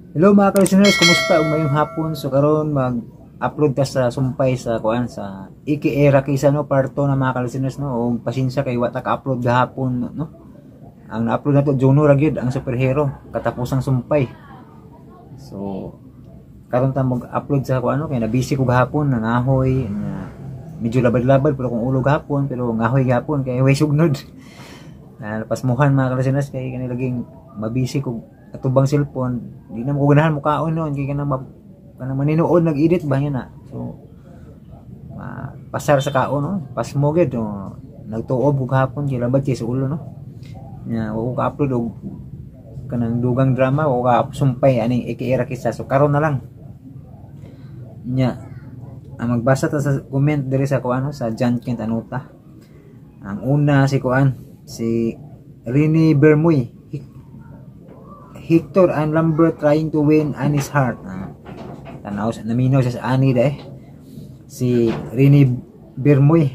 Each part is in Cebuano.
Hello, mga ka-listeners, kumusta ug maayong hapon? So karon mag-upload ta sa sumpay sa kuan sa AKA Rakisa, no, part 2 na, mga ka-listeners, no. Ug pasensya kay wa ta ka-upload gahapon, no. Ang na-upload nato Juno ra gyud ang superhero, katapusang sumpay. So karon ta mag-upload sa kuan, no, kay na busy ko gahapon, nangahoy na medyo labad-labad pero kung ulo gahapon, pero ngahoy gahapon kay way sugnod. Na napasmuhan, mga ka-listeners, kay kani laging mabisi ko atubang cellphone, di na mo ko ganahan mukaon noon kay kanang maninuod nag-edit ba niya na. So pasar sa kaon, no, pasmo gyud, no? Nagtuob ko gahapon kay labad kay sa ulo, no. Nya wa ko ka-upload og kanang dugang drama, wa ko ka sumpay aning AKA Rakisa. So karon na lang nya ang magbasa ta sa comment diri sa kuan, no, sa John Kent Anuta. Ang una si kuan, si Rini Bermoy, "Hector and Lambert trying to win Annie's heart." Tanaw, naminaw siya sa Annie deh. Si Rini Bermoy.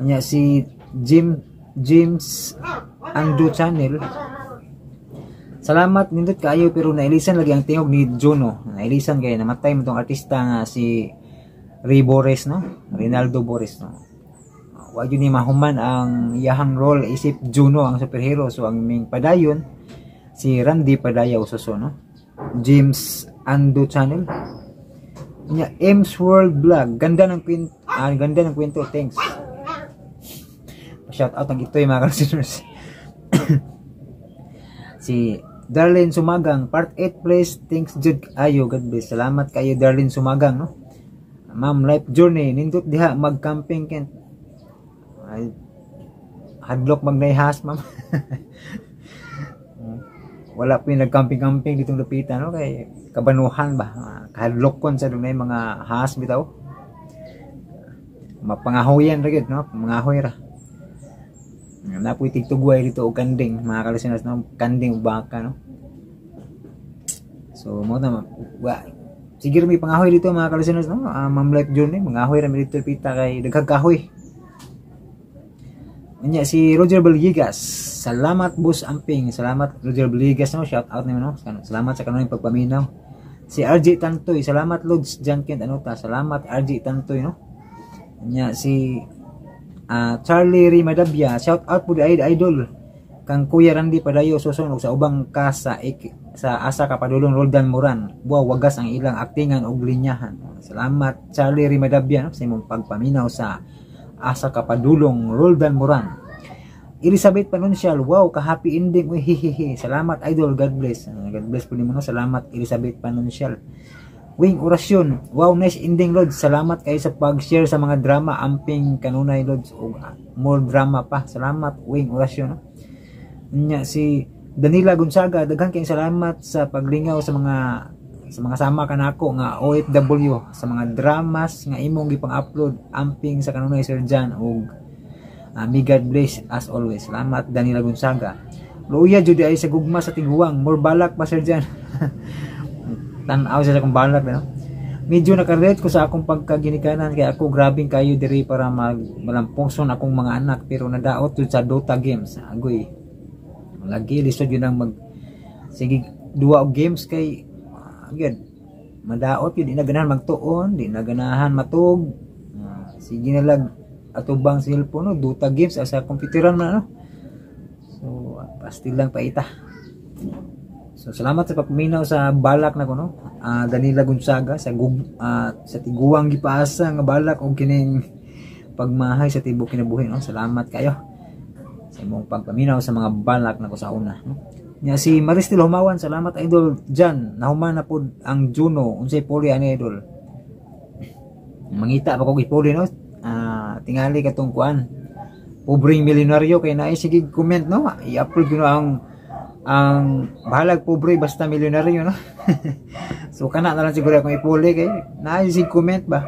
Anya si Jim James Ando Channel. "Salamat, nindot kaayo, pero nailisan lagi ang tingog ni Juno." Nailisan kay namatay mo tong artista nga si Ray Bores, no? Rinaldo Bores, no? Wa yun ni mahuman ang iyahang role isip Juno ang superhero. So ang ming padayon si Randy Padayaw Suso, no? James Ando Channel. Nya M's World Vlog. Ganda ng kwento, ganda ng kwento, thanks." Shout out ang ito'y, mga listeners. Si Darlene Sumagang, "Part 8 please, thanks jud ayo, God bless." Salamat kayo, Darlene Sumagang, no? Ma'am Life Journey, "Nindot diha mag-camping, Kent." Ay, hadlok magnayhas, ma'am. Wala po yung nagcamping-camping ditong lupitan, no, kay kabanuhan ba. Kahadlokon sa dunay mga has bitaw, mapangahoyan ra gyud, no, mangahoy ra na po'y tigtugway dito og kanding, mga kalisteners, no, kanding ug baka, no. So mo na wa sige ra may pangahoy dito, mga kalisteners, no. Ma'am Life Journey, mangahoy ra mi dito pita kay daghang kahoy. Nya si Roger Villegas, "Salamat, Boss Amping." Salamat, Roger Villegas, no, shout out nimo, no. Salamat sa kanunay pagpaminaw. Si RJ Tantoy, "Salamat, Lods Jankent Anuta." Salamat, RJ Tantoy, no. Nya si Charlie Rimadabia, "Shout out po di idol kang Kuya Randy Padayo susun og sa ubang ka sa Asa Ka Padulong Roldan Moran. Wow, wagas ang ilang aktingan og linyahan." Salamat, Charlie Rimadabia, no, sa imong pagpaminaw sa Asa Ka Padulong Roldan Moran. Elizabeth Panuncial, "Wow, ka-happy ending. Uy, hihihi. Salamat, idol. God bless." God bless po nimo, no. Salamat, Elizabeth Panuncial. Wing Orasyon, "Wow, nice ending, Lods. Salamat kayo sa pag-share sa mga drama. Amping kanunay, Lods. Og more drama pa." Salamat, Wing Orasyon, no? Nya si Danila Gonzaga, "Daghan kayong salamat sa paglingaw sa mga sama kanako nga OFW sa mga dramas nga imong gipang-upload. Amping sa kanunay, Sir John, ug may God bless as always." Salamat, Danila Gonzaga. Luya jud ay sa gugma sa tiguang. "More balak pa, Sir John." Tan-aw siya sa akong balak, no? Medyo nakarelate ko sa akong pagkaginikanan kay ako grabing kayo diri para mag malampungson akong mga anak pero nadaot jud sa Dota games. Agoy. Lagi lisod yun ang mag sige duwa og games kay gyud madaot yun, di na ganahan magtuon, di na ganahan matug. Sige na lag atubang cellphone, no, Dota games sa computeran man, no. So pastil lang paita. So salamat sa pagpaminaw sa balak na ko, no. Danila Gonzaga, sa sa tiguang gipaasa nga balak og kining pagmahay sa tibok kinabuhi, no. Salamat kayo sa imong pagpaminaw sa mga balak nako sa una, no. Nya si Maristel Humawan, "Salamat, idol Jan. Nahuman na pod ang Juno. Unsay puli ani, idol?" Mangita pa ko ipuli, no. Tingali katong kuan. Pobreng milyonaryo kay naay sige comment, no. I-upload ko na ang bahalag pobre basta milyonaryo, no. So kana na lang siguro akong ipuli kay naay sige comment ba.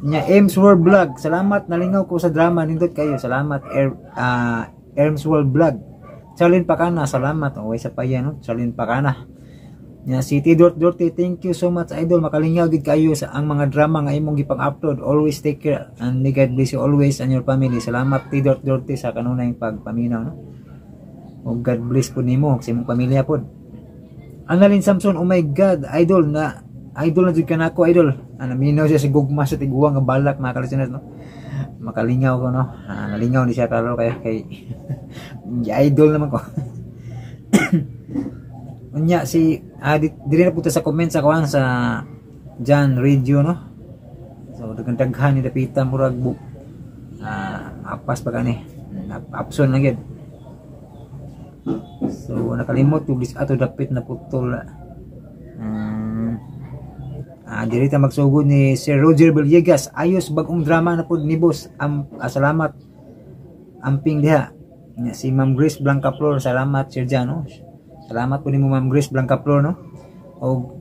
Nya Ems World Vlog, "Salamat, nalingaw ko sa drama, nindot kayo." Salamat, Ems World Vlog. Charlene Pakana, salamat. Okay sa pa yan, no? Charlene Pakana. Nya si Tidort Dorte, "Thank you so much, idol. Makalingaw gid kayo sa ang mga drama nga imong gipang-upload. Always take care and may God bless you always and your family." Salamat, Tidort Dorte, sa kanunay pagpaminaw, no? Ug God bless po nimo sa imong pamilya pod. Annalyn Samson, "Oh my God, idol na idol na jud ka nako, idol." Ah, naminaw siya sa gugma sa tiguang nga balak, mga kalisteners, no. Makalingaw ko, no. Ah, nalingaw ni siya klaro kay kay idol naman ko. Unya si diri na punta sa comment sa kuan sa John Radio, no. So daghan daghan ni dapita, murag bu apas pa kani. Apson lang gyud. So nakalimot yung ato dapit na putol. Diri ta magsugod ni Sir Roger Villegas. "Ayos, bagong drama na pud ni boss. Salamat. Amping diha." Si Ma'am Grace Blancaflor, salamat, Sir Jan, no. Salamat po nimo, Ma'am Grace Blancaflor, no. O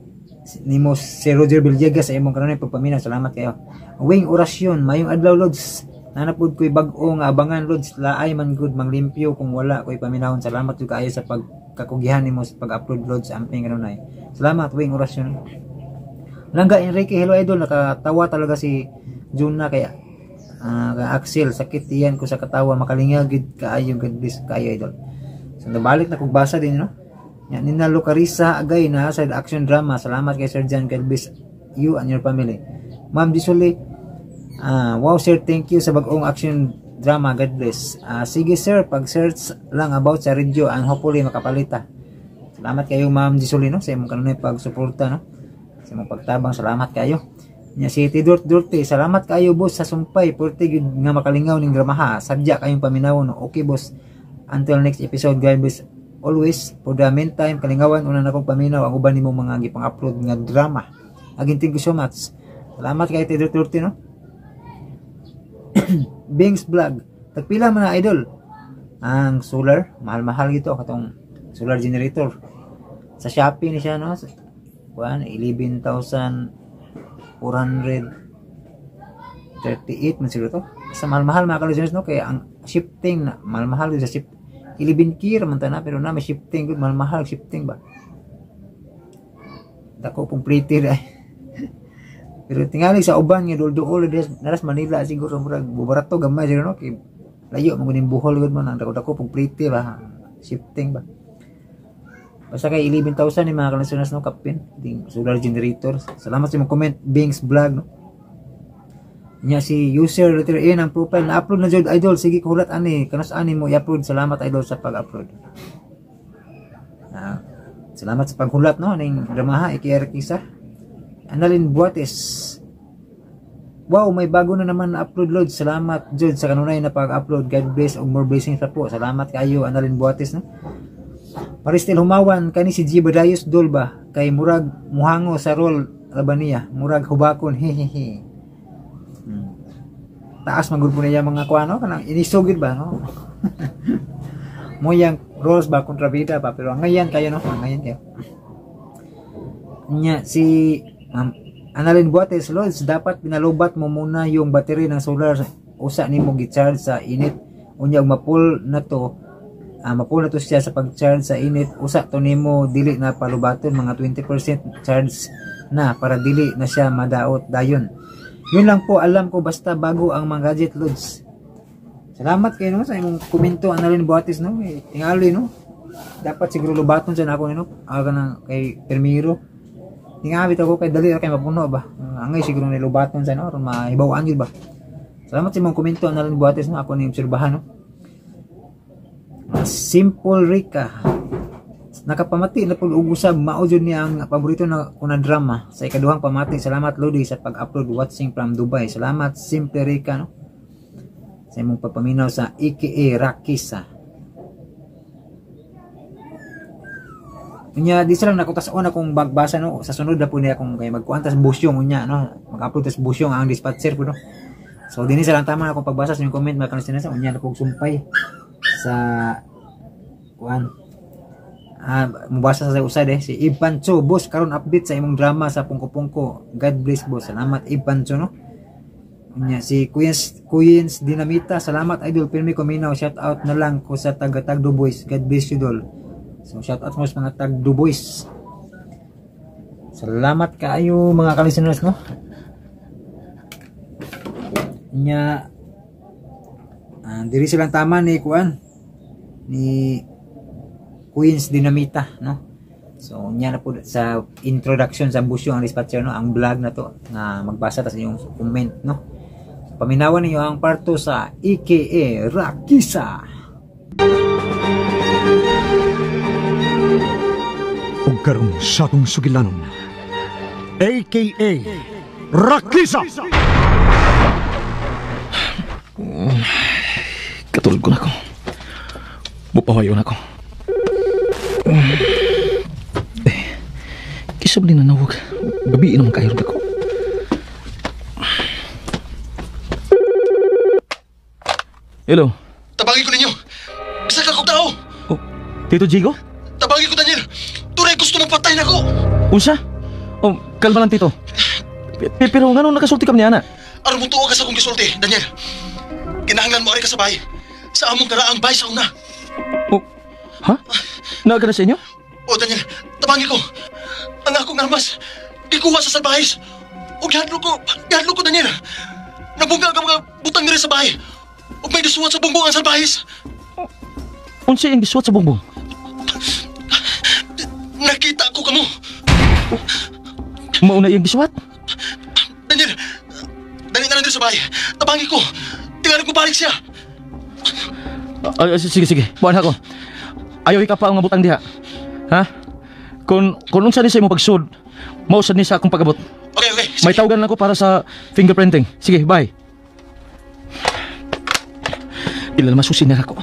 nimo, Sir Roger Villegas, sa imong kanunay pagpaminaw. Salamat kayo. Wing Orasyon, "Mayong adlaw, Lods. Naa na pud ko'y bag-o nga abangan, Lods. Laay man gud manglimpyo kung wala ko'y paminawon. Salamat jud kaayo sa pagkakugihan nimo sa pag-upload, Lods. Amping kanunay." Salamat, Wing Orasyon. Langga Enrique, "Hello, idol, nakatawa talaga si Juna kaya kay Axel, sakit iyan ko sa katawa, makalingaw gid kaayo, God bless kaayo, idol." So nabalik na kog basa din, no. Yan, Nina Lucarisa Agay na sa action drama. "Salamat kay Sir John. God bless you and your family." Ma'am Disuli, "Wow sir, thank you sa bagong action drama. God bless." Sige sir, pag-search lang about sa radio and hopefully makapalita. Salamat kayo, Ma'am Disuli, no, sa imong kanunay pagsuporta, no. Sa imong pagtabang, salamat kayo. Nya si Tidort Dorte, "Salamat kayo, boss, sa sumpay, purte gyud nga makalingaw ning dramaha. Sadya kayong paminaw, no. Okay, boss. Until next episode, God bless always. For the meantime, kalingawan una na kong paminaw ang uban nimo mga gipang-upload nga drama. Again, thank you so much." Salamat kay Tidort Dorte, no. Bings Vlog. "Tagpila man na, idol, ang solar?" Mahal-mahal gito katong solar generator. Sa Shopee ni siya, no. Kuan, 11,438 man siguro to. Sa mahal-mahal, mga kalisteners, no, kaya ang shifting na mahal-mahal sa shift 11K man ta na, pero na may shifting gud, mahal-mahal shifting ba. Dako pong pretty ay. Pero tingali sa uban nga dul-duol naras Manila siguro, murag bubarato gamay siguro, no, kay layo man gud Bohol gud man ang dako-dako pong pretty ba, shifting ba. Basta kay 11,000 ni, mga kalisteners, no, kapin ding solar generator. Salamat sa imong comment, Bings Vlog, no. Nya si user letter A ng profile, "Na-upload na jud, idol, sige kulat ani kanus ani mo i-upload. Salamat, idol, sa pag-upload." Salamat sa paghulat, no, ning dramaha AKA Rakisa. Annalyn Buates, "Wow, may bago na naman na upload, Lord. Salamat jud sa kanunay na pag-upload. God bless ug more blessings pa po." Salamat kayo, Annalyn Buates, no. Maristel Humawan, "Kani si G Badayos dol ba? Kay murag muhango sa role Labania, murag hubakon, hehehe." Taas man gud po niya mga kuano, kanang inisugid ba, no? Mo yang roles ba, kontrabida pa, pero ang ngayon kayo, no, ang ngayon kayo. Nya si Annalyn Buates, "Lods, dapat pinalubat mo muna yung battery ng solar usa nimo gi-charge sa init. Unya ug mapul na to, mapul na to siya sa pag-charge sa init, usa to nimo dili na palubaton, mga 20% charge na para dili na siya madaot dayon. Yun lang po alam ko, basta bago ang mga gadget, Lods." Salamat kayo, no, sa imong komento, Annalyn Buates, no. Eh, tingali, no. Dapat siguro lubaton sa nako no. Aga na kay permiro. Tingali ako kay dali ra kay mapuno ba. Angay siguro ni lubaton sa no aron mahibaw-an gyud ba. Salamat sa imong komento, Annalyn Buates, no. Ako ni obserbahan, no. Simple Rica. "Nakapamati na pud og usab, mao jud ni ang paborito na ko na drama sa ikaduhang pamati. Salamat, Lodi, sa pag-upload. Watching from Dubai." Salamat, Simple Rica, no, sa imong pagpaminaw sa AKA Rakisa. Unya di sila nakutas-on akong bagbasa, no. Sa sunod na po niya kung kay magkuan tas busyong unya, no. Mag-upload tas busyong ang dispatcher po, no. So dinhi sa lang tama akong pagbasa sa inyong comment, mga kalisteners. Unya na kog sumpay sa kuan. Mubasa sa usad eh si Ipancho, "Boss, karon update sa imong drama sa Pungko-Pungko. God bless, boss." Salamat, Ipancho, no. Unya si Queens Queens Dinamita, "Salamat, idol, pirmi ko minaw, shout out na lang ko sa taga Tagdo Boys. God bless you, dol." So shout out mo sa mga Tagdo Boys. Salamat kaayo, mga ka-listeners, no. Nya diri silang tama ni kuan ni Queens Dinamita, no. So nya na po sa introduction sa Ambusyong ang Dispatcher, no, ang vlog na to nga magbasa ta sa inyong comment, no. So, paminawan ninyo ang part 2 sa AKA Rakisa. Ug karon sa atong sugilanon, AKA Rakisa. Katulog ko na ako. Mupawayo na ako. Eh, kisa ba nanawag? Gabi naman kayo ako. Hello? Tabangin ko ninyo! Isa ka kong tao! Oh, Tito Jigo? Tabangin ko, Daniel! Tunay gusto mong patayin ako! Unsa? Oh, kalma lang, Tito. Pero nga nung nakasulti kami niya, ana? Aron mo tuwa ka sa akong gisulti, Daniel. Kinahanglan mo ari ka sa bahay. Sa among karaang bahay sa una. Oh, ha? Naa ka na sa inyo? Oh, Daniel, tabangin ko. Ang akong armas, gikuha sa salbahis. O gihadlok ko, Daniel. Nabungga ang mga butang nila sa bahay. O may gisuwat sa bungbong ang salbahis. Unsa ang gisuwat sa bungbong? Nakita ko kamo. Oh, mauna iyang gisuwat? Daniel, dali na lang sa bahay. Tabangin ko. Tingalog mo balik siya. Sige, sige. Buwan ako. Ayaw ika pa ang butang diha. Ha? Kung unsa ni sa imong pagsud, mausad ni sa akong pag-abot. Okay, okay. Sige. May tawagan lang ko para sa fingerprinting. Sige, bye. Ilan masusin na ako.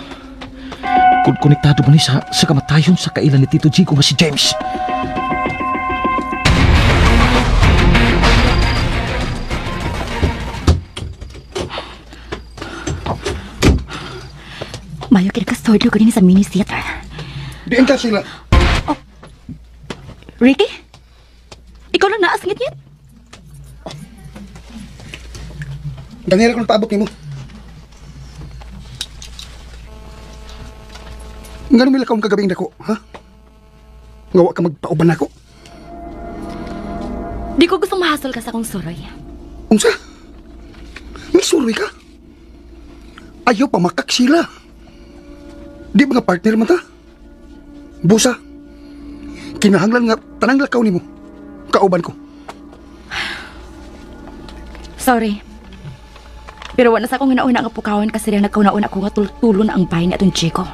Kung konektado ba ni sa kamatayon sa kailan ni Tito Jigo nga si James. Mayo kinakastordo ko din sa mini theater. Diin ka sila. Oh. Ricky? Ikaw lang naas ngit-ngit? Daniel, kung paabot nimo. Nga nung milakaw kagabing dako, ha? Nga wa ka magpauban ako. Di ko gustong mahasol ka sa akong suroy. Unsa? May suroy ka? Ayaw pa makak sila. Di mga partner man ta? Busa. Kinahanglan nga tanang lakaw nimo. Kauban ko. Sorry. Pero wala sa akong hinauna nga pukawan kasi rin nagkauna-una ko nga tultulo na ang bahay ni atong Chico.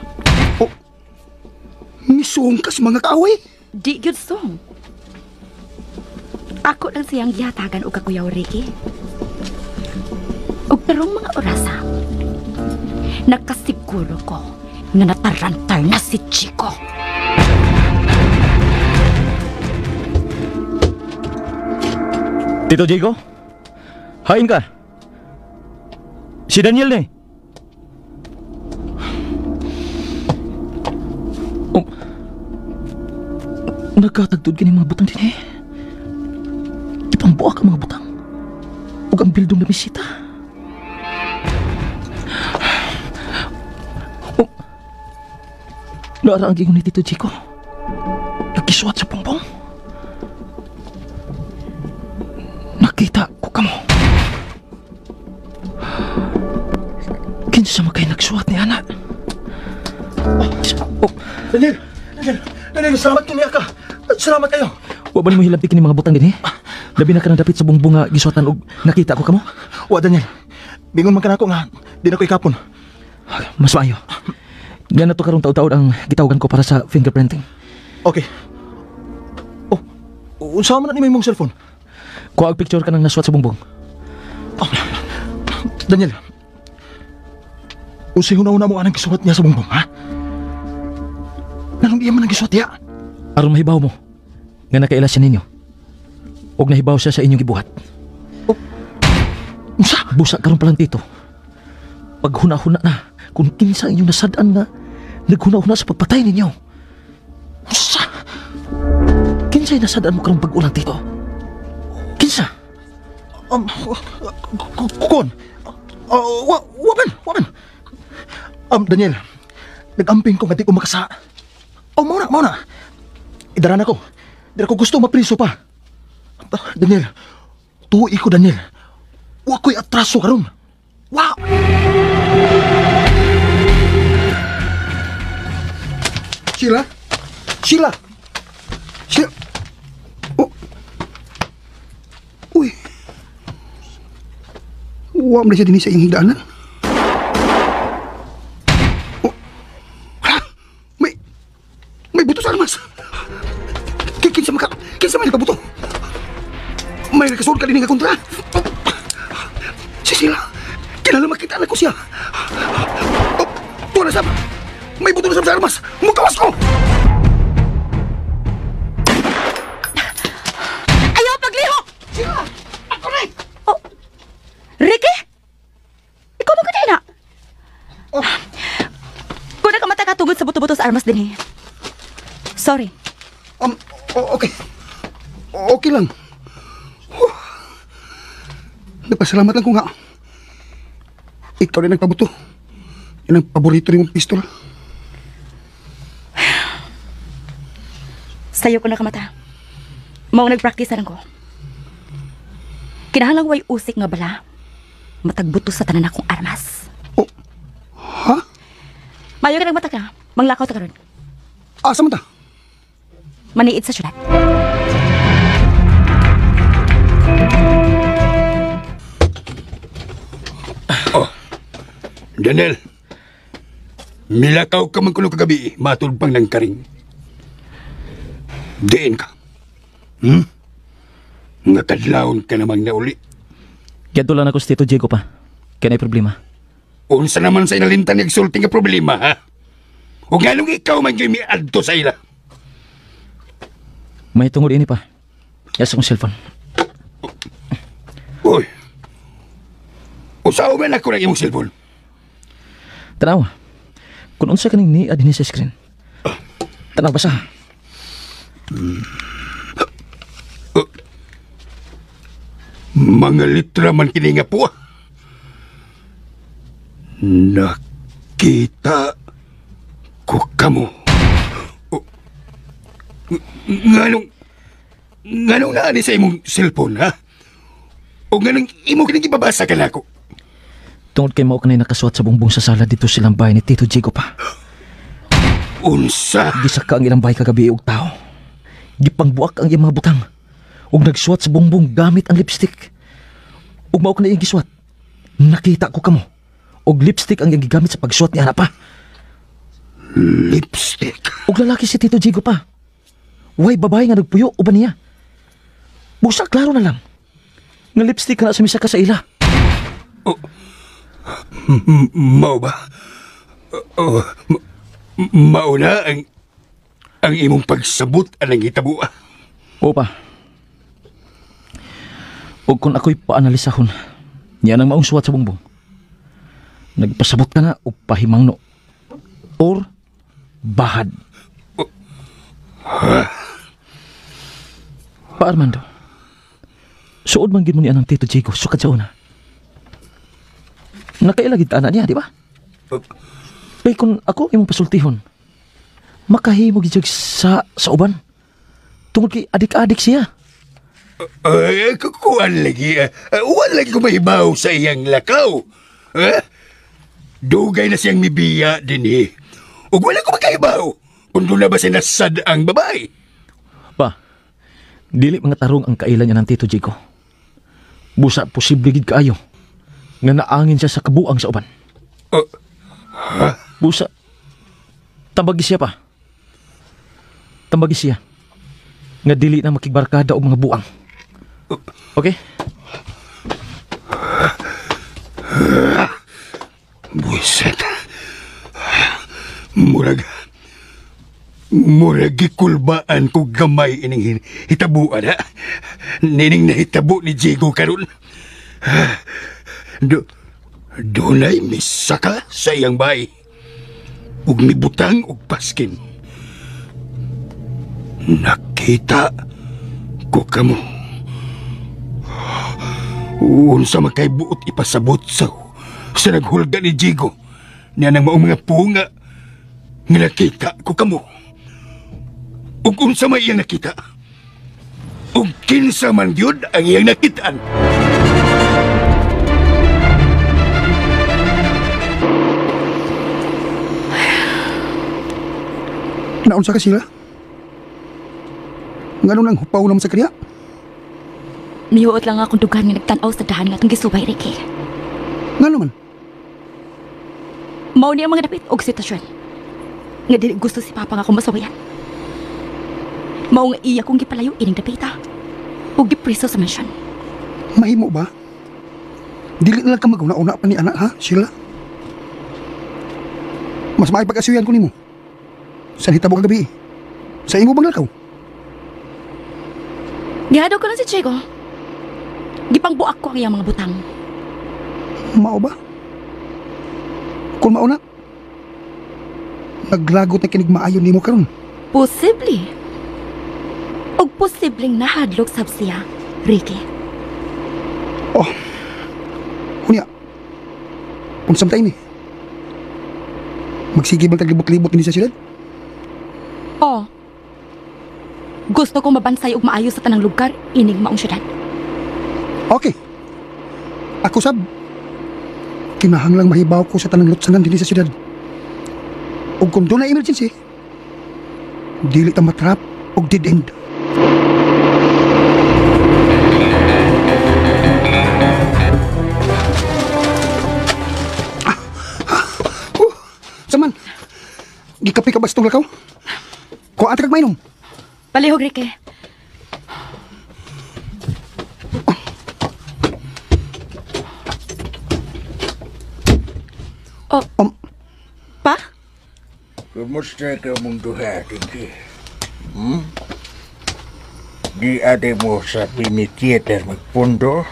Oh, misuong ka sa mga kaaway? Di gyud song. Ako lang siyang gihatagan og kakuyaw, Ricky. Og karong mga orasa, nakasiguro ko na natarantar na si Chico. Tito Jigo? Hain ka? Si Daniel na eh. Oh, nagkatagtod ka ni mga butang din eh. Ipambuak ang mga butang. Ug ang bildong na bisita. Oh, naara ang gingon ni Tito Jigo. Nagkisuat sa bongbong. Nakita ko kamo. Kinsa man kay nagsuwat ni ana? Oh, oh. Daniel! Daniel! Daniel, salamat kini ka. Salamat kayo. Wa ba nimo hilamti kini mga butang dinhi? Labi na ka nang dapit sa bungbong nga gisuwatan og nakita ko kamo? Wa, Daniel. Bingon man ka nako nga di na ko ikapon. Mas maayo. Nga na to karong taud-taud ang gitawagan ko para sa fingerprinting. Okay. Oh, unsa man na nimo imong cellphone? Kuha og picture ka nang nasuwat sa bungbong. Oh, Daniel. Unsay huna-huna mo anang gisuwat niya sa bungbong, ha? Nanong iya man ang gisuwat niya? Aron mahibaw mo nga nakaila siya ninyo. Og nahibaw siya sa inyong gibuhat. Oh, unsa? Busa karon pa lang, Tito. Paghuna-huna na kung kinsa inyong nasad-an nga naghuna-huna sa pagpatay ninyo. Unsa? Kinsa'y nasad-an mo karong bag-o lang, Tito? Kinsa? Kukon. Waman, waman. Daniel, nag-amping ko nga di ko makasa. Oh, mauna, mauna. Idara na ko. Di na ko gusto mapriso pa. Daniel, tuwi ko, Daniel. Wa ko'y atraso karon. Wa! Sheila? Sheila! Wa man siya dinhi sa iyang higdaanan. Oh, ha? May buto sa armas. Kinsa man ka? Kinsa man nagpabuto? May nakasulod ka din nga kontra. Si Sheila, kinahanglan makita na ko siya. Oh, tuwa na sab. May buto na sab sa armas. Mukawas ko. Ayaw paglihok. Sheila, ako na. Oh, Ricky? Ikaw man ko na. Oh. Kung nakamata ka tungod sa buto-buto sa armas din eh. Sorry. Okay. Okay lang. Huh. Nagpasalamat lang ko nga. Ikaw rin nagpabuto. Yan ang paborito rin mong pistola. Sa'yo ko nakamata. Mao nagpractice na lang ko. Kinahanglang way usik nga bala. Matagbuto sa tanan akong armas. Oh. Ha? Mayo ka nagmata ka. Manglakaw ta karon. Asa man ta? Maniid sa syudad. Oh. Daniel. Milakaw ka man kuno kagabi, matulog pang nang karing. Diin ka. Nga kadlawon ka namang nauli. Giadto lang ako sa Tito Diego pa. Kaya na'y problema. Unsa naman sa inalintan nagsulti nga problema, ha? O nganong ikaw man gyud miadto sa ila? May tungod ini pa. Yas akong cellphone. Uy. Usaw man ako ng imong cellphone. Tanawa. Kung unsa kaning niya dinhi sa screen. Tanaw basa. Mga litra man kini nga po. Nakita ko kamo. Nganong naani sa imong cellphone, ha? O nganong imo kining gibabasa ka nako? Tungod kay mao kanay nakasuwat sa bungbong sa sala dito silang bahay ni Tito Diego pa. Unsa? Gisaka ang ilang bahay kagabi og tao. Gipangbuak ang iyang mga butang. Ug nagsuwat sa bungbong gamit ang lipstick. Ug mao kanay iyang gisuwat. Nakita ko kamo. Og lipstick ang iyang gigamit sa pagsuwat ni ana pa. Lipstick? Ug lalaki si Tito Diego pa. Way babae nga nagpuyo uban niya. Busa klaro na lang. Nga lipstick na sa misa ka sa ila. Oh. Mao ba? Oh, mao na ang imong pagsabot anang hitabo. Oo pa. O kung ako'y paanalisahon, niya nang maong suwat sa bungbong. Nagpasabot ka na o pahimangno. Or bahad. Oh. Pa Armando, suod man gid mo ni anang Tito Diego sukad sa una. Nakailagid ana niya, di ba? Kay kung ako imong pasultihon, makahimo gid sa uban. Tungod kay adik-adik siya. Ay, kukuan lagi. Uwan lagi ko mahibaw sa iyang lakaw. Dugay na siyang mibiya din eh. Ug wala ko makahibaw kung doon na ba sinasad ang babae. Pa, dili mga tarong ang kailan niya ng Tito Diego. Busa posible gid kaayo nga naangin siya sa kabuang sa uban. Ha? Busa, tambagi siya pa. Tambagi siya nga dili na makigbarkada og mga buang. Okay? Buiset. Murag gikulbaan ko gamay ining hitabuan, ha? Nining nahitabo ni Diego karon. Dunay misaka sa iyang bahay. Ug mibutang og paskin. Nakita ko kamo. Unsa man kay buot ipasabot sa naghulga ni Diego. Niya nang maong mga punga nga nakita ko kamo. Ug unsa may iyang nakita? Ug kinsa man gyud ang iyang nakitaan? Naunsa ka sila? Ngano nang hupaw naman sa kriya? Nihuot lang akong dugan nga nagtan-aw sa dahan nga itong gisubay, Ricky. Nga naman? Mao ni ang mga dapit og sitwasyon. Nga dili gusto si Papa nga akong masawayan. Mao nga iya kong gipalayo ining dapita. Ug gipriso sa mansyon. Mahimo ba? Dili na lang ka mag-una-una pa ni anak ha, Sheila? Mas maay pag-asuyan ko nimo. Sa hitabo kagabi. Sa imo bang lakaw? Gihadaw ko lang si Chico. Gipangbuak ko ang iyang mga butang. Mao ba? Kung mao na, naglagot na kinig maayo nimo karon. Posible. Og posibleng nahadlok sab siya, Ricky. Oh. Unya. Unsam tayo ni? Magsige bang taglibot-libot ini sa siyudad? Oh. Gusto kong mabansay og maayo sa tanang lugar ining maong syudad. Okay. Ako sab, kinahanglang mahibaw ko sa tanang lutsanan dinhi sa syudad. Ug kung doon na emergency, dili ta matrap og dead end. Saman, gikapi ka ba sa itong lakaw? Kuha ate kag mainom. Palihog, Ricky. Oh, pa? Kumusta ka mong duha, Ricky? Hmm? Di ate mo sa mini-theater magpundo?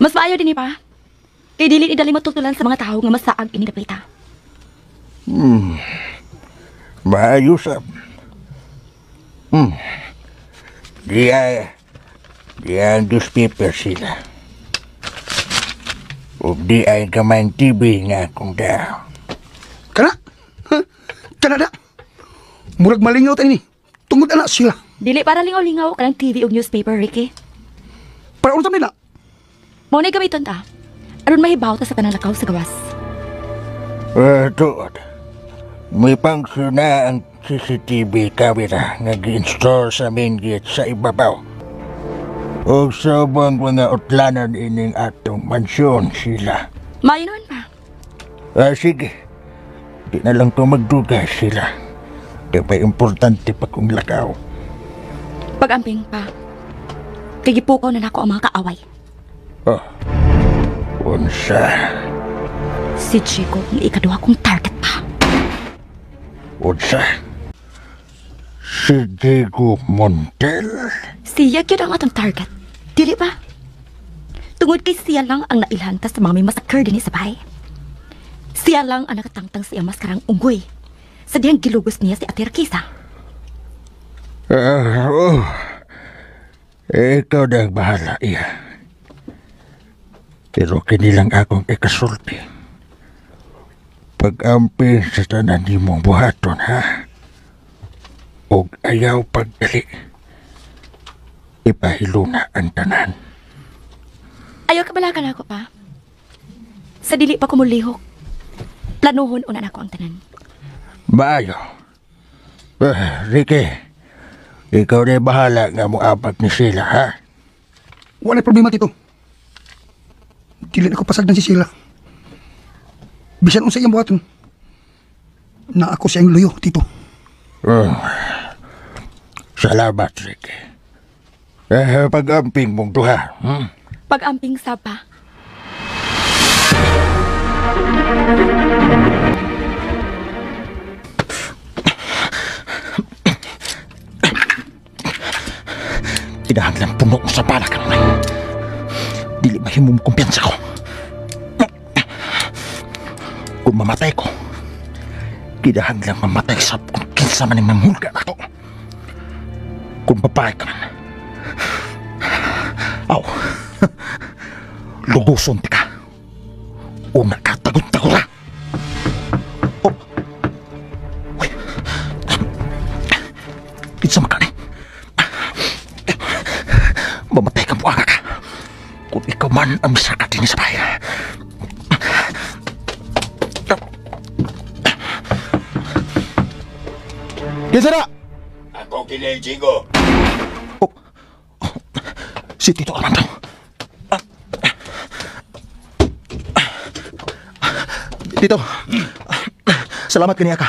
Mas maayo din eh, pa. Kay dili idali matutulan sa mga tao nga masaag ini dapita. Maayo sab. Diya ang newspaper sila. Ug di ay kamayng TV nga akong dao. Kana? Ha? Kana da? Murag malingaw tayo ni. Tungod ana sila. Dili para lingaw-lingaw kanang TV ug newspaper, Ricky. Para unsa nila? Mao na gamiton ta. Aron mahibaw ta sa tanang lakaw sa gawas. Tuod. May function na ang CCTV camera nga gi-install sa main gate sa ibabaw. Og sa ubang mga utlanan ining atong mansyon sila. Maayo naman pa. Sige. Di na lang to magdugay sila. Di pa importante pa kung lakaw. Pag-amping pa. Kay gipukaw na nako ang mga kaaway. Oh. Unsa? Si Chico ang ikaduha kong target pa. Unsa? Si Diego Montel? Siya gyud ang atong target. Dili ba? Tungod kay siya lang ang nailhanta sa mga may masakir dinhi sa bahay. Siya lang ang nakatangtang sa iyang maskarang unggoy. Sa diyang gilugos niya si Ate Rakisa. Oh. Ikaw na ang bahala, iya. Pero kinilang akong ikasulti. Pag-amping sa tanan nimong buhaton, ha? Og ayaw pagdali. Ipahiluna ang tanan. Ayaw kabalakan ako pa. Sa dili pa kumulihok, planuhon una nako ang tanan. Maayo. Ricky, ikaw na bahala nga moabag ni Sheila, ha? Wala problema, Tito. Dili na ko pasagdan si Sheila. Bisan unsa iyang buhaton, na ako siyang luyo, Tito. Salamat, Ricky. Pag-amping mong duha. Pag-amping saba. Kinahanglan puno mo sa balak kanunay. Dili mahimo mo kumpiyansa ko. Kung mamatay ko, kinahanglan mamatay sa kung kinsa man ang mamulga na to. Kung babae ka man, aw, lubuson ka. Una ka, tagot-tagora. Oh. Uy. Kinsa man ka ni? Mamatay ka buanga ka. Kung ikaw man ang misaka din sa bahay. Kinsa na? Ako kini, Chico. Oh. Oh. Si Tito Armando. Tito, salamat kaniya ka.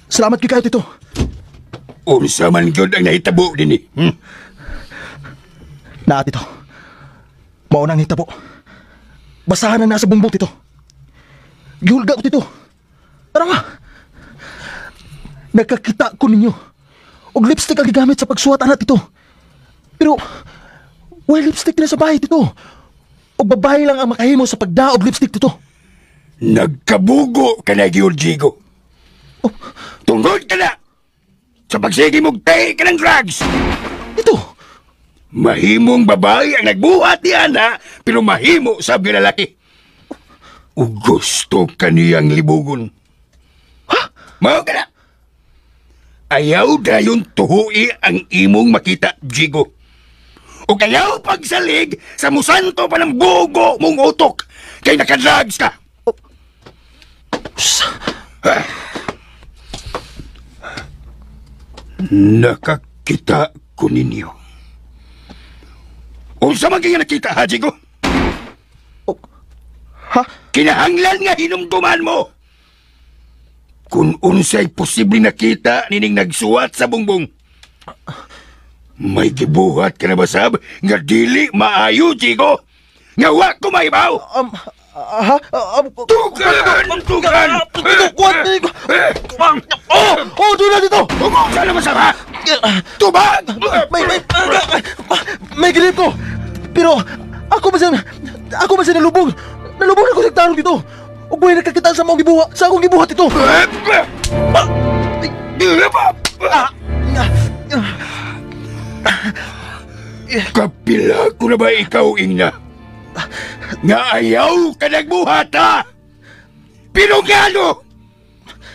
Salamat kay kayo, Tito. Unsa man gyud ang nahitabo dinhi? Naa, Tito. Mao nang nahitabo. Basahan na nasa bumbong, Tito. Gihulga ko, Tito. Tara nga. Nakakita ko ninyo. Og lipstick ang gigamit sa pagsuwat ana, Tito. Pero, why lipstick na sa bahay, Tito? Og babae lang ang makahimo sa pagdaog lipstick, Tito. Nagkabugo ka na gyud, Jigo. Oh. Tungod ka na sa pagsige mong tahi ka ng drugs. Tito! Mahimong babae ang nagbuhat ni Ana, pero mahimo sab nga lalaki. Ug gusto kaniyang libugon. Ha? Mao ka na. Ayaw dayon tuhui ang imong makita, Jigo. O ayaw pagsalig sa musanto pa ng bugo mong utok kay nakadrugs ka. Nakakita ko ninyo. Unsa man kaya nakita, ha, Jigo? Oh, ha? Kinahanglan nga hinumduman mo. Kung unsay posible nakita nining nagsuwat sa bungbong. May gibuhat ka na ba, sab? Nga dili maayo, Jigo. Nga wa ko maibaw. Ha? Tugan! Tugan! Tugan! Oh! Oh, doon na dito! Ugong ka na masama! Tubag! May gilip ko! Pero, ako ba siya nalubog? Nalubog ako sa tarong dito! Huwag mo nakakita sa mga gibuhat, sa akong gibuhat ito! Kapila ko na ba ikaw, Ingna? Nga ayaw ka nagbuhat, ha? Pero gano?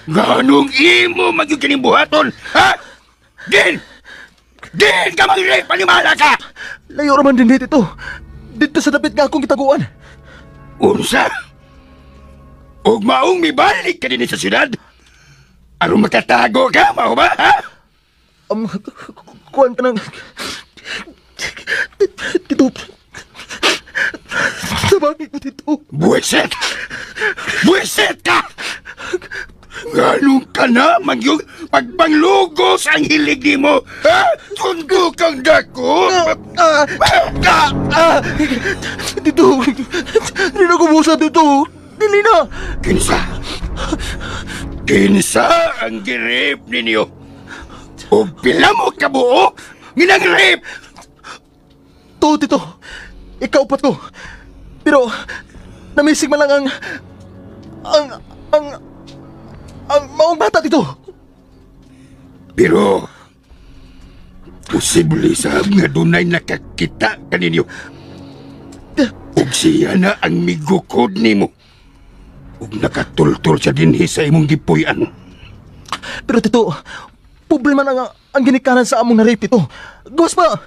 Ganong imo magyud kining buhaton, ha? Din! Din ka mag-rape, panimala ka! Layo raman din dito. Dito sa dapit nga akong gitaguan. Unsa? Ug maong mibalik ka din sa syudad? Aron makatago ka, mao ba, ha? Kuwan ka ng... Tito... Sabagay ko, Tito. Buwisit! Buwisit ka! Ganun ka na, magyug pagpanglugos ang hilig ni mo, ha? Tundo kang dako! Tito, hindi na kumusa, Tito. Dili na! Kinsa? Kinsa ang girip ninyo? O pila mo kabuo? Ginang-rape! To, Tito. Ikaw pa to. Pero, namisig man lang ang maong bata, Tito. Pero, posible sab nga dunay nakakita kaninyo. Ug siya na ang migukod nimo. Ug nakatultol siya dinhi sa imong gipuy-an. Pero Tito, problema na nga ang ginikanan sa among na-rape, Tito. Gawas pa,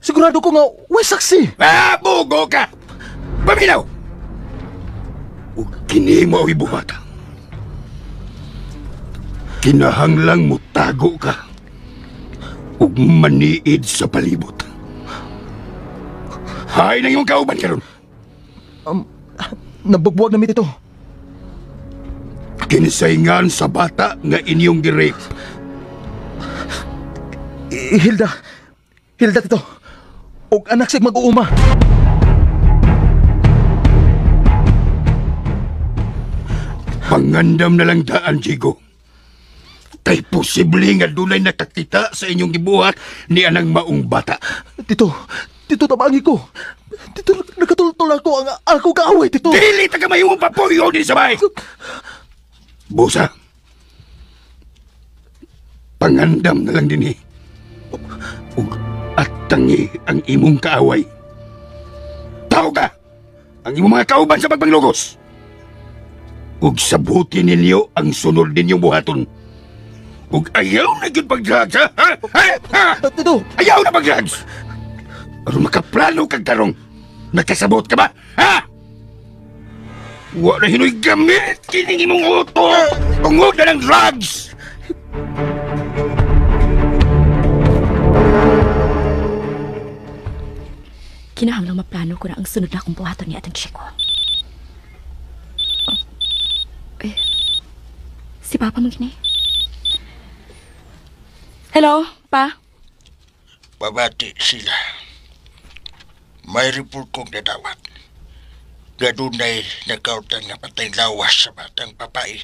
sigurado ko nga way saksi. Ah, bugo ka! Paminaw! Ug kini mo ibuhat. Kinahanglang mutago ka ug maniid sa palibot. Hay na iyong kauban karon. Nabugbuag na mi, Tito. Kinsayngan sa bata nga inyong gi-rape. Hilda. Hilda, Tito. Og anak sig mag-uuma. Pangandam na lang daan, Jigo. Kay posible nga dunay nakakita sa inyong gibuhat ni anang maong bata. Tito, Tito, tabangi ko. Tito, nakatultol ako ang ako kaaway, Tito. Dili ta ka mayong papuyo din sa bahay. Busa, pangandam na lang din eh. Ug atangi ang imong kaaway. Tao ka! Ang imong mga kauban sa pagpanglugos. Ug sabuti ninyo ang sunod ninyong buhaton. Ug ayaw na gyud pag-drugs, ha? Ha? Ha? Ha? Tito! Ayaw na pag-drugs! Aron makaplano kag tarong, nakasabot ka ba? Ha? Wa na hinoy gamit kining imong utok! Tungod na ng drugs! Kinahanglang maplano ko na ang sunod na akong buhaton ni atong Chico. Eh, si Papa man kini. Hello, Pa? Pabati sila. May report kong nadawat. Gadunay nagkautan nga patay lawas sa batang babae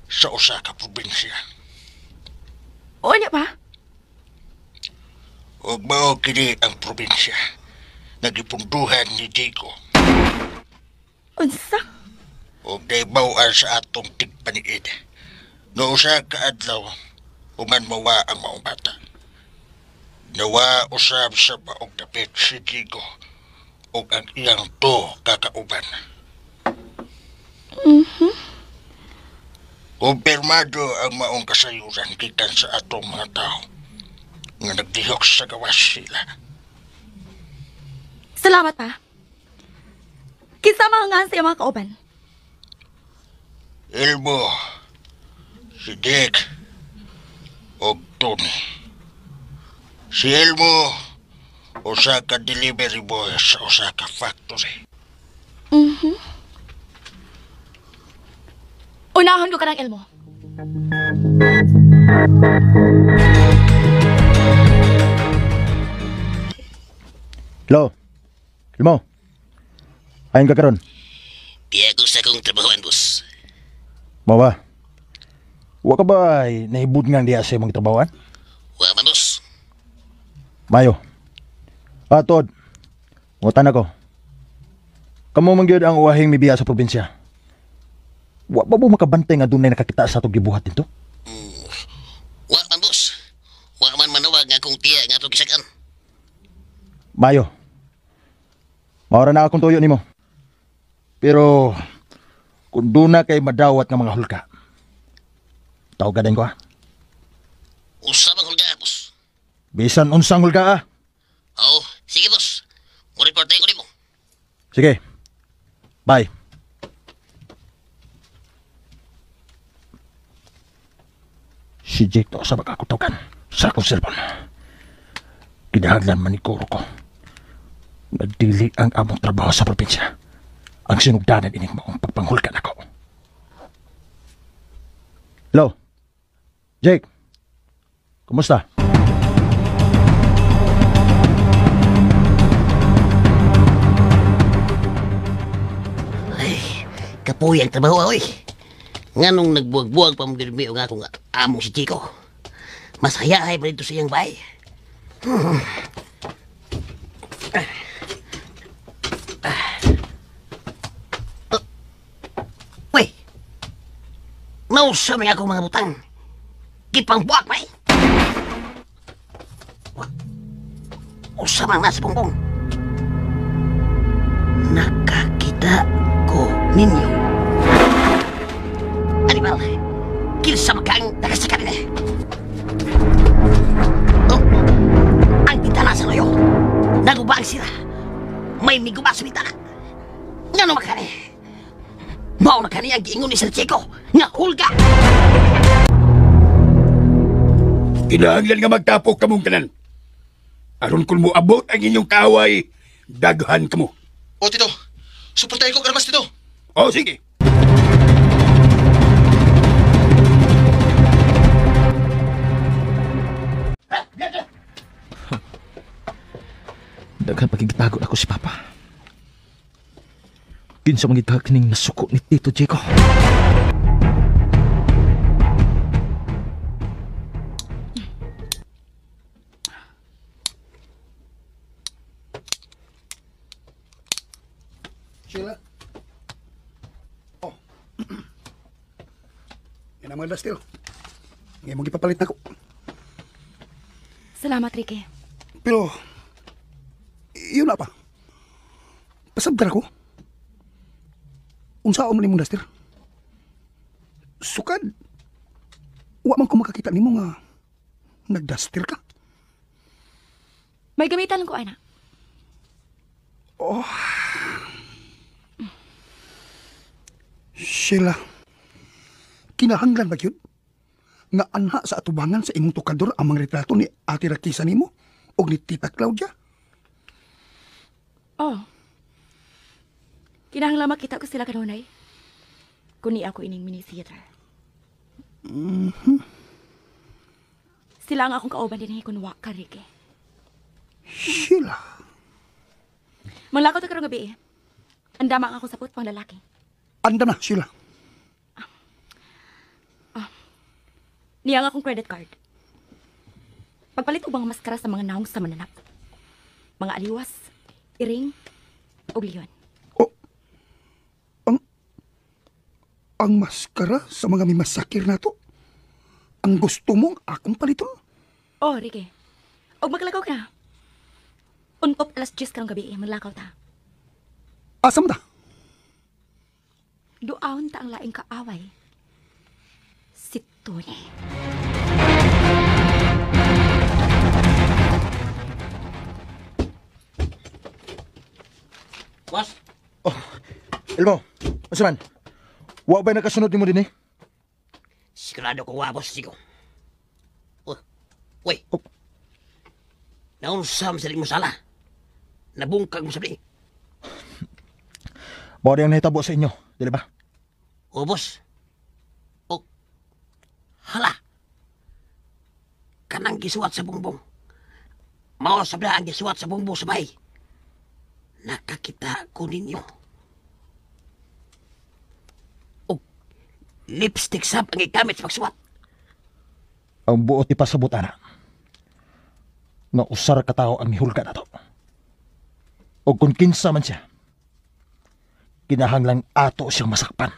sa usa ka probinsya. O niya pa? Ug mao kini ang probinsya. Nagipunduhan ni Diego. Unsa? Ug naibaw-an sa atong tigpaniid. No usa ka adlaw, human mawa ang maong bata. Nawa usab sa maong dapit si Diego ug ang iyang to kakauban. Mm-hmm. Kumpirmado ang maong kasayuran gikan sa atong mga tao nga nagdihok sa gawas sila. Salamat pa. Kinsa mga sa iyang mga kauban? Elmo, si Dick, og Tony. Si Elmo, usa ka delivery boy sa usa ka factory. Mm-hmm. Unahon ko ka ng Elmo. Hello? Elmo? Ayon ka karon? Tiyago sa akong trabahoan, boss. Mao ba? Wa ka ba nahibud nga diya sa imong trabahoan? Wa man, boss. Mayo. Ah, tuod. Ngutan ako. Kamo man gyud ang uwahing mibiya sa probinsya. Wa ba mo makabantay nga dunay nakakita sa atong gibuhat dito? Wa man, boss. Wa man manawag nga akong tiya nga atong gisakan. Mayo. Maura na akong tuyo nimo. Pero kung duna kay madawat nga mga hulka, tawag ka din ko, ha? Usa bang hulga, boss? Bisan unsang hulka, ha? Oo, sige, boss. Mo-report ko nimo. Sige. Bye. Si Jake to sa baka kutukan sa akong cellphone. Kinahanglan maniguro ko. Nagdili ang among trabaho sa probinsya. Ang sinugdanan ining maong pagpanghulka nako. Hello? Jake? Kumusta? Ay, kapoy ang trabaho, oy. Nganong nagbuwag-buwag pa mong girmi nga akong among si Chico. Mas hayahay pa dito sa iyang bahay. Uy! Nausa may akong mga butang. Kipang buwak, may! Usa man nasa punggong. Nakakita ko ninyo. Animal, kinsa makang nakasaka nila. Oh, ang bitana sa loyo. Naguba ang sira. May miguba sa bitana. Ngano makani? Mao na kani ang giingon ni Sir Chico nga hulga. Kinahanglan nga magtapok kamong tanan. Aron kung moabot ang inyong kaaway, daghan kamo. O, Tito. Suportahin ko karmas, Tito. O, sige. Daghan pagigitago ako si Papa. Kinsa man gid kining nasuko ni Tito Chico. Sheila. Oh. Yan ang mga dastil. Ngayon mong ipapalit na ko. Salamat, Ricky. Pero, yun na pa. Pasabdar ako. Unsa man nimong dastir? Sukad. Wa man ko makakita nimo nga nagdastir ka. May gamitan ko, ana. Oh. Sheila, kinahanglan ba yun? Nga anha sa atubangan sa imong tukador ang mga retrato ni Ate Rakisa nimo o ni Tita Claudia? Oh. Kinahanglan makita ko sila kanunay. Kuni ako ining mini theater. Sila ang akong kauban din kung wa ka, Ricky. Sheila. Manglakaw ta karong gabi eh. Andama ang akong sapot pang lalaki. Andam na, Sheila. Niya ang akong credit card. Pagpalit og mga maskara sa mga naong sa mananap. Mga aliwas, iring, ug leon. Oh, ang maskara sa mga mimasakir nato? Ang gusto mong akong paliton? Oh, Ricky. Og maglakaw ka. Untop alas 10 karong gabi, eh, maglakaw ta. Asa man ta? Duaon ta ang laing kaaway. Si Tony. Boss, Oh, Elmo, unsa man? Wa ba'y nakasunod nimo dinhi? Sigurado ko wa, boss Chico. Oh, uy. Oh. Naunsa man sa mo sala. Nabungkag mo sa di. Mao ang nahitabo sa inyo, dili ba? O, boss. O, hala. Kanang gisuwat sa bungbong. Mao sabla ang gisuwat sa bungbong sa bay. Nakakita ko ninyo. O, lipstick sab ang gigamit sa pagsuwat. Ang buot ipasabot ana. Nga usar ka tawo ang mihulga nato. O kung kinsa man siya, kinahanglang ato siyang masakpan.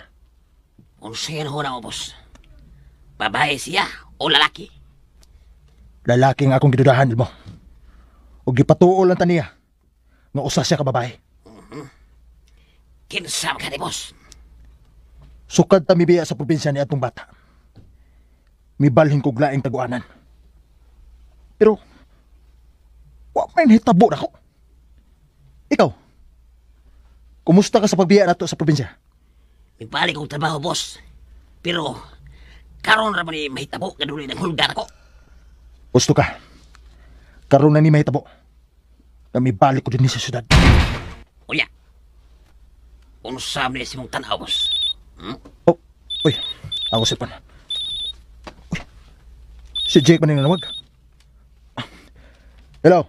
Unsa yan ho na mo, boss? Babae siya o lalaki? Lalaki nga akong gidudahan mo. O gipatuo lang ta niya nga usa siya ka babae. Kinsa man ka ni, boss? Sukad ta mibiya sa probinsya ni atong bata. Mibalhin kog laing taguanan. Pero wa may nahitabo nako. Ikaw, kumusta ka sa pagbiya nato sa probinsya? Mibalik kong trabaho, boss. Pero karon ra man ni mahitabo nga dunay nang hulga nako. Gusto ka. Karon na ni mahitabo. Nga mibalik ko dinhi sa syudad. Unya. Unsa man ni sa imong tan-aw, boss? Oh, uy, ako cellphone. Uy, si Jake man yung nanawag. Hello.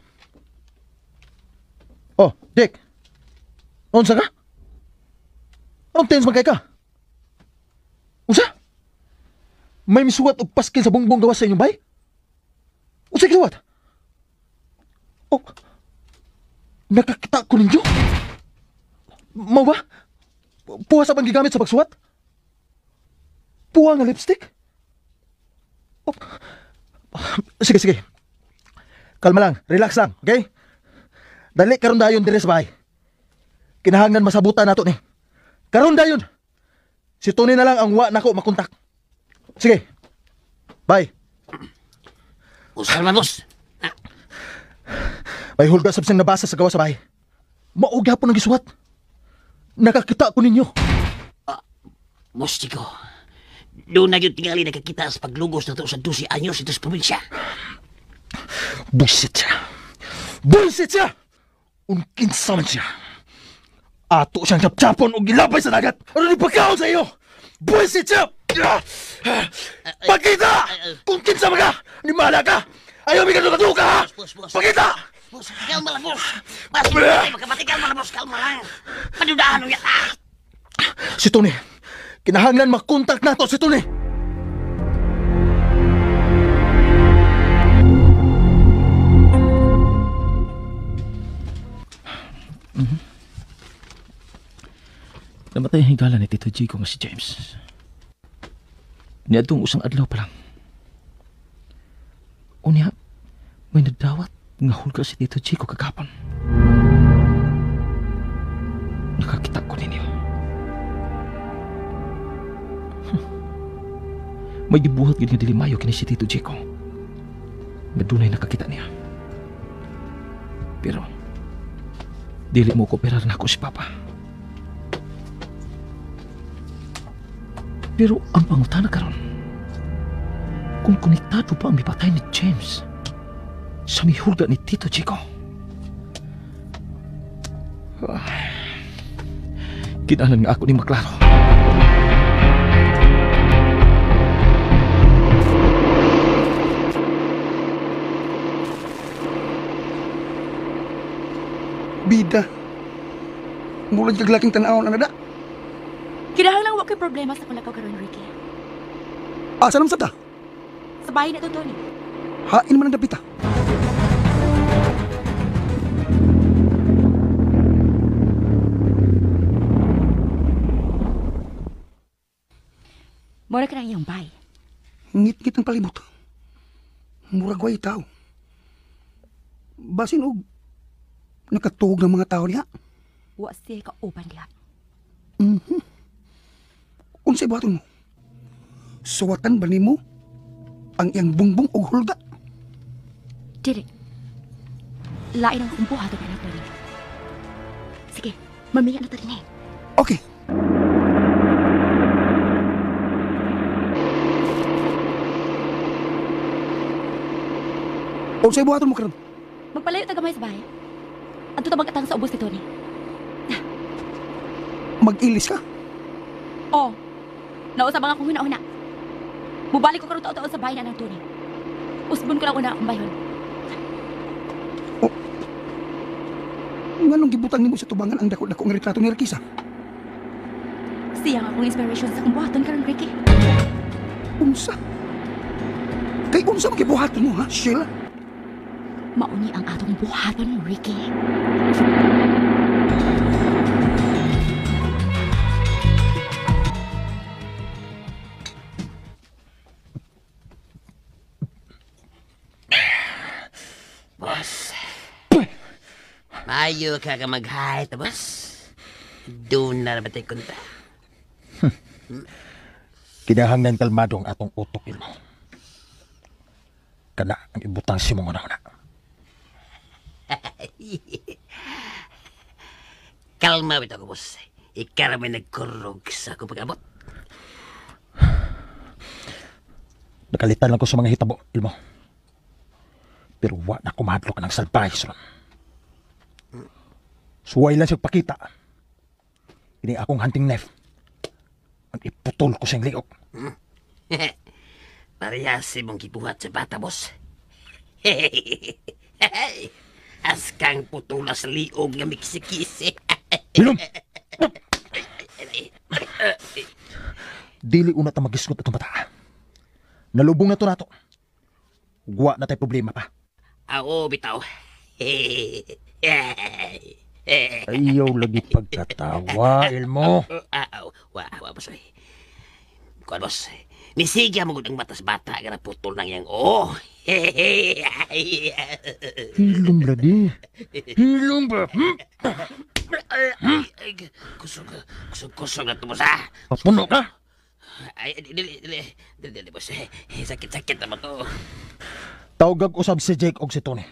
Oh, Jake. Unsa ka? Anong tense man kay ka? Unsa? May misuwat og paskin sa bungbong gawas sa inyong bay? Unsa gisuwat? Oh, nakakita ko ninyo? Mao ba? Puha sa bang gigamit sa pagsuwat? Puha nga lipstick? Oh. Sige, sige. Kalma lang, relax lang, okay? Dali karon dayon dire sa bahay. Kinahanglan masabutan nato ni. Karon dayon. Si Tony na lang ang wa nako makontak. Sige. Bye. Unsa man, boss? May hulga sab siyang nabasa sa gawas sa bahay. Mao gyapon ang gisuwat. Nakakita ko ninyo. Boss Chico, doon na yun tingali nakakita sa paglugos na to sa 12 anyos ito sa probinsya. Bullshit siya. Bullshit siya! Unkinsa man siya. Ato siyang chapchapon o gilabay sa dagat. Ano ni pagkaon sa iyo? Bullshit siya! Pakita! Kung kinsa man ka, ni mahala ka! Ayaw mi kaduka-duka, ha? Boss, boss. Pakita! Boss, kalma lang, boss. Boss, magkapati, kalma lang, boss. Kalma lang. Padudahan mo yata. Si Tony, kinahanglan makontak nato si Tony. Namatay ang higala ni Tito Chico nga si James. Niadtong usang adlaw pa lang. Unya, may nadawat nga hulga si Tito Chico kagapon. Nakakita ko ninyo. May gibuhat gid nga dili mayo kini si Tito Chico. Nga dunay nakakita niya. Pero dili mo kooperar nako si Papa. Pero ang pangutana karon, kung konektado pa ang mipatay ni James sa mihulga ni Tito Chico. Kinahanglan nga ako ni maklaro. Bida. Mulad kag laking tan-awon anada. Kinahanglan wa kay problema sa kulakaw karon, Ricky. Asa naman sa ta? Sa bahay na to, Tony. Hain man ang dapita. Mura ka na iyang bay. Ngit-ngit ang palibot. Murag way tao. Basin og nakatuog ng mga tao niya. Wa siya kauban diha. Mm-hmm. Unsay buhaton mo? Suwatan ba nimo ang iyang bungbong og hulga? Dili. Lain ang akong buhaton na Tony. Sige, mamiya na ta din eh. Okay. Unsay buhaton mo karon? Magpalayo ta gamay sa bahay. Adto ta mag-atang sa ubos ni Tony. Mag-ilis ka? Oo. Nausab ang akong huna-huna. Mubalik ko karon taon-taon sa bahay na ng Tony. Usbon ko lang una akong bayon. Oh. Nganong gibutang nimo sa tubangan ang dako-dako nga retrato ni Rakisa? Siya ang akong inspiration sa akong buhaton karon, Ricky. Unsa? Kay unsa man gibuhaton mo, ha, Sheila? Mauni ang atong buhaton, Ricky. Boss. Mayo ka ka mag-hi, boss. Doon na naman tayo kunta. Kinahanglan kalmado ang atong utok, Ilmo. Kana ang ibutang si mong una-una. Kalma bitaw ko, boss. Ikaw may nagkurog sa akong pag-abot. Nakalitan lang ko sa mga hitabo, Ilmo. Pero wa na kumadlok ng salbahe, ron. Suway lang siya pakita. Ini akong hunting knife. Ang iputol ko siyang liok. Parehas mong gibuhat sa bata, boss. Askang putulas liog nga miksikisi. Hilom! Dili una ta magisgot atong bata. Nalubong na to nato. Wa na tay problema pa. Aw, bitaw. Ayaw lagi pagkatawa, Ilmo. Aw, wa, wa, boss. Kuan, boss. Nisigya mo gud ang matas bata nga naputol nang yang oh. Hilom lagi. Hilom ba? Kusog, kusog, kusog na to, boss, ha? Papuno ka? Ay, dili, dili, dili, dili, boss. Sakit-sakit naman to. Tawgag usab si Jake og si Tony.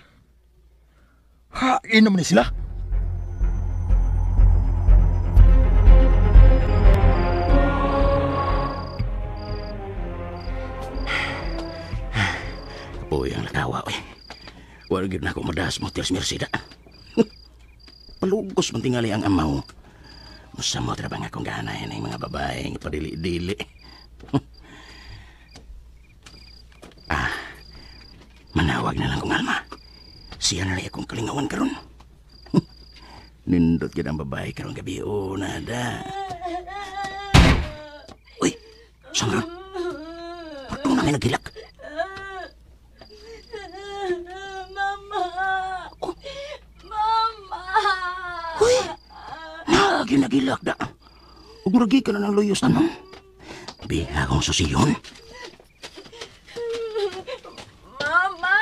Hain naman ni sila. Uy, ang lakawa, uy. Wala gyud na ako madas mo, Tias Mercida. Palugos man tingali ang amaw. Musamot ra ba nga akong ganay ng mga babae nga padili-dili. Ah, manawag na lang kong alma. Siya na lang akong kalingawan karon. Nindot gyud ang babae karon gabi. Oh, nada. Uy, sangron. Pato na may naghilak. Mama! Oh. Mama! Uy! Nagi nagilak da. Ug muragi ka na ng luyos tanong. Bi, akong susiyon. Mama!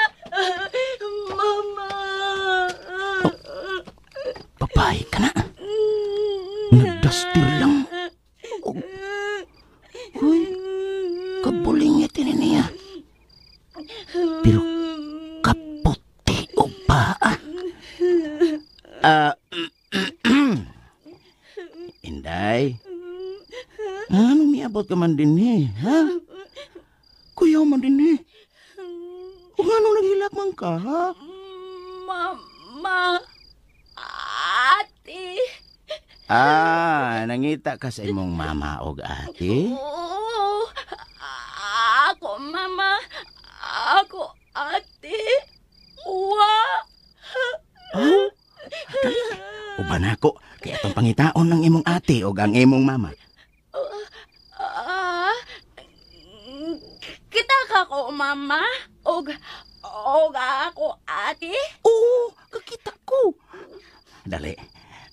Mama! Oh, babae ka na. Nagdastir lang. Oh. Uy, kabulingit ini niya. Pero kaputi o paa. Inday, ano miabot ka man din eh, ha? Kuyaw man din eh. Kung ano naghilak man ka, ha? Mama, ate. Ah, nangita ka sa imong mama og ate? Oo, ako mama, ako ate. Wa. Oh, dali. Uban ako kay atong pangitaon ng imong ate o ang imong mama. Kita ka ko, mama? Og ako, ate? Oo, kakita ko. Dali,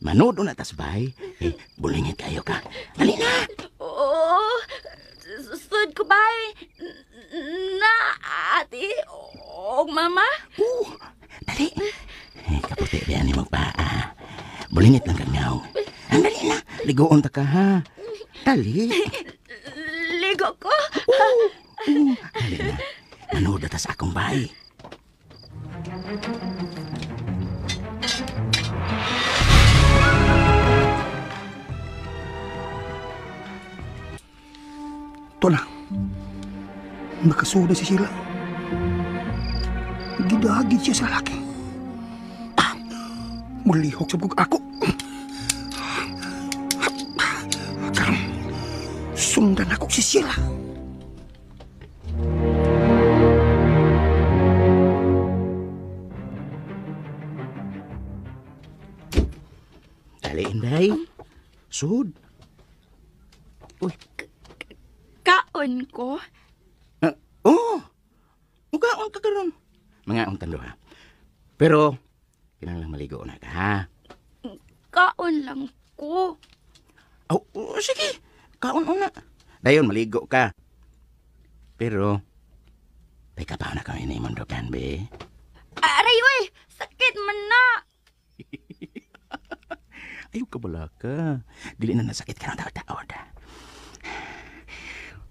manood na tas bay. Eh, bulingit kayo ka. Dali na! Oo, sud ko bay. Na, ate, og mama? Oo, dali. Eh, kaputi ba ni magpaa. Bulingit lang kang ngaong. Ang dali na, ligoon ta ka ha. Dali. Ligo ko? Oo, dali na. Manood na tas akong bay. Ito na. Nakasuda si Sheila. Gidagid siya sa lalaki. Mulihok sa bug ako. Karon, sundan ako si Sheila. Dali, Inday. Sud. Uy. Kaon ko? Oo. Mukaon ka karon. Mga untan ha. Pero, kinahanglan maligo na ka, ha? Kaon lang ko. Oh, sige. Kaon una. Dayon, maligo ka. Pero, teka pa na kami ni Mundokan, be. Aray, uy! Sakit man na! Ayaw ka bala ka. Dili na nasakit ka ng taon-taon.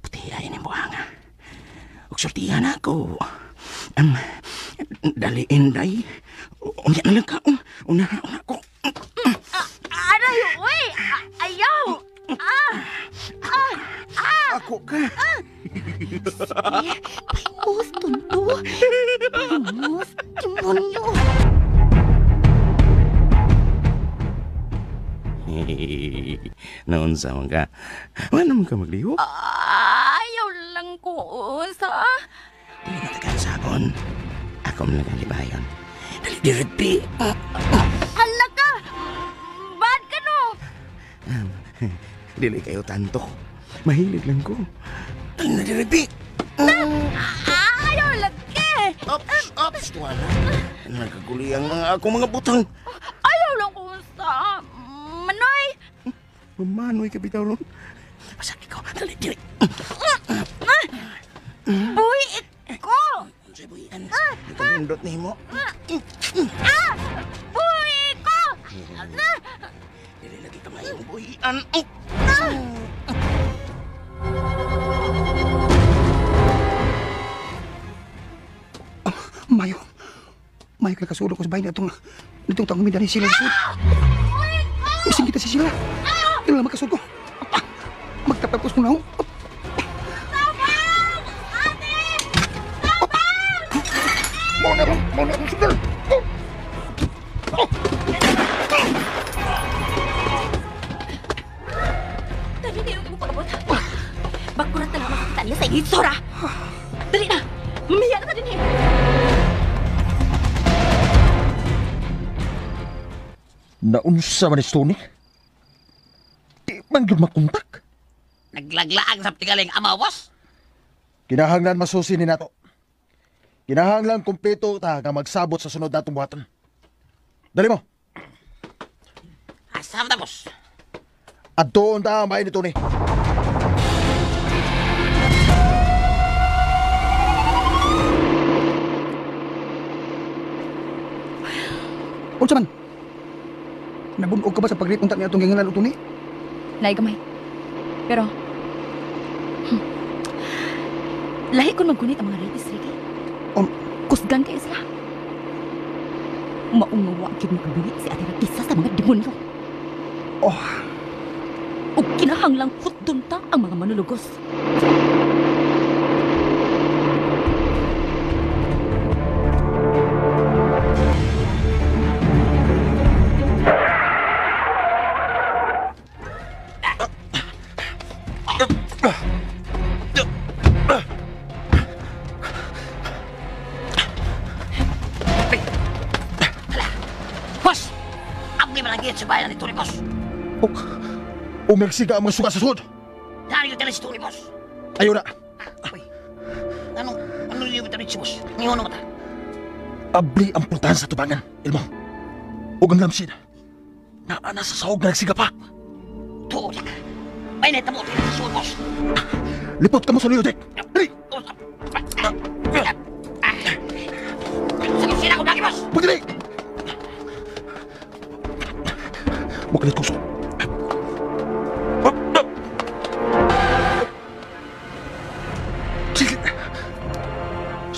Puti ay ni buhanga. Ug sultihan ako. Dali, Inday. Unya na lang ka. Una ko. Aray, uy! Ayaw! Ako ka. Sige, paimos, tunto. Paimos, demonyo. Naunsa man ka. Wala naman ka maglihok. Ayaw lang ko, unsa. Dili na tagaan sabon. Ako man lang ang libayon. Dali, diripi. Hala ka! Bad ka no? Dili kayo tanto. Mahilig lang ko. Dali na diripi. Ayaw lagi! Ops, ops! Wala. Nagkaguli ang mga ako mga butang. Ayaw lang ko, unsa. Manoy! Mamanoy ka bitaw ron. Masakit ko. Dali, dili. Buhi ko! Unsay buhian? Nagkanindot ni mo. Buhi ko! Dili lagi ka mayong buhian. Mayo. Mayo kay kasulok ko sa bahay na itong itong tangumida ni sila sa sud. Ising kita si sila. Ito lang magkasud ko. Magtapag ko sa naong. Tabang! Ate! Tabang! Mau na akong sundal. Dali na yung imong pag-abot. Bakurat na lang makakita niya sa itsura. Dali na! Mamiya na ka din eh! Naunsa man ni Tony? Di man gyud makontak. Naglaglaag sa tigaling ama, boss. Kinahanglan masusi ni nato. Kinahanglan kumpleto ta nga magsabot sa sunod natong buhaton. Dali mo. Asa ta, boss? Adtoon ta ang bahay ni Tony. Unsa man? Nabunog ka ba sa pagripunta ni atong gingalan o Tony? Naay gamay. Pero, lahi ko maggunit ang mga rapist, Ricky. Kusgan kayo sila. Maungawa gyud makabuhi si Ate Rakisa sa mga demonyo. Oh. Ug kinahanglang hutdon ta ang mga manulugos. Boss! Abli ba ang gate sa bayan ni Tony, boss. O nagsiga ang mga suga sa sud. Dari ko si Tony, boss. Ayaw na. Uy, ano niyo ba si boss? Ngayon na mata. Abli ang pultahan sa tubangan, Elmo. O ang lamsid. Naana sa sahog na nagsiga pa. Tuo, Jack. May naitamo tayo sa sud, boss. Lipot ka mo sa luyo, Jack. Dali! Sa kusina ko lagi, boss! Pagdali! Makalit ko.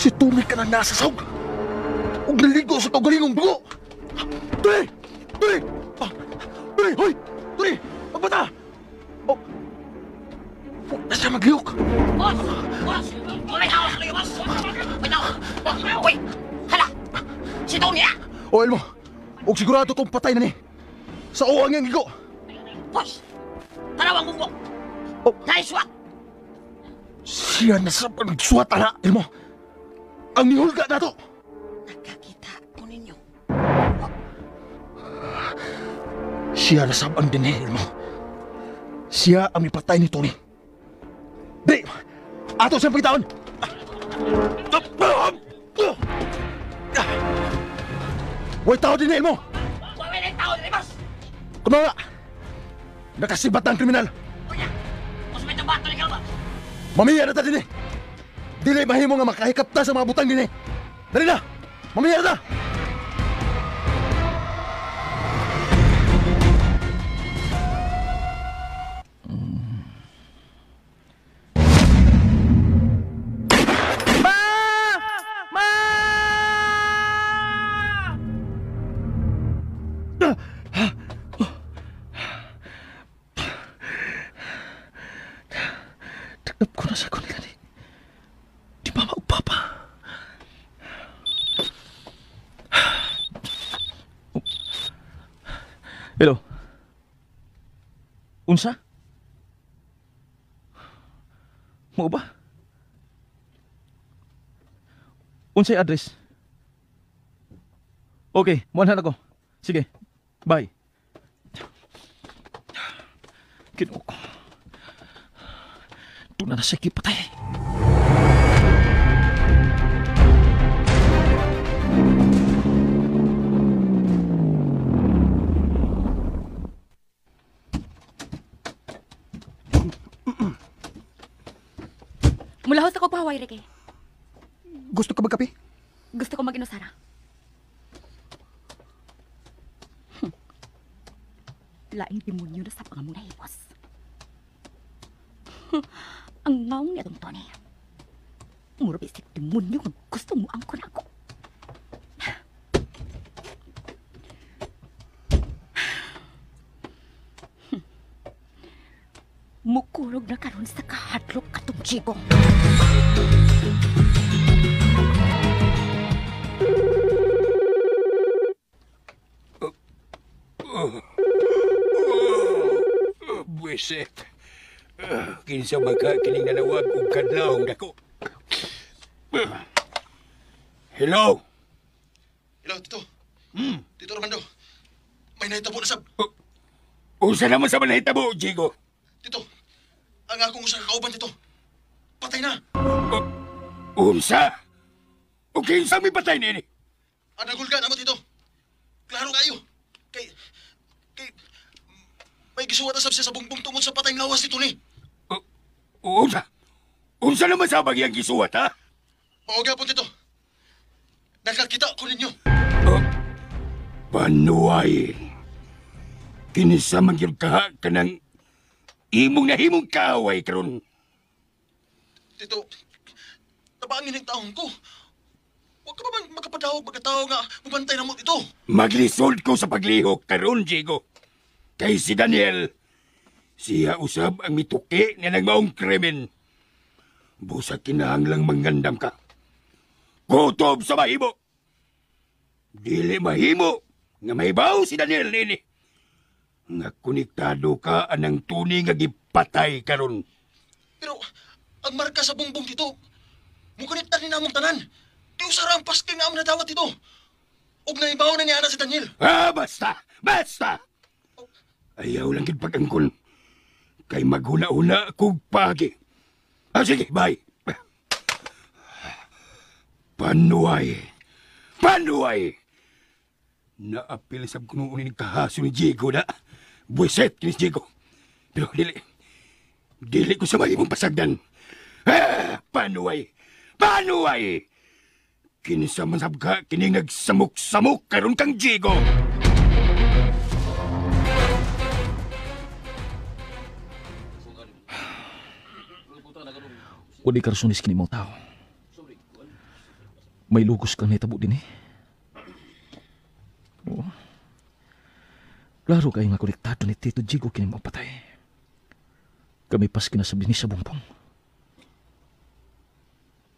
Si Tony ka na nasa sahog. Huwag naligo sa kaugalingong dugo. Tony! Tony! Tony! Hoy! Tony! Magbata! Oh! Huwag na siya magliyok. Boss! Boss! May tao sa luyo, boss! May tao! Uy! Hala! Si Tony, ah! O, Elmo! Huwag sigurado kong patay na ni. Sa uwang niyang gigo. Boss! Tanaw ang bumbong! Oh. Naisuwat! Siya na sa nagsuwat, ala, Elmo! Ang nihulga na to! Nakakita ko ninyo. Siya na sab ang dinhi, Elmo. Siya ang mipatay ni Tony. Di! Ato siyang pagitaon! Huwag tao din, Elmo! Huwag tao din, boss! Kumawa! Nakasibat na ang kriminal! Kuya! Mas may tabato ni Kalba! Mamiya na ta din eh! Dili mahimo nga makahikap ta sa mga butang din eh! Dali na! Mamiya na ta! Ma! Ma! Tagnap ko na sa kanila ni Mama ug Papa. Hello. Unsa? Mo ba? Unsay address? Okay, muanhan ako. Sige. Bye. Ginoo ko. Doon na siya kipatay. Mulahos ako pahaway, Ricky. Gusto ka magkape? Gusto ko mag-inusara. Laing demonyo na sa pangamong nahipos. Ang ngaong niya itong Tony. Mura bisik demonyo kung gusto mo ang kunako. Mukurog na karon sa kahadlok katong Chico. Buwisit. Kinsa man ka kining nanawag og kadlawng dako. Hello? Hello, Tito. Tito Armando. May nahitabo na sab. Unsa naman sa nahitabo, Jigo? Tito, ang akong usa ka kauban, Tito. Patay na. Unsa? O kinsa may patay nini? Ang nagulga na mo, Tito. Klaro kayo. Kay may gisuwat na sab siya sa bungbong tungod sa patay ng lawas ni Tony. Unsa? Unsa naman sa bagay ang gisuwat, ha? Oo, gapon, Tito. Nakakita ko ninyo. Panuay. Kinisa man yun ka kanang imong nahimong kaaway karon. Tito, tabangin ang taong ko. Huwag ka ba bang makapadawag magkatao nga mabantay na mo, Tito? Maglisod ko sa paglihok karon, Diego. Kay si Daniel, siya usab ang mituki nga nagmaong krimen. Busa kinahanglang mangandam ka. Kutob sa mahimo. Dili mahimo nga mahibaw si Daniel nini. Nga konektado ka anang tuni nga gipatay karon. Pero ang marka sa bungbong, Tito, mukonektar ni namong tanan. Di usara ang paske nga among nadawat, Tito. Ug naibaw na niya ana si Daniel. Ah, basta! Basta! Ayaw lang gid pag-angkon. Kay maghuna-huna kog pagi. Ah, sige, bye. Panuay. Panuay! Naapil sa kuno ni kahaso ni Diego na. Buiset kini si Diego. Pero dili. Dili ko sa mahimong pasagdan. Ah, panuay! Panuay! Kinsa man sabka kining nagsamok-samok karon kang Diego. Wala karasunis kini mong tao. May lugos kang nahitabo din eh. Oo. Klaro kayo nga konektado ni Tito Jigo kini mong patay. Kami pas kinasabi ni sa bumbong.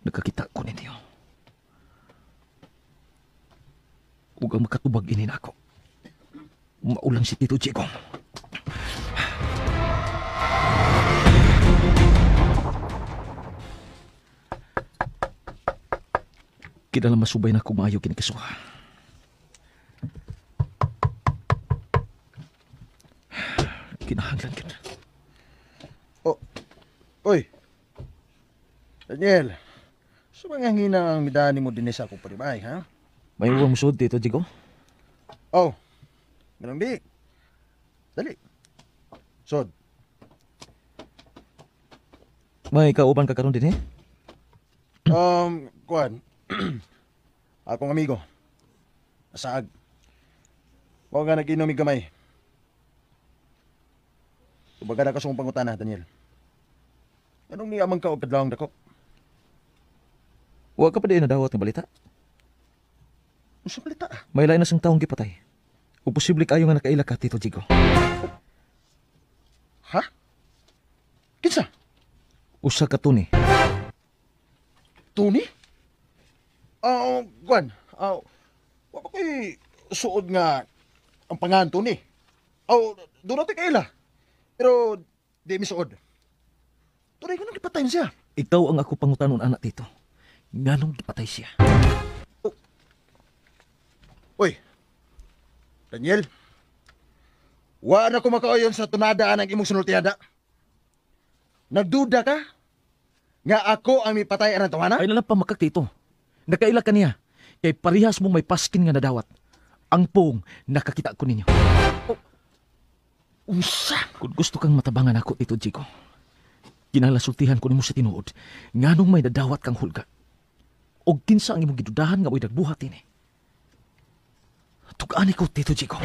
Nakakita ko ninyo. Huwag ang makatubag ini na ako. Maulang si Tito Jigo. Kinala masubay na kumayo kinikasuha. Kinahanglan kita. Oh, oy. Daniel, sa mga hina ang midani mo din sa akong paribay, ha? May uwang musod dito, Jigo? Oh, ganun di. Dali. Sod. May kauban ka karon din, eh? Kuan. Akong amigo. Asaag. Huwag nga nag-inom gamay. Tubaga na kasong pangutana, Daniel. Anong niamang ka o kadlawang dako? Huwag ka pa din nadawat ng balita. Unsa balita? May lain na sang taong gipatay. O posible kayo nga nakaila ka, Tito Jigo. Ha? Kinsa? Usa ka Tony. Tony? Kuan. Wa pa ko'y suod nga ang pangan Tony. Doon natin kaila. Pero di mi suod. Tunay ko nang gipatay siya. Ikaw ang ako pangutanon, anak, Tito. Nganong gipatay siya? Oh. Uy, Daniel. Wa na ko makauyon sa tunada ang imong sinultiada. Nagduda ka? Nga ako ang mipatay anang tawana? Ay nalang pamakak, Tito. Nakaila ka niya. Kay parihas mong may paskin nga nadawat. Ang pong nakakita ko ninyo. Oh. Unsa? Kung gusto kang matabangan ako, Tito Jigo, kinalasultihan ko nimo sa tinuod nganong may nadawat kang hulga. Og kinsa ang imong gidudahan nga mo'y nagbuhat ini. Tug-an ko, Tito Jigo.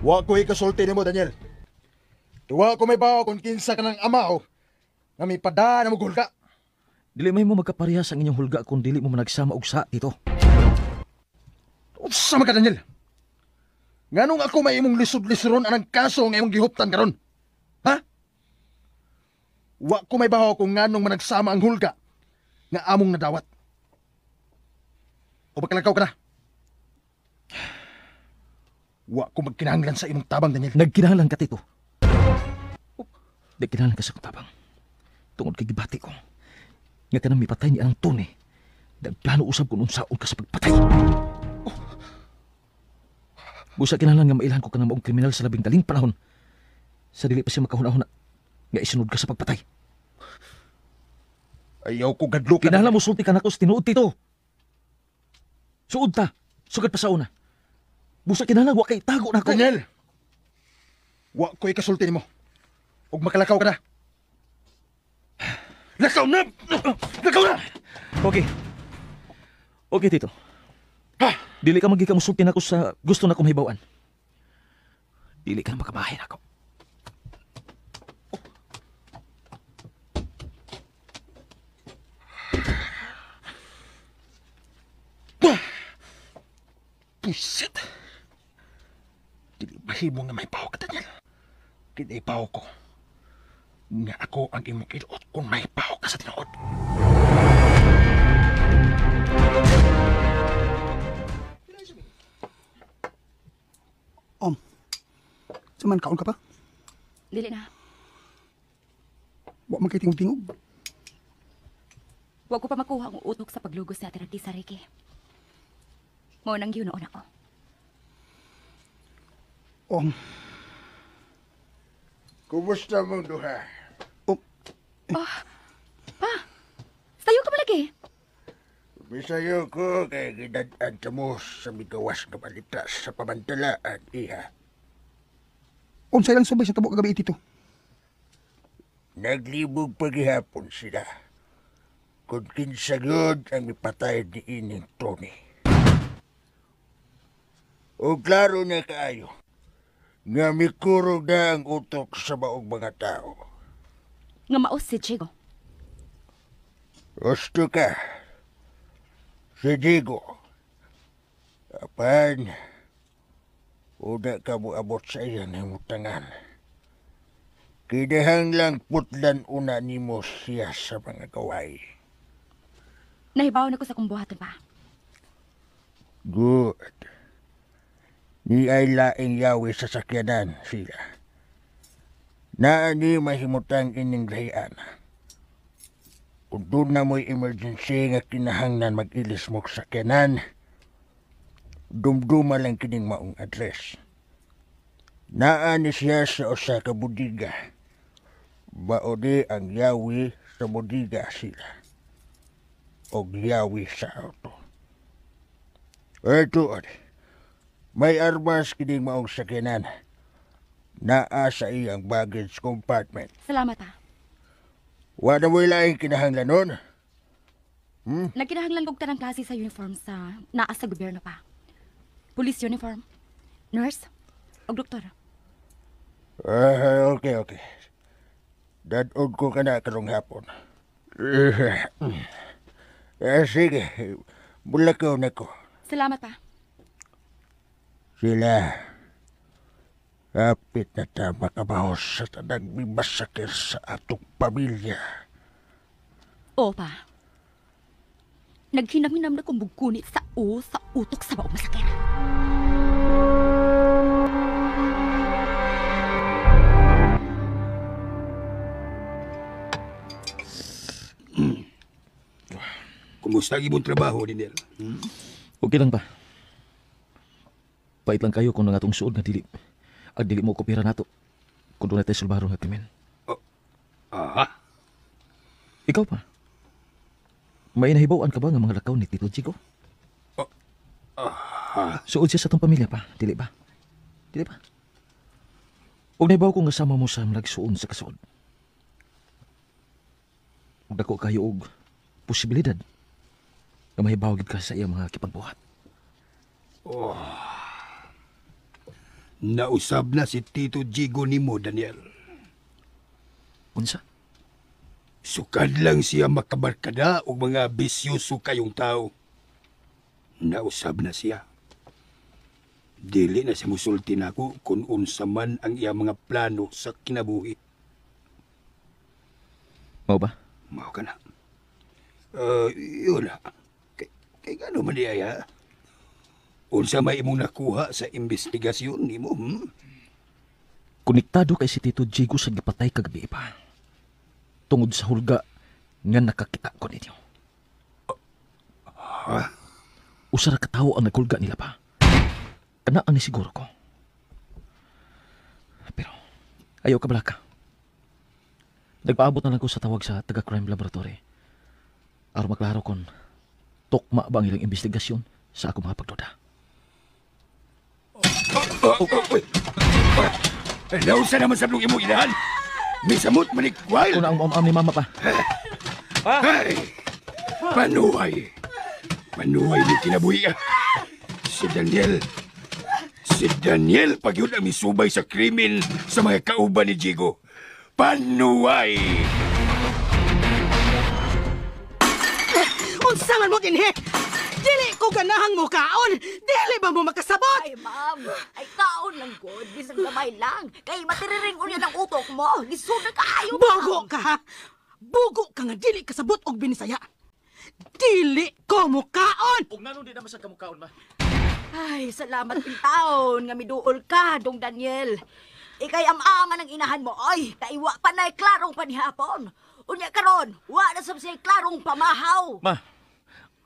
Wa ko ikasulti nimo, Daniel. Tuwa ko may bawa kung kinsa ka ng amaw nga may padaan na mo hulga. Dili may mo magkaparehas ang inyong hulga kung dili mo managsama og sa, Tito. Unsa man ka, Daniel? Nganong ako may imong lisod-lisron anang kaso nga imong gihuptan karon? Ha? Wa ko may bawo kung nganong managsama ang hulga nga among nadawat. O magkalakaw ka na. Wa ko magkinahanglan sa imong tabang, Daniel. Nagkinahanglan ka, Tito. Nagkinahanglan ka sa akong tabang. Tungod kay gibati ko nga kanang mipatay ni anang Tony, nagplano usab kung unsaon ka sa pagpatay. Oh. Busa kinahanglan nga mailhan ko kanang maong kriminal sa labing daling panahon. Sa dili pa siya makahuna-huna nga isunod ka sa pagpatay. Ayaw ko gadlo ka. Kinahanglan mo sulti ka nako sa tinuod, Tito. Suod ta, sugad pa sa una. Busa kinahanglan wa kay tago nako. Daniel, wa ko ikasulti nimo. Ug makalakaw ka na. Lakaw na! Lakaw na! Okay. Okay, Tito. Ha? Dili ka magiging musulti nako sa gusto na kong hibawan. Dili ka na makabahin ako. Oh. Pusit! Dili mahimo nga may paw ka, Daniel. Kinaipaw ko nga ako ang imong kinuot kung may paw ka sa tinuod. Suman kaon ka pa? Dili na. Wa man kay tingog-tingog. Wa ko pa makuha ang utok sa paglugos ni Ate Rakisa, Ricky. Mao nang gihunaon ako. Kumusta mong duha? Pa, sayo ka malagi. Misayo ko kay gidad-an ka mo sa migawas nga balita sa pamantalaan, iha. Unsay lang subay sa tabo kagabi, Tito? Naglibog pagihapon sila. Kung kinsa gyud ang mipatay ni ining Tony. O klaro na kaayo, nga mikurog na ang utok sa maong mga tao. Nga maos si Diego. Gusto ka. Si Diego. Apan, una ka mo abot sa iyang himutangan. Kinahanglang putlan una nimo siya sa mga gaway. Nahibaw na ko sa kong buhaton pa. Good. Ni ay laing yawi sa sakyanan sila. Naa ni mahimutang ining lahian. Kung doon na mo'y emergency nga kinahanglan mag-ilis mo sa sakyanan, dumduma lang kining maong address. Naa ni siya sa usa ka budiga. Baodi ang yawi sa budiga sila. Og yawi sa auto. Eto, may armas kining maong sakyanan. Naa sa iyang baggage compartment. Salamat pa. Wala mo'y laing kinahanglan nun. Nagkinahanglan kog tanang klase sa uniform sa naa sa gobyerno pa. Police uniform, nurse, og doktor. Okay, okay. Dadog ko ka na karong hapon. Sige, bulakaw na ko. Salamat pa. Sila, kapit na ta makabahos sa tanang mimasakir sa atong pamilya. Oo pa. Naghinam-hinam na kong bugkunit sa o sa utok sa maong masakit. Kumusta ang imong trabaho, Daniel? Okay lang ba? Pait lang kayo kung nangatong suod nga dili. Ag dili mo kopira nato. Kung doon natin sulbaro nga krimen. Aha. Ikaw pa. May nahibaw-an ka ba nga mga lakaw ni Tito Chico? Aha. Suod siya sa atong pamilya pa, dili ba? Dili ba? Ug nahibaw ko nga sama mo sa nagsuon sa kasuod. Ug dako kayo og posibilidad nga mahibaw gid ka sa iyang mga kipagbuhat. Oh. Nausab na si Tito Jigo nimo, Daniel. Unsa? Sukad lang siya makabarkada og mga bisyoso kayong tao. Nausab na siya. Dili na siya musulti nako kung unsa man ang iyang mga plano sa kinabuhi. Mao ba? Mao ka na. Yun na. Kay gano man di ay, ha? Unsa may imong nakuha sa investigasyon nimo? Konektado kay si Tito Jigo sa gipatay kagabi pa. Tungod sa hulga nga nakakita ko ninyo. Ha? Usa ra ka tawo ang naghulga nila pa. Kana ang nisiguro ko. Pero ayaw ka balaka. Nagpaabot na lang ko sa tawag sa taga-crime laboratory. Aron maklaro kon tukma ba ang ilang investigasyon sa akong mga pagduda. Nausa naman sa blong imong inahan. Misamot manikwal. Una ang umam ni mama pa. Ay, panuhay. Panuhay ni kinabuhi. Si Daniel. Si Daniel pag yun ang misubay sa krimen sa mga kauban ni Jigo. Panuhay! Unsa man mo dinhi? Dili ko ganahang mukaon! Dili ba mo makasabot? Ay, ma'am! Ay, kaon lang god. Bisag gamay lang. Kay matiriring unya ng utok mo. Lisod na kaayo, ma'am. Bugo ka, ha? Bugo ka nga dili kasabot og binisaya. Dili ko mukaon! Ug nganong di naman sa kamukaon, ma? Ay, salamat taon nga miduol ka, Dong Daniel. Ikay am-ama ng inahan mo, ay, kaiwa pa na'y klarong panihapon. Unya karon, wa na sab siya'y klarong pamahaw. Ma,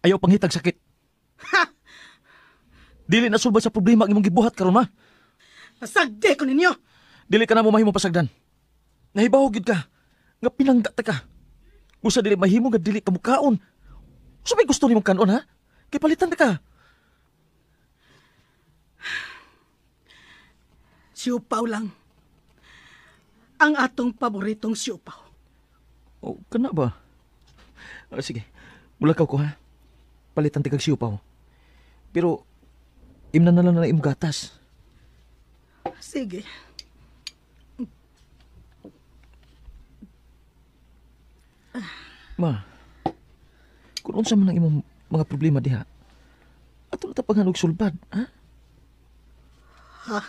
ayaw panghitag sakit. Ha! Dili na sulbad sa problema ang imong gibuhat karon, ma. Pasagdi ko ninyo. Dili ka na mo mahimo pasagdan. Nahibaw gyud ka nga pinangga ta ka. Usa dili mahimo nga dili ka mukaon. Usa may gusto nimong kanon, ha? Kay palitan ta ka. Siupaw lang. Ang atong paboritong siupaw. Oh, kana ba? Oh, sige, mulakaw ko, ha? Palitan ti kag siupaw. Pero, imna na lang na imong gatas. Sige. Ma, kung unsa man ang imong mga problema diha, ato na tapangan og sulbad, ha? Ha?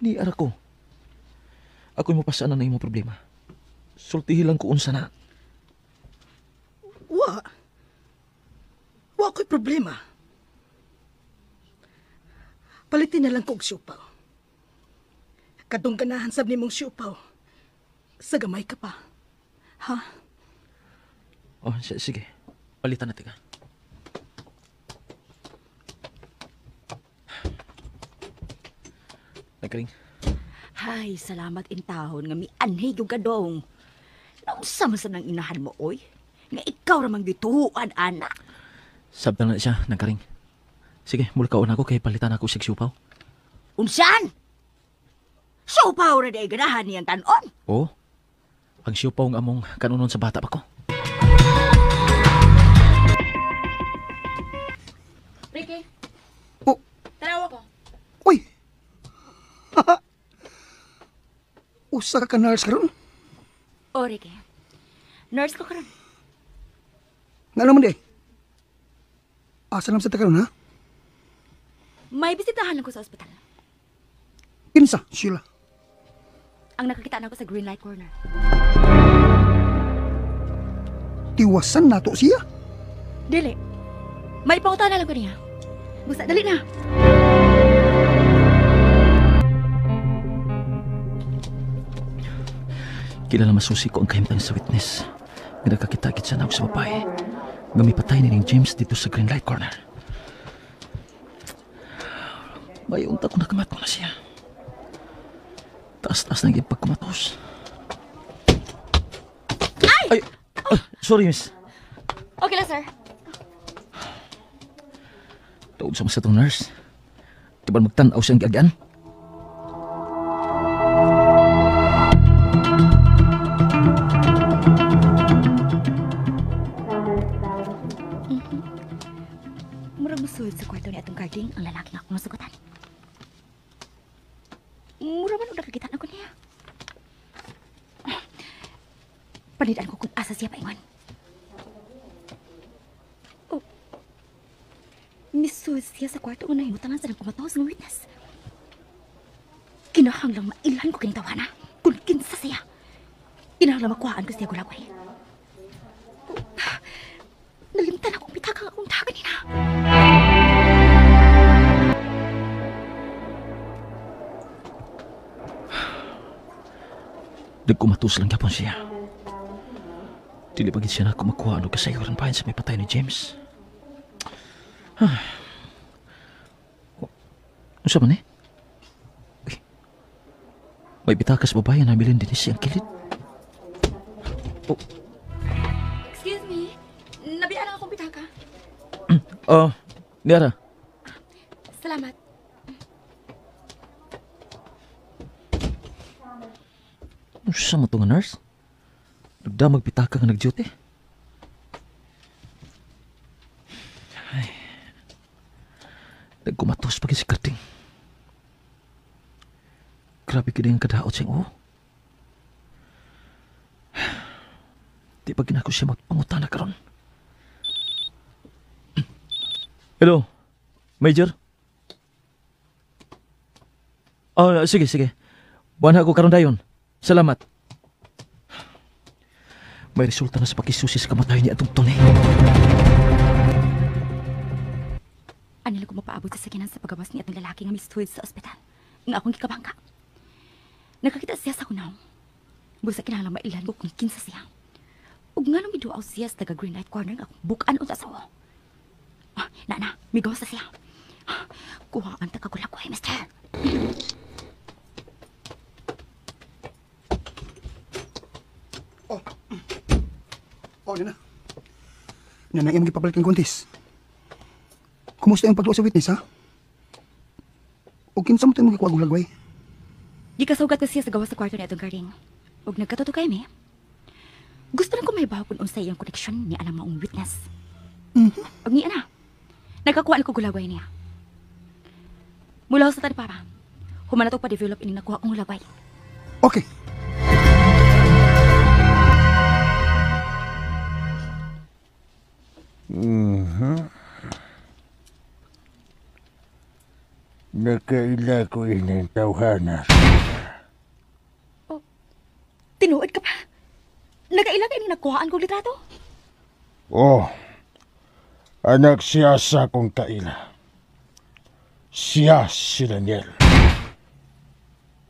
Ni ara ko. Ako'y mapasaan na imong problema. Sultihi lang ko unsa na. Wa. Wa ko'y problema. Palitin na lang ko og siupaw. Kadtong ganahan sab nimong siupaw. Sa gamay ka pa. Ha? Oh, sige. Palitan natin ka. Nagkaring. Hay, salamat intahon nga mianhi yung kadong. Naunsa man sa nang inahan mo, oy? Nga ikaw ramang gituhuan, anak. Sabtang na siya, nagkaring. Sige, mula kaon ako kay palitan ako sig siupaw. Unsan? Siupaw ra di ganahan niyang tanon. Oo. Ang siupaw ang among kanunon sa bata pa ko. Ricky. Oh. Tanawa ko. Uy. Usa ka nurse karon? Oh, Ricky. Nurse ko karon. Nga naman di. Asa naman sa ta karon, ha? May bisitahan lang ko sa ospital. Kinsa, Sheila? Ang nakakita na ko sa Green Light Corner. Tiwasan nato siya? Dili. May pangutana lang ko niya. Basta dali na. Kilala masusi ko ang kahimtang sa witness. Nga nakakita-kit sa naog sa babae. Nga may patay ni James dito sa Green Light Corner. May unta ko nakamat ko na siya. Taas-taas na ipagkumatos. Ay! Ay! Sorry, miss. Okay lang, sir. Taod sa mga itong nurse. Di ba magtanaw siyang giagyan? Murag musuod sa kwarto ni atong guarding ang lalaki nga akong nasugutan. Mura man og nakakita na ko niya. Panidan ko kung asa siya paingon. Oh. Misuod siya sa kwarto nga nahimutangan sa nagkumatos ng witness. Kinahanglang mailhan ko kining tawana kung kinsa siya. Kinahanglang makuhaan ko siya gulagway. Oh. Nalimtan akong pitaka akong taga nina. Nagkumatos lang yapon siya. Dili pa gid siya na kumakuha ano kasayuran pa sa may patay ni James. Unsa man eh? Uy, may bitakas babae na nabilin din siya ang kilid. Oh. Excuse me, nabiyaan ang akong pitaka. Oh, Niara. Salamat. Unsa mo to nga nurse? Nagdamag pitaka nga nag-duty. Ay. Nagkumatos pa si Karting. Grabe kini ang kadaot siyang oh. Di pa ginako siya magpangutana karon. Hello, Major? Oh, sige, sige. Buwan ako karon dayon. Salamat. May resulta na sa pakisusi sa kamatayon niya atong Tony. Ano lang ko mapaabot sa sakinan sa pagawas ni atong lalaki nga mistuid sa ospital. Nga akong gikabangka. Nakakita siya sa kunaw. Busa kinahanglan mailan ko kung kinsa siya. Ug nga nung miduaw siya sa taga Green Light Corner nga akong bukan unta sa. Ah, na, migawas na siya. Kuhaan ta kagulagway, mister. Oh. Oh, Nana. Nana, iyong gipapalit ng kuntis. Kumusta yung pagluwa sa witness, ha? O kinsa mo ito yung magkikuha gulagway? Gikasugat ko siya sa gawas sa kwarto ni atong garing. Ug nagkatuto kay mi. Gusto lang ko may baho kung unsay iyang koneksyon ni anang maong witness. Mm-hmm. Ug ni ana, nagkakuha na ko gulagway niya. Mula sa tani papa, human na to pa-develop ining nakuha kong gulagway. Okay. Mm-hmm. Nakaila ko ining tawhana. Oh, tinuod ka pa? Nakaila ka ining nakuhaan kong litrato? Oh, anak siya sa kong kaila. Siya si Daniel.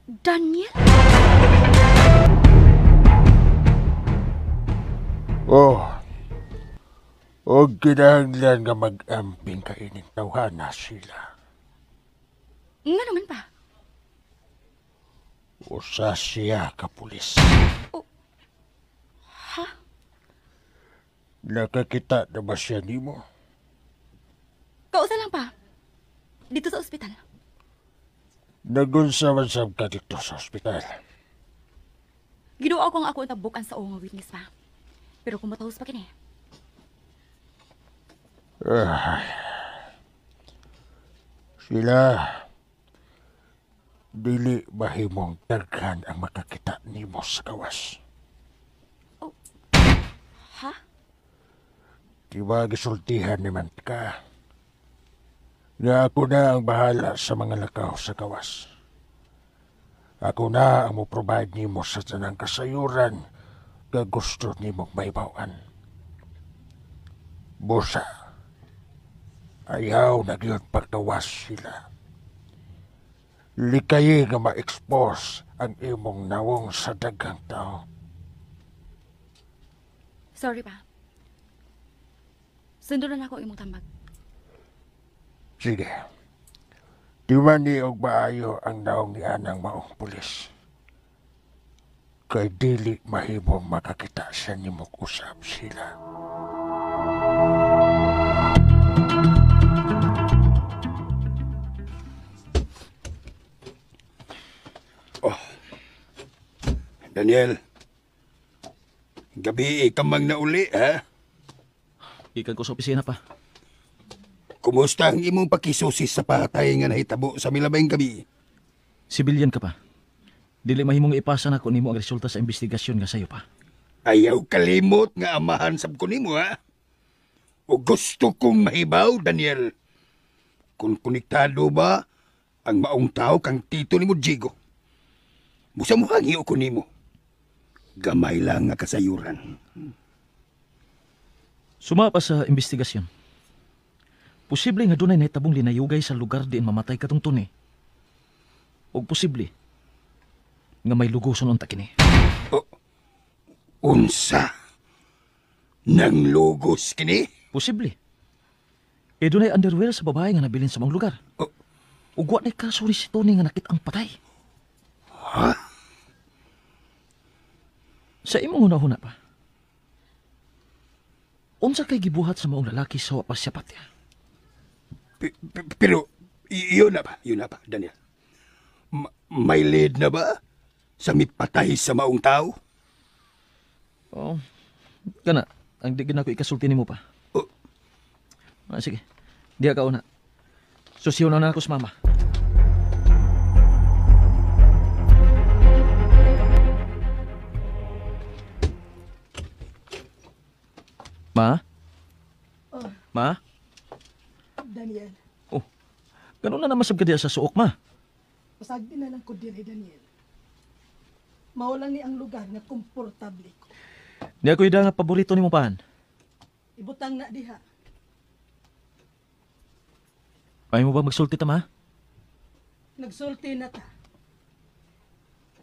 Daniel? Oh, og kinahanglan nga mag-amping ka ining tawhana sila. Nga naman pa? Usa siya ka pulis. Oh. Ha? Nakakita na ba siya nimo? Kausa lang pa. Dito sa ospital. Nagunsa man sab ka dito sa ospital. Giduaw ko ang ako ang tabukan sa uong witness pa. Pero kung matahos pa kini. Sila dili mahimong daghan ang makakita nimo sa gawas. Oh. Ha? Di ba gisultihan naman ka? Nga ako na ang bahala sa mga lakaw sa gawas. Ako na ang mo-provide nimo sa tanang kasayuran nga gusto nimong mahibaw-an. Busa, ayaw na gyud paggawas sila. Likayi nga ma-expose ang imong nawong sa daghang tao. Sorry pa. Sundo na ako imong tambag. Sige. Di man ni og maayo ang naong ni anang maong pulis. Kay dili mahimong makakita sa nimong usab sila. Oh. Daniel, gabi ka mang nauli, ha? Ikan ko sa opisina pa. Kumusta ang imong pakisusis sa patay nga nahitabo sa milabay gabi? Sibilyan ka pa. Dili mahimong ipasa na ko nimo ang resulta sa investigasyon nga sayo pa. Ayaw kalimot nga amahan sab ko nimo, ha? O gusto kong mahibaw, Daniel. Kung konektado ba ang maong tao kang tito nimo Diego. Busa mo hangyo ko nimo. Gamay lang nga kasayuran. Sumapa sa investigasyon. Posible nga dunay nahitabong linayugay sa lugar diin mamatay katong Tony. Og posible nga may lugoson unta kini. O, unsa? Nang lugos kini? Posible. E dunay underwear sa babae nga nabilin sa mga lugar. O, ug wa nay kaso ni si Tony nga nakit ang patay. Ha? Sa imong hunahuna pa. Unsa kay gibuhat sa maong lalaki sa wa pa siya patya? Pero, yun na ba, Daniel? May lead na ba sa mipatay sa maong tao? Oh, kana, ang di gina ko ikasulti nimo pa. Oh. Ah, sige, diya ka una. Susiyo na ako sa mama. Ma? Oh. Ma? Daniel. Oh, ganun na naman sab ka diya sa suok, ma. Pasagdi na lang ko diri, Daniel. Mao lang ni ang lugar nga komportable ko. Di ako ida nga paborito nimo pahan. Ibutang na diha. Ayaw mo ba magsulti ta, ma? Nagsulti na ta.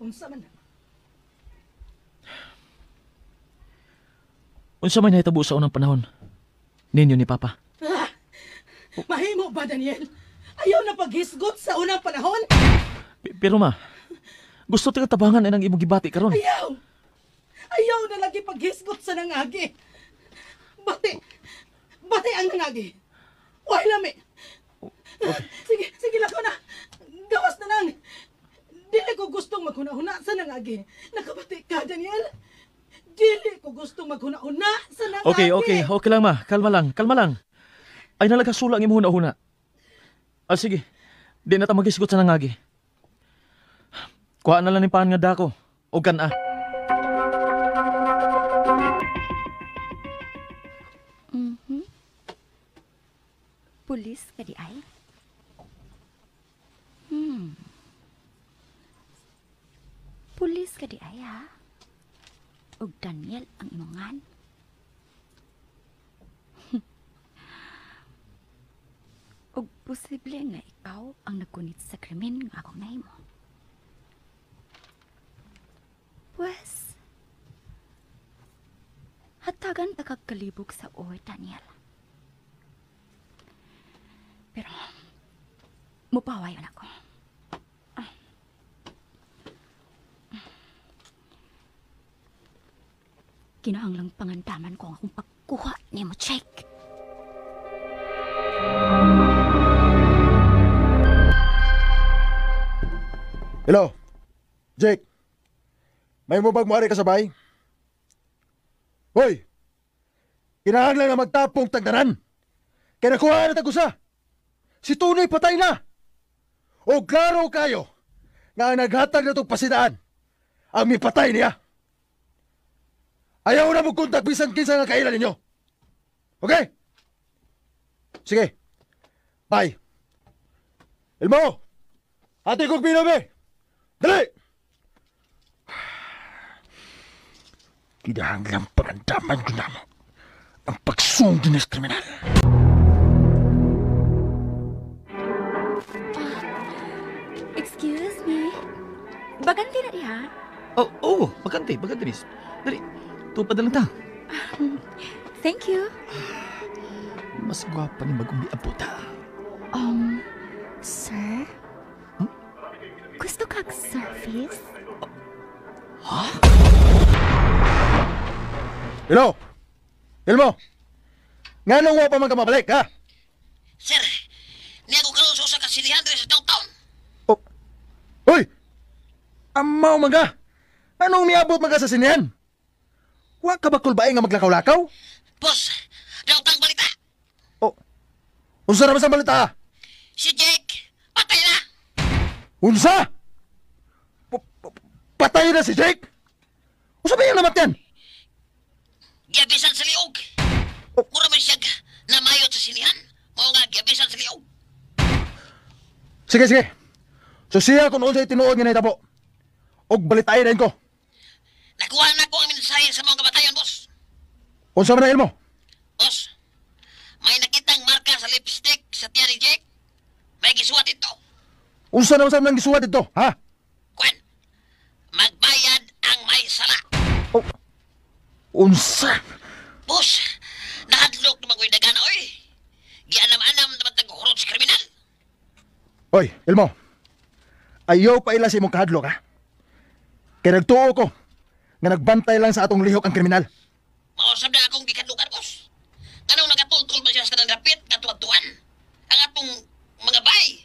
Unsa man na? Unsa may nahitabo sa unang panahon? Ninyo ni Papa. Ah, mahimo ba, Daniel? Ayaw na paghisgot sa unang panahon. Pero ma, gusto tika tabangan ang imong gibati karon. Ayaw! Ayaw na lagi paghisgot sa nangagi. Bati! Bati ang nangagi. Why lami? Okay. Sige, sige lako na. Gawas na lang. Dili ko gustong maghuna-huna sa nangagi. Nakabati ka, Daniel? Dili ko gustong maghuna-huna sa nangagi. Okay, okay lang ma. Kalma lang, kalma lang. Ay nalagasula ang imong huna-huna. Ah, sige. Di na ta maghisgot sa nangagi. Kuha na lang ni paan nga dako. O gan-a. Mm-hmm. Pulis ka di ay? Pulis ka di ay, ha? Og Daniel ang imongan. Og posible nga ikaw ang nagkunit sa krimen nga akong nahimo. Pues, hatagan ta kag kalibog sa oy, Daniel. Pero, mupaway na ako. Kinahanglang pangandaman ko ang akong pagkuha ni mo, Jake. Hello, Jake. May mubag mo ari ka sabay? Hoy! Kinahanglan na magtapong tagdaran. Kaya nakuha na tagusa. Si Tony patay na. O klaro kayo nga ang naghatag na itong pasidaan ang mipatay niya. Ayaw na mo kontak bisan kinsa nga kailan ninyo. Okay? Sige. Bye. Elmo! Ate kong pinabi! Dali! Kinahanglan pangandaman ko na mo ang pagsungdi ng kriminal. Excuse me. Bagante na diha. Oh, bagante, bagante, miss. Dali, tupad na lang ta. Thank you. Mas gwapa ni bagong miabot, ha? Sir? Hmm? Gusto kag service? Ha? Hello? Elmo? Nganong wa pa man ka mabalik, ha? Sir, niya ko karon sa usa ka sinihan diri sa downtown. Oh. Hoy! Amaw man ka! Anong niabot man ka sa sinihan? Wa ka ba kulbae nga maglakaw-lakaw? Boss, downtown balita. Oh. Unsa naman sa balita? Si Jake, patay na. Unsa? Patay na si Jake? Unsa ba yung namatyan? Giabisan sa liog. Oh. Mura man siya namayot sa sinihan. Mao nga giabisan sa liog. Sige, sige. So siya kung unsay tinuod nga nahitabo. Og balitay din ko. Nakuha na ko ang mensahe sa mga kabatayan, boss. Unsa man ang ilmo? Boss, may nakitang marka sa lipstick sa tiyan ni Jake. May gisuwat ito. Unsa naman sa nang gisuwat ito, ha? Kwan, magbayad ang may sala. Oh. Unsa? Boss, nahadlok naman ko'y dagana, oy. Gianam-anam naman tag-hurot sa kriminal. Oy, Elmo. Ayaw pa ila sa imong kahadlok, ha? Kaya nagtuo ko nga nagbantay lang sa atong lihok ang kriminal. Mausap na akong gikadlukan, boss. Anong nagatultol ba siya sa dapit katuwad-tuwan? Ang atong mga bay.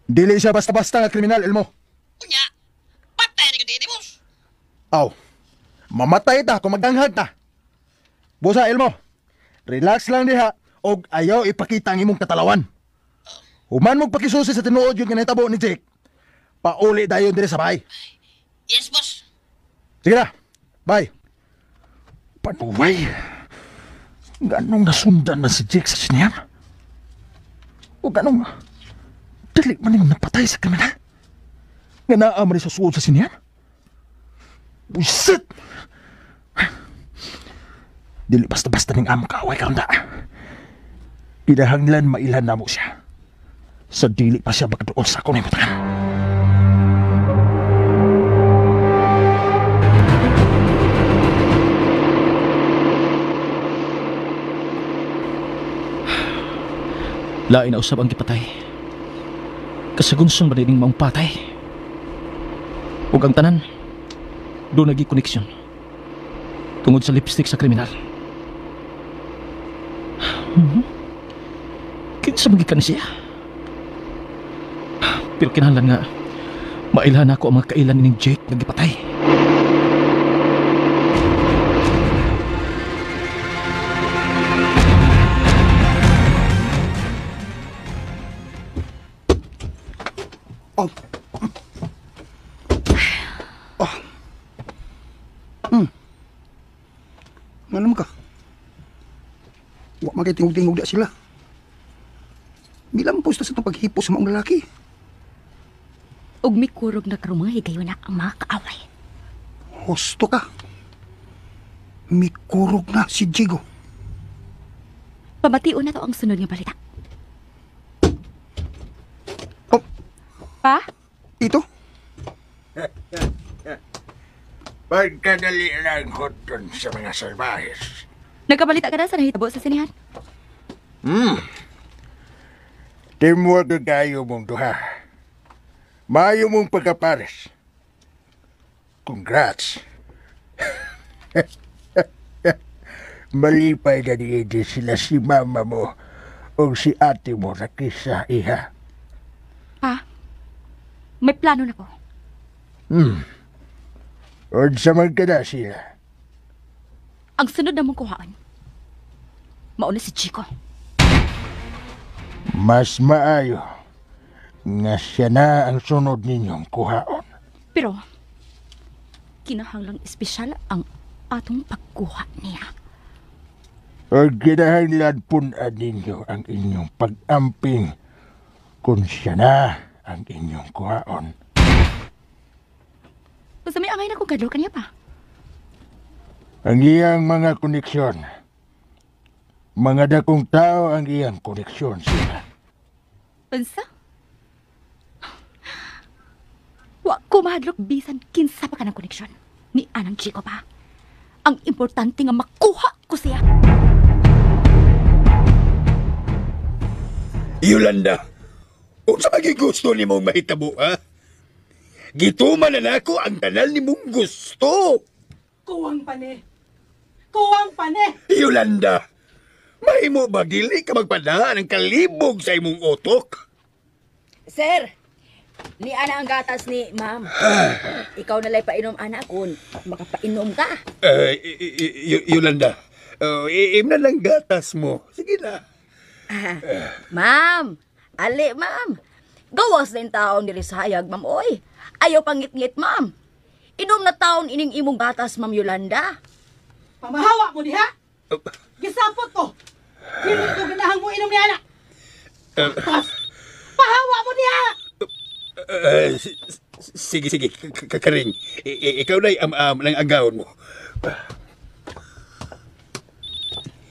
Dili siya basta-basta nga kriminal, Elmo. Unya, patay na yun, boss. Aw, mamatay ta kung magdanghag ta. Busa, Elmo, relax lang diha og ayaw ipakita ang imong katalawan. Human mong pakisusi sa tinuod yun nga nahitabo ni Jake, pauli dayon dire sa bahay. Yes, boss. Sige na, bye. Panuway, ganong nasundan man si Jake sa sinihan? O ganong dili man yung napatay sa kriminal? Nga naa man sa suod sa sinihan? Buisit! Dili basta-basta ning among kaaway karon da. Kinahanglan mailhan namo siya. Sa dili pa siya magduol sa akong nahimutangan. Lain na usab ang gipatay. Kasagunson ba nining maong patay? Ug ang tanan, doon nagi koneksyon. Tungod sa lipstick sa kriminal. Kinsa man gikan siya? Pero kinahanglan nga mailhan ako ang mga kailan ning Jake nga gipatay. Oh. Oh. Ngano ka? Wa man kay tingog-tingog da sila. Milampos na sa itong paghipo sa maong lalaki. Ug mikurog na karong mga higayon na ang mga kaaway. Husto ka. Mikurog na si Diego. Pamation na to ang sunod nga balita. Oh. Pa? Ito? Pagkadali lang hoton sa mga salbahes. Nagkabalita ka na sa nahitabo sa sinihan? Teamwork kayo mong duha. Maayo mong pagkapares. Congrats. Malipay na niidi sila si mama mo o si ate mo na kisa, iha. Pa, may plano na ko. Unsa man ka na sila? Ang sunod na mong kuhaan, mauna si Chico. Mas maayo nga siya na ang sunod ninyong kuhaon. Pero, kinahanglang espesyal ang atong pagkuha niya. O kinahanglan punan ninyo ang inyong pag-amping kung siya na ang inyong kuhaon. Basta may angay na kung kadlo kaniya pa. Ang iyang mga koneksyon. Mga dakong tao ang iyang koneksyon sila. Unsa? Wa ko mahadlok bisan kinsa pa ka ng koneksyon ni Anang Chico pa. Ang importante nga makuha ko siya. Yolanda, unsa ba gusto ni mong mahitabo, ha? Gituman na nako ang tanan ni mong gusto. Kuwang pane. Kuwang pane. Yolanda, mahimo ba dili ka magpadaan ang kalibog sa imong utok? Sir, ni ana ang gatas ni ma'am. Ikaw na lay painom ana kun makapainom ka. Yolanda, iim na lang gatas mo. Sige na. Ma'am, ali ma'am. Gawas na yung taon diri sa hayag, ma'am oy. Ayaw pangit-ngit, ma'am. Inom na taon ining imong gatas, ma'am Yolanda. Pamahawa mo diha. Gisapot ko. Dili ko ganahang mo inom ni ana. Pahawa mo diha. Sige, sige, kakaring. Ikaw na'y am-am ng agawon mo.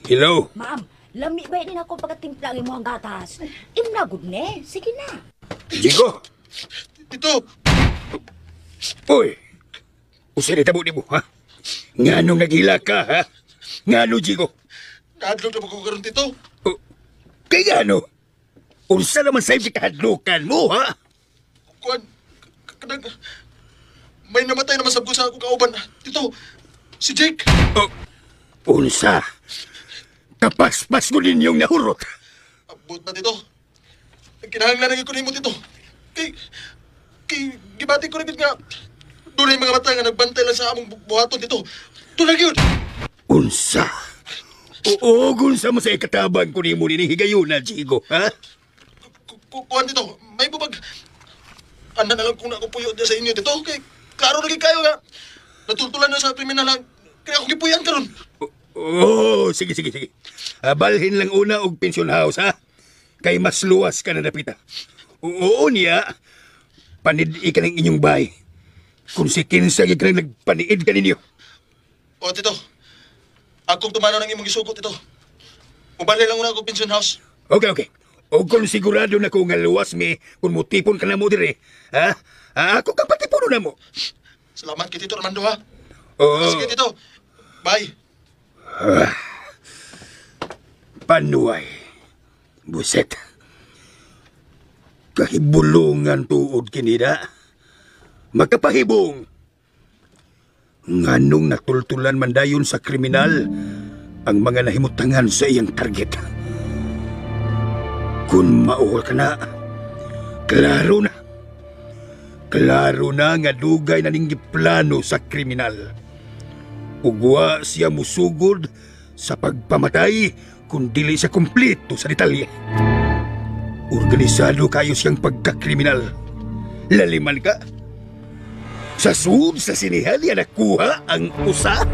Hello? Ma'am, lami ba yun ako pagkatimpla ang imong gatas? Imnagod ne. Sige na. Diego! Tito! Uy! Usa na tabo nimo, ha? Nganong naghila ka, ha? Ngano, Diego? Kahadlok na ko karon, Tito. Oh, kay ngano? Unsa naman sa'yo si kahadlokan mo, ha? Kuan, kanang may namatay naman sab ko sa akong kauban. Tito, si Jake. Oh, unsa? Kapaspas ko ninyong nahurot. Abot na, Tito. Kinahanglan na ko nimo, Tito. Kay gibati ko na gid nga dunay mga bata nga nagbantay lang sa among buhaton, Tito. Tunay gyud. Unsa? Oo, unsa mo sa ikatabang ko nimo nining higayuna, Diego, ha? Kuan, Tito, may bubag. Anda na lang kung ako puyo sa inyo, Tito. Kay klaro lagi kayo nga natultulan na sa kriminal lang. Kaya akong gipuyan karon. Oo, sige, sige, sige. Balhin lang una og pension house, ha? Kay mas luwas ka na napita. Oo niya, panid-i ka ng inyong bahay. Kung si Kinsa gid ka nagpaniid ka ninyo. O, Tito, akong tumanaw ng imong gisugot, Tito. Mubalhin lang una og pension house. Okay, okay. O kung sigurado na ko nga luwas mi, kung mutipon ka na mo dire, ha? Ako kang patipuno na mo. Salamat kay Tito Armando, ha? Oo. Sige, Tito. Bye. Panuay. Buset. Kahibulungan tuod kinida. Makapahibong. Nganong natultulan man dayon sa kriminal ang mga nahimutangan sa iyang target. Kung mauhol ka na, klaro na. Klaro na nga dugay na ning giplano sa kriminal. Ugwa siya musugod sa pagpamatay kung dili siya kumpleto sa detalye. Organisado kayo siyang pagkakriminal. Laliman ka. Sa sud sa sinihan niya nakuha ang usa.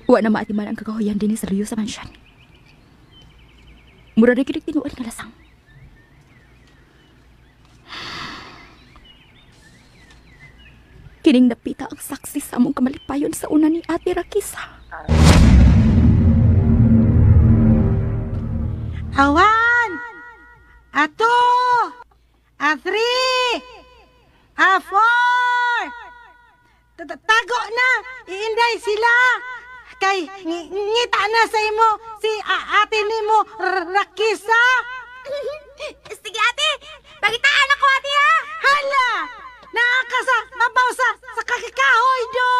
Wa na maatiman ang kakahuyan din sa Rio sa mansyon. Mura rin kinig tinuod nga lasang. Kining napita ang saksi sa among kamalipayon sa una ni Ate Rakisa. Awan! A 2! A 3! A 4! Tago na! Iinday sila! Kay ngita na sa imo si ate nimo Rakisa. Sige ate, pagitaan ako ate ha. Hala, naa ka sa babaw sa kakikahoy do.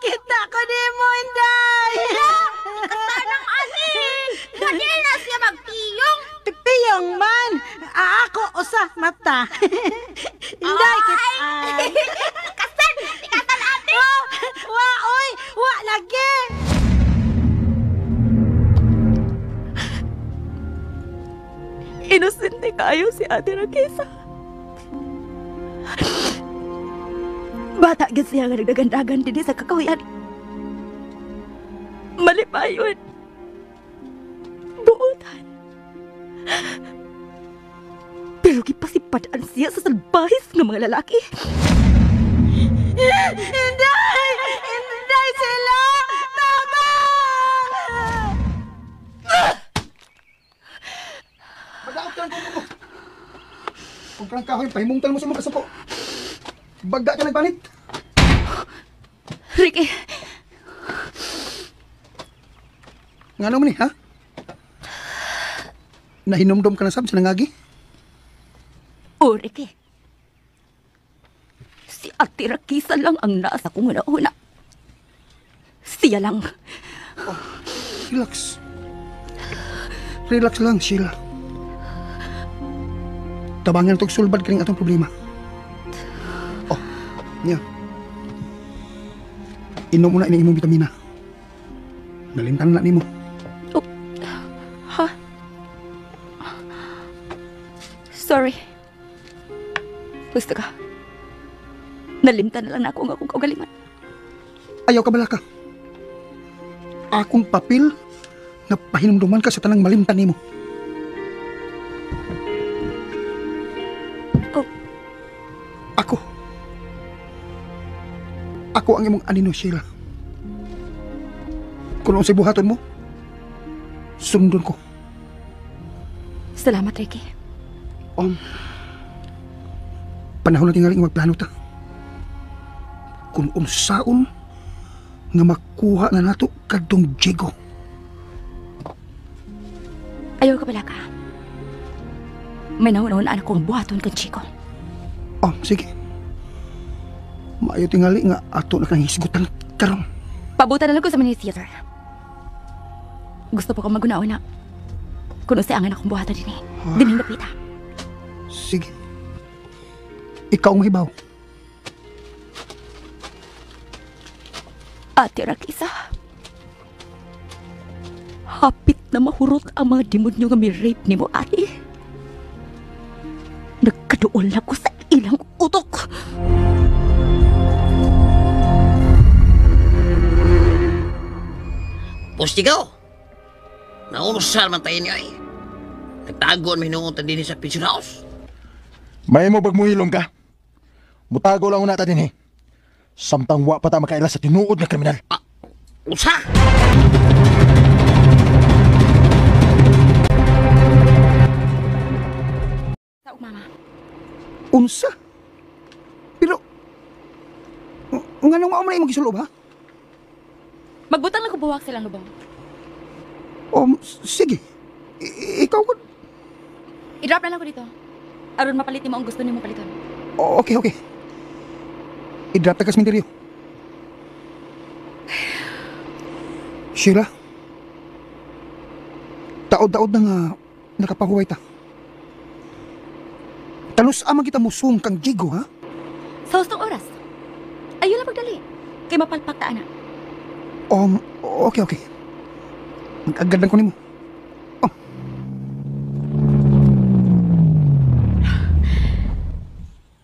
Kita ko nimo Inday. Kasanang ate, pwede na siya magpiyong. Piyong man, ako usa mata. Inday kita. Kasan, ikatan ate. Oh, wa oy, wa lagi. Inosente kayo si Ate Rakisa. Bata gid siya nga nagdagandagan dinhi sa kakahuyan. Malipayon. Buotan. Pero gipasipadaan siya sa salbahis nga mga lalaki. Inday! Inday sila! Tabang! Pagdaot ka ng kuko. Kung karang kahoy, pahimungtan mo sa mga kasuko. Bagda ka nagpanit. Ricky! Nga naman eh, ha? Nahinomdom ka na sab sa nangagi? Oh, Ricky. Si Ate Rakisa lang ang nasa kong una-una. Siya lang. Oh, relax. Relax lang, Sheila. Tabangan itong sulbad kaning atong problema. Oh, niya. Inom mo na ini imong vitamina. Nalimtan na nimo. Oh, ha? Sorry. Gusto ka. Nalimtan na lang na ako ang akong kaugalingan. Ayaw ka balaka. Akong papel na pahinumduman ka sa tanang malimtan nimo. Oh. Ako. Ako ang imong anino, Sheila. Kung unsay buhaton mo, sundon ko. Salamat, Ricky. Panahon na tingaling magplano ta. Kung unsaon nga makuha na nato kadtong Diego. Ayaw ka pala ka. May nauna-una anak ko ang buhaton kang Chico. Oh, sige. Maayo tingali nga ato na kang hisgutan karon. Pabutan na lang ko sa mini theater. Gusto pa ko maguna-una. Kung unsay ang anak kong buhaton dinhi. Dinhi napita. Sige. Ikaw ang mahibaw. Ate Rakisa, hapit na mahurot ang mga demonyo nga mi-rape nimo, ate. Nagkaduol na ko sa ilang utok. Postigaw! Naunusal man tayo niya eh. Nagtago ang minuuntan din sa pension house. May mo bagmuhilom ka? Mutago lang una ta din eh. Samtang wa pa ta makaila sa tinuod nga kriminal. Ah, usa! Mama. Unsa? Pero, nganong mao man imong gisulob, ha? Magbutang lang ko buwak silang lubong. Sige. Ikaw ko. I-drop na lang ko dito. Aron mapalit nimo ang gusto nimo paliton. Okay, okay. I-drop ta ka sa sementeryo. Sheila, taod-taod na nga nakapahuway ta. Talos amang kita musung kang Jigo, ha? Sa hustong oras. Ayaw lang pagdali. Kay mapalpak ta, ana. Okay, okay. Mag-agad lang ko nimo. Oh.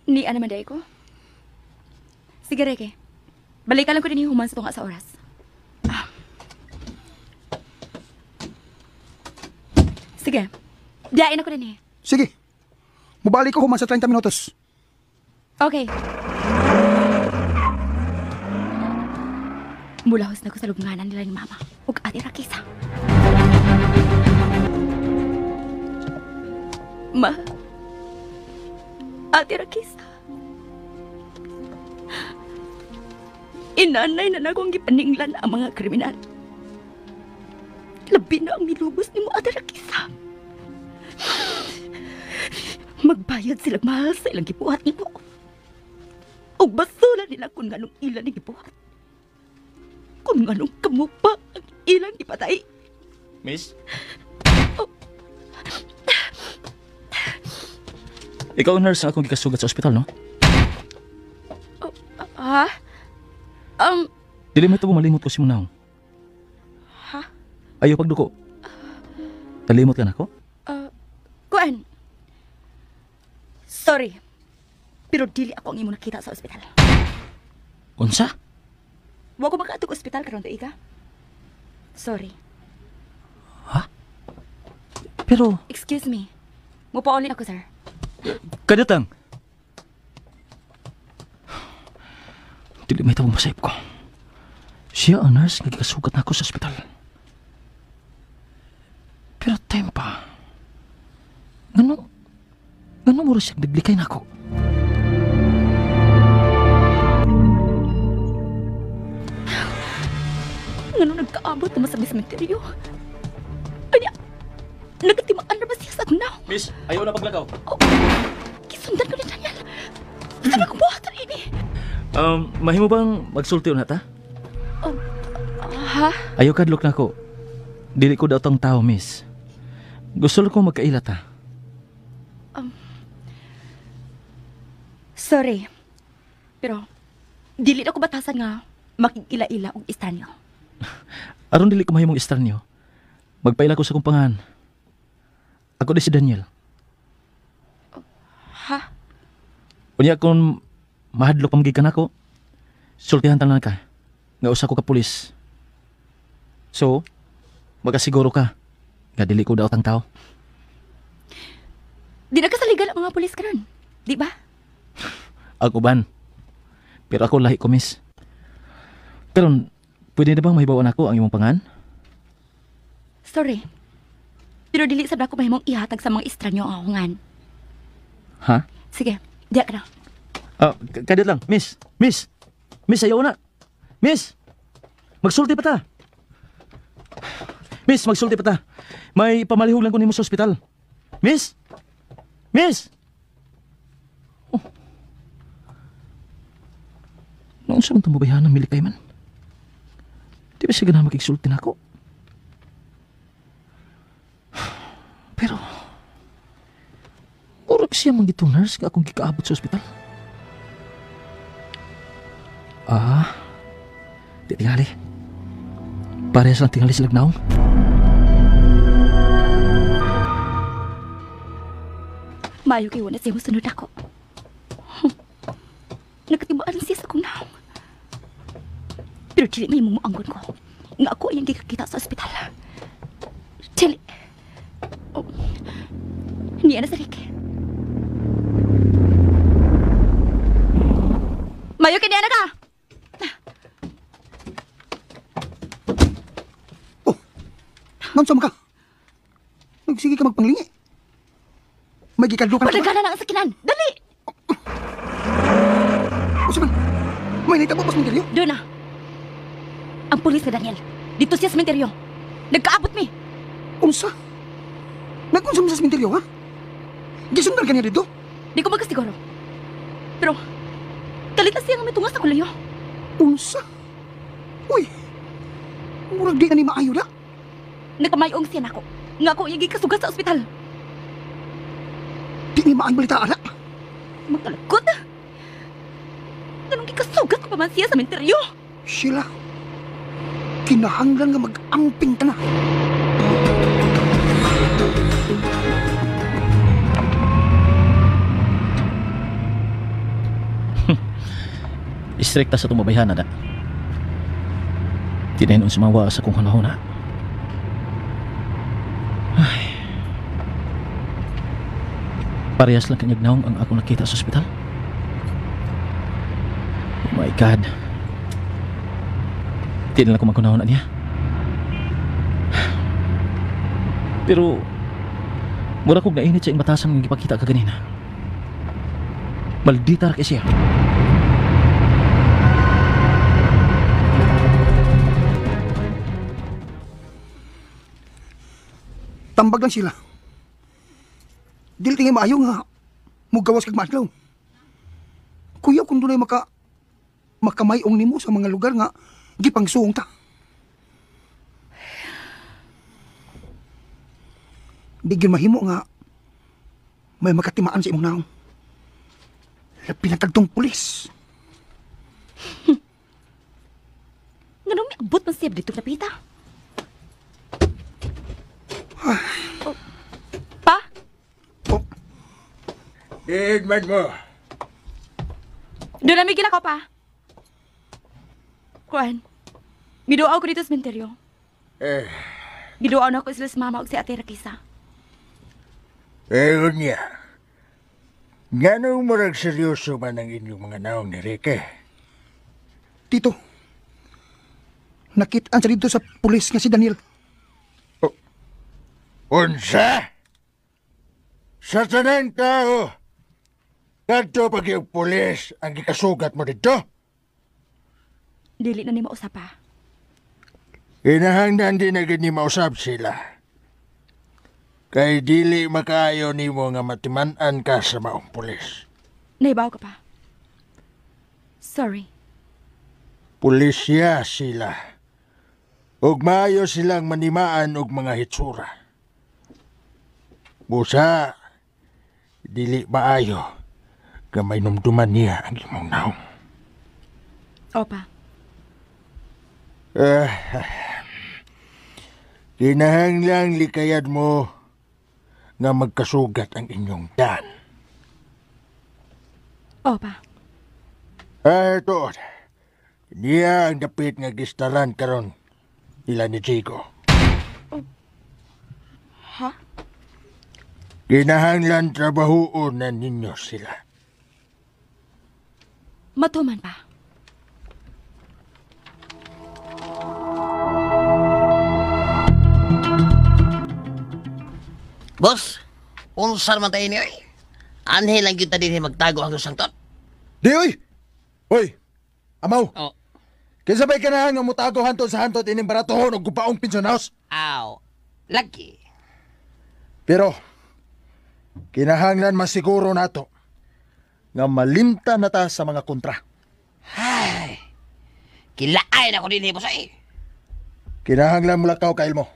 Ni ana man day ko. Sige, Reke. Balikan lang ko din human sa tunga sa oras. Ah. Sige. Diyain ako din eh. Sige. Mubalik ko human sa 30 minutos. Okay. Mulahos na ko sa lubnganan nila ni Mama ug Ate Rakisa. Ma. Ate Rakisa. Inanay na akong gipaninglan ang mga kriminal. Labi na ang nilubos ni mo, Ate Rakisa. Magbayad sila mahal sa ilang gibuhat nimo. Ug basula nila kung nganong ilang gibuhat. Kung nganong kamo pa ang ilang gipatay. Miss? Oh. Ikaw ang nurse akong gikasugat sa ospital, no? Oh, ha? Dili may ito malimot ko si Munaw. Ha? Ayaw pagduko. Nalimot ka na ako? Kuan. Sorry. Pero dili ako ang imo nakita sa ospital. Unsa? Wa ko makaadtog ospital karon tuig ka. Sorry. Ha? Pero excuse me. Mupauli ako, sir. Kadutang. Dili may tabong masayop ko. Siya ang nurse nga gikasugat nako sa ospital. Pero time pa. Ngano mura siya naglikay nako? Ngano nagkaabot naman sa sementeryo? Anya, nagatimaan na ba siya sa agnaw? Miss, ayaw na paglakaw. Oh, kisundan ko ni Daniel. Sabi ko buhatan ini. Mahimo bang magsulti na ta? Oh, ha? Ayaw kadlok na ko. Dili ko daw tang tao, miss. Gusto ko magkaila ta. Sorry. Pero, dili na ko batasan nga makigila-ila og istanyo. Aron dili ko mahimong istranyo, magpaila ko sa kong pangan. Ako di si Daniel. Ha? Unya kung mahadlok pamgikan nako, sultihan tanan ka nga usa ko ka pulis. So, magasiguro ka nga dili ko daot ang tao. Di na kasaligan ang mga pulis karon, di ba? Ang uban. Pero ako lahi ko, miss. Karon, pwede na bang mahibawan ako ang imong pangan? Sorry. Pero dili sad ako mahimong ihatag sa mga estranyo ang akong ngan. Ha? Sige, diya ka na. Kadiyot lang. Miss, miss. Miss, ayaw na. Miss! Magsulti pa ta. Miss, magsulti pa ta. May pamalihog lang ko nimo sa ospital. Miss! Miss! Oh. Noon sa man tumubayhan ng milikay man? Di ba siya ganahan makigsulti na ako? Pero, murag siya man gitong nurse nga akong gikaabot sa ospital. Ah, di tingali. Parehas lang tingali sila gnaong. Mayo kay wala siya musunod ako. Nakatibaan siya sa akong naong. Pero dili may mumuanggon ko. Nga ako ay ang gikakita sa ospital. Dili. Oh. Niya na sa Rick. Mayo kay niya na ka! Oh! Naunsa man ka? Nagsige ka magpanglingi. May gikadlo ka na ba? Padagana lang ang sakinan! Dali! Unsa man? May nahitabo ba sa sementeryo? Doon na. Ang pulis na Daniel. Dito siya sa sementeryo. Nagkaabot mi. Unsa? Nag-unsa mo sa sementeryo, ha? Gisundan ka niya dito? Di ko magkasiguro. Pero, kalit na siya nga may tungas sa kulayo. Unsa? Uy, murag di na ni maayo na. Nagkamayong siya nako. Nga ako iyang gikasugat sa ospital. Di ni maayo balita, anak. Magkalakot. Ganong gikasugat ko pa man siya sa sementeryo. Sheila, kinahanglan nga mag-amping ka na. Istrikta sa tumabayhan na da. Tinahinon sumawa sa kong hunahuna. Ay. Parehas lang kanyag naong ang akong nakita sa ospital. Oh my God. Di na lang ko magkunahuna niya. Pero, mura kong nainit sa iyong batasan nga gipakita ka ganina. Maldita ra kay siya. Tambag lang sila. Dili tingin maayo nga mugawas kag maadlaw. Kuya kung dunay makamayong nimo sa mga lugar nga gipangsuong ta. Di gyud mahimo nga may makatimaan sa imong naong. Labi na tagtong pulis. Nganong miabot man siya dito napita? Oh. Pa? Oh. Diin man mo. Doon na may gilakaw pa. Kuan, giduaw ko dito sa sementeryo. Eh. Giduaw na ko sila sa mama ug si Ate Rakisa. Eh, unya. Nganong murag seryoso man ang inyong mga naong ni Ricky? Tito, nakit-an sa dito sa pulis nga si Daniel. Oh. Unsa? Sa tanang tao, kadto pag yung pulis ang gikasugat mo dito? Dili na ni mausap pa. Inahangnan din na gini mausap sila. Kay dili makaayo nimo nga matiman-an ka sa maong pulis. Naibaw ka pa. Sorry. Pulisya sila. Ug maayo silang manimaan og mga hitsura. Busa, dili maayo nga may numduman niya ang imong naong. Opa. Kinahanglang likayad mo nga magkasugat ang inyong dan. Opa. Ito. Niya ang dapit nga gistaran karon nila ni Chico. Oh. Ha? Kinahanglan trabahoon na ninyo sila. Matuman pa. Boss, unsa man tayo niyo eh? Anhe lang kita din magtago ang sangtot. Di oy! Oy! Amaw! Oh. Kinsa bay kanahan nga mutago hantot sa hantot ining baratohon og gubaong pension house? Aw, lagi. Pero, kinahanglan masiguro nato nga malimta na ta sa mga kontra. Ay, kilaay na ko din, boss eh. Kinahanglan mulakaw kail mo.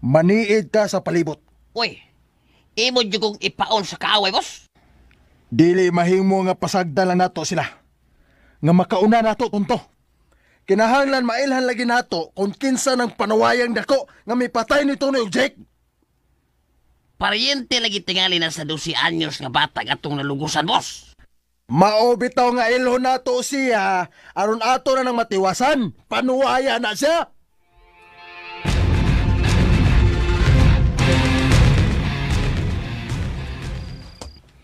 Maniid ka sa palibot. Uy, imo jud kong ipaon sa kaaway, boss. Dili mahimo nga pasagdan lang nato sila. Nga makauna nato tunto. Kinahanglan mailhan lagi nato kung kinsa ng panuwayang dako nga mipatay ni Tony ug Jake. Paryente lagi tingali na sa 12 anyos nga bata atong nalugusan, boss. Mao bitaw nga ilhon nato siya aron ato na nang matiwasan. Panuwaya na siya.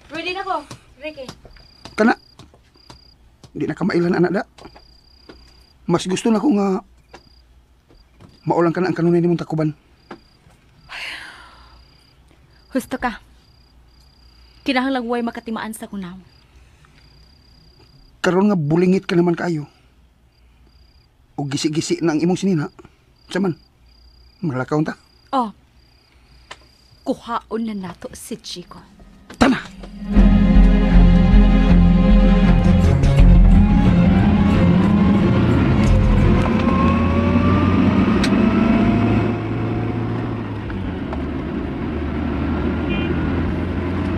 Ready na ko, Ricky. Kana, di na kamailan anak da. Mas gusto na ko nga maulang ka na ang kanunay nimong takuban. Husto ka. Kinahanglang way makatimaan sa kunaw. Karon nga bulingit ka naman kaayo. O gisi-gisi na ang imong sinina. Saman, malakaw ta. Oh. Kuhaon na nato si Chico. Tana!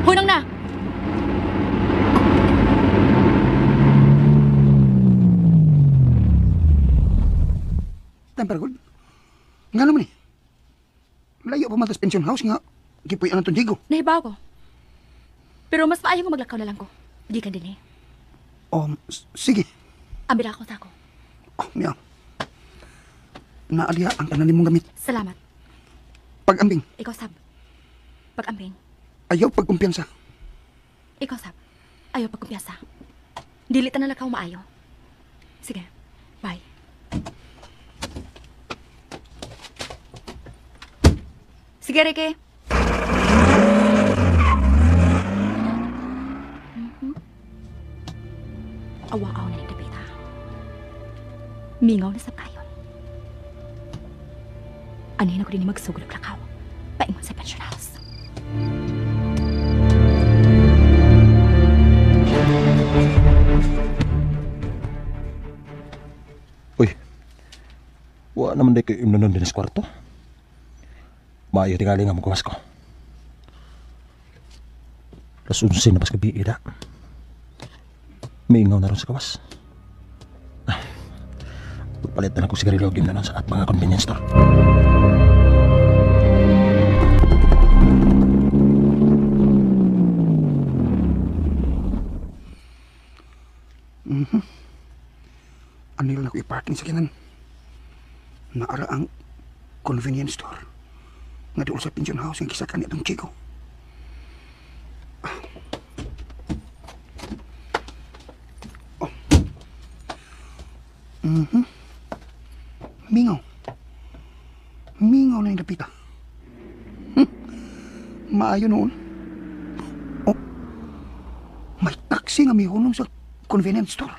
Hunong na! Temper good. Nga naman eh. Layo pa man tas pension house nga. Gipuy ang Diego. Nahibaw ko. Pero mas maayo kung maglakaw na lang ko. Gikan din eh. Oh, sige. Ambil ako sa ako. Oh, miya. Naaliha ang tanan nimong gamit. Salamat. Pag-ambing. Ikaw, Sab. Pag-ambing. Ayaw pagkumpiyansa. Ikaw, Sab. Ayaw pagkumpiyansa. Dili ta na lakaw maayo. Sige. Bye. Sige, Ricky. Awaaw na ni Dabita. Mingaw na sa kayon. Anihin ako din magsugod og lakaw. Paingon sa pension house. Uy, wa naman di kayo imnanon din sa kwarto. Maayo tingali nga magawas ko. Las 11 na pas gabi, ida. Miingaw na ron sa kawas. Palit na lang kong sigarilyo og imnanon sa at mga convenience store. Anil na ko i-parking sa kinan. Naara ang convenience store. Nga dool sa pension house ang gisakan ni atong Chico. Oh. Mingaw. Mingaw na yung dapita. Maayo noon. Oh. May taxi nga mihunong sa convenience store.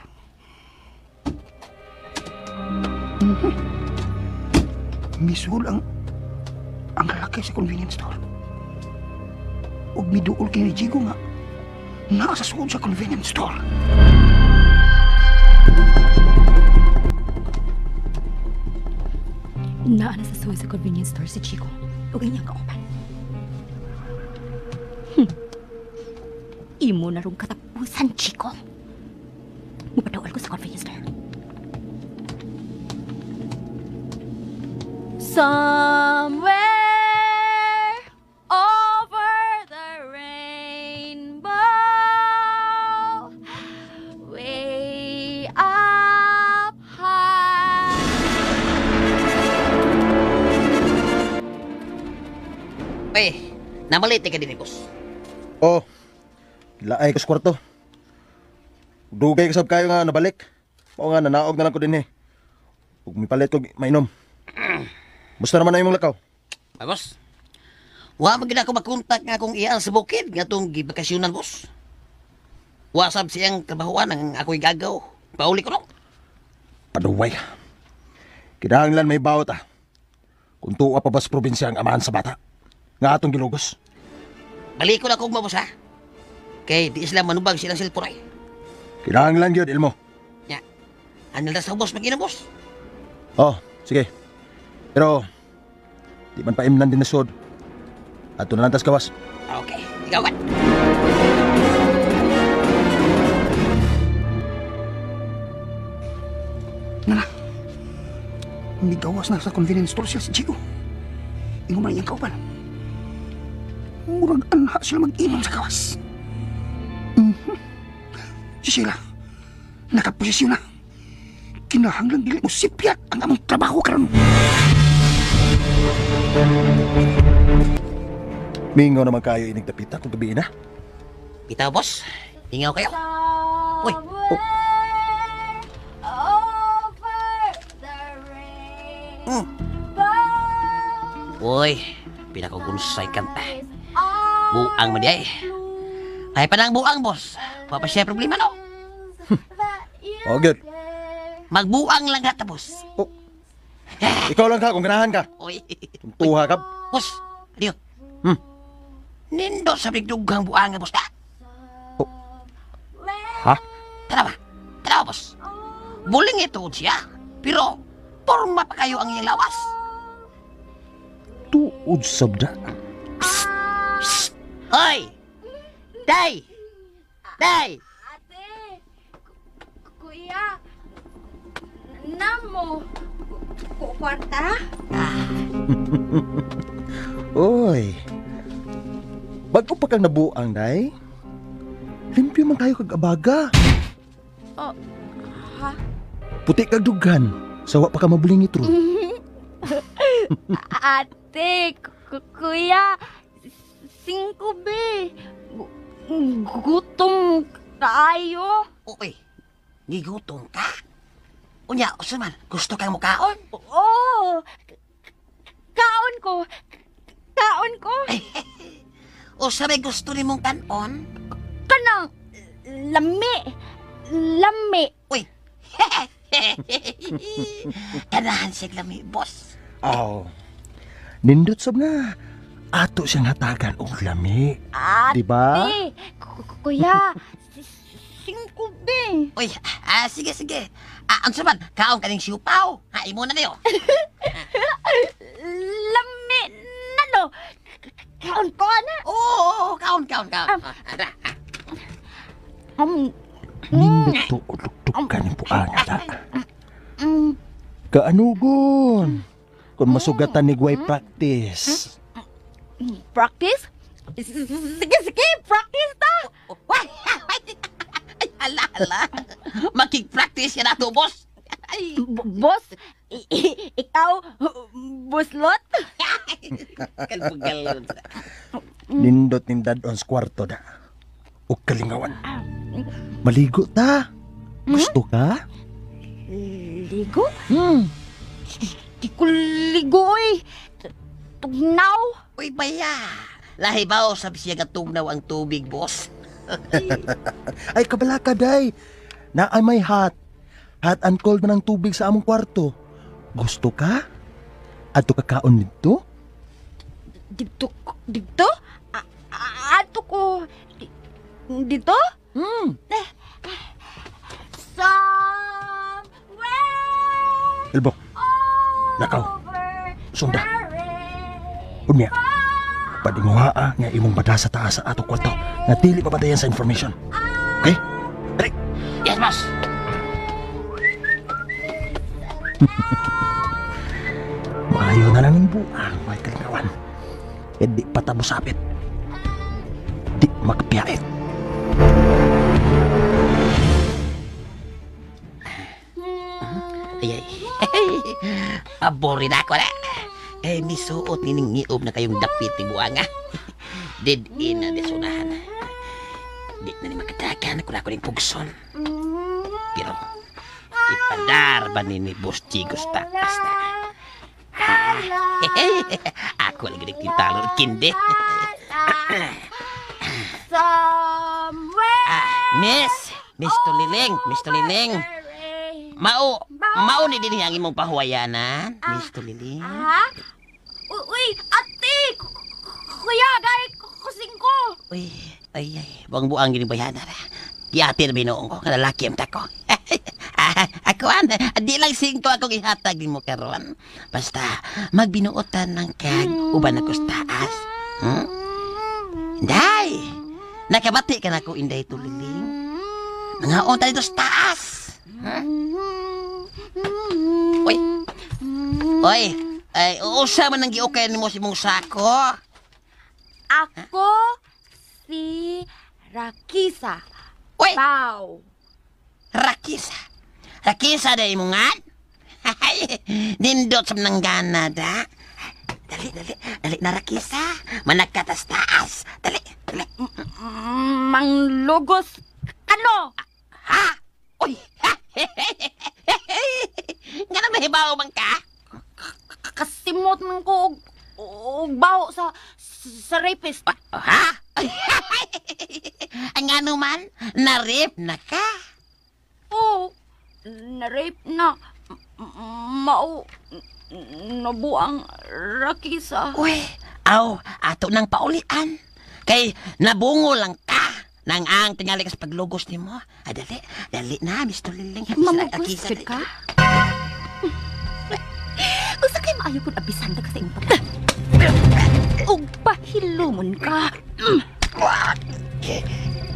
Misul ang lalaki sa convenience store. Ug miduol kay ni Jigo nga naa sa suod sa convenience store. Naa na sa suod sa convenience store si Chico. Ug inyang kauban. Imo na rong katapusan, Chico. Mupaduol ko sa convenience store. Somewhere over the rainbow, way up high. Eh, namalite ka din, boss. Oh, laay ko sa kwarto. Dugay ka sab kayo nga nabalik. Mao nga nanaog na lang ko din eh. Ug mipalit ko mainom. Musta naman na imong lakaw? Ay, boss. Wa man gid ako makontak nga akong iyaan sa bukid nga tong gibakasyonan, boss. Wa sab siyang trabahoan ang ako'y gagaw. Pauli ko no. Paduway. Kinahanglan may bawot ah. Kung tuwa pa ba sa probinsya ang amahan sa bata. Nga atong gilugos. Balik ko na kong mabos ha. Kay di sila manubag silang cellphone ay. Kinahanglan gyud Ilmo. Nya. Ano na sa boss mag-inom, boss? Oh, sige. Pero di man paimnan din na sod. Ato na lang tas gawas. Okay, ikaw ka. Nana, migawas na sa convenience store siya si Chico. Ingon man iyang kauban. Murag anha sila mag-inom sa gawas. Si Sheila, nakaposisyon na. Kinahanglan dili mo sipyat ang among trabaho karon. Mingaw naman kayo inig dapita kung gabi na. Bitaw, boss. Mingaw kayo. Uy. Oh. Uy, pinakagunsay kanta. Buang man di ay. Ay panang buang, boss. Wa pa siya problema, no? Oh, good. Magbuang lang ka, boss. Oh. Ikaw lang ka kung ganahan ka. Oy. Tuha ka. Boss, adiyo. Nindo sa bigdugang buang, boss. Oh. Ha? Tara ba? Tara, boss. Buling ito siya. Pero, porma pa kayo ang iyang lawas. Tuod sabda. Psst. Psst. Oy! Day! Day! Ate! Kuya! Namo! Kwarta? Oy! Bago pa kang nabuang, Day. Limpyo man kayo kag abaga. Oh, ha? Puti kag dughan. Sawa pa ka mabuling ito. Ate, kuya, 5 be. Gutom tayo. Uy, gigutom ka? Unya, usa man, gusto kang mukaon? Oo, kaon ko. Kaon ko. Usa may gusto ni mong kanon? Kanang lami. Lami. Uy. Kanahan siya lami, boss. Aw. Nindot sab nga. Ato siyang hatagan og lami. Ate, diba? Kuya, 5 be. Uy, sige, sige. Unsa man, kaon kaning siupaw. Ha, imo na niyo. Lami na no. Kaon ko na. Oo, kaon, kaon, kaon. Nindot to ulugtog kaning buang ta. Kaanugon. Kung masugatan ni Gway practice. Practice? Sige, sige, practice ta! Ay, ala, ala. Makig-practice yan ato, boss. Ay. Boss, ikaw, buslot? Kalbugal. Nindot nindad-on sa kwarto da. O kalingawan. Maligo ta. Gusto ka? Ligo? Di ko ligo, eh. Tugnaw. Uy, baya. Lahi ba o sabi siya nga tugnaw ang tubig, boss? Ay, kabala ka, day. Na ay may hot. Hot and cold man ang tubig sa among kwarto. Gusto ka? Ato kakaon dito? Dito? Dito? Ato ko. Dito? Somewhere. Ilbok. Lakaw. Sunda. Unya. Padinguhaa nga imong bada sa taas sa ato kwarto nga dili pabatayan sa information. Okay? Dali. Yes, boss. Maayo na lang ang buang, may kalingawan. E di patabusapit. Di makapiyait. Ay, ay. Abori na ako na. Eh, misuot nining ngiob na kayong dapit ni buanga. Dead in na desunahan. Di na ni makadagan kung ako ning pugson. Pero, ipadar ba ni Boss Chico sa taas na? Ako lagi nagtintalo at kindi. Miss! Miss Tuliling! Miss Tuliling! Mao ni din ang imong pahuwayanan, Miss Tuliling. Ha? Uy, ate! Kuya, dahil kusing ko. Uy, ay, ay, buang-buang gini bayanan. Giati na binuong ko, kalalaki ang tako. Ako, an, di lang 5 akong ihatag din mo karon. Basta, magbinuotan ng kag, uban ako sa taas. Inday! Nakabati ka na ko, Inday Tuliling. Mga onta dito sa taas. Uy! Uy! Ay, usa man ang giukay nimo si mong sako. Ako si Rakisa. Uy! Pau. Rakisa. Rakisa na imungan? Nindot sa nanggana da. Dali, dali. Dali na Rakisa. Managkatas taas. Dali, dali. Manglugos kano? Ha? Uy! Nga nang nahibaw man ka? Kasimot man ko og baho sa rapist. Ha? Ang ano man, na-rape na ka. Oo. Na-rape na. Mao nabuang Rakisa. Uy, aw, ato nang paulian. Kay nabungo lang ka. Nang ang tingali ka sa paglugos nimo. Ay, dali, dali na, Mr. Liling. Mamugos jud ka? Kung sa kay maayo kung abisan ka sa imong pagka. Og pahilumon ka.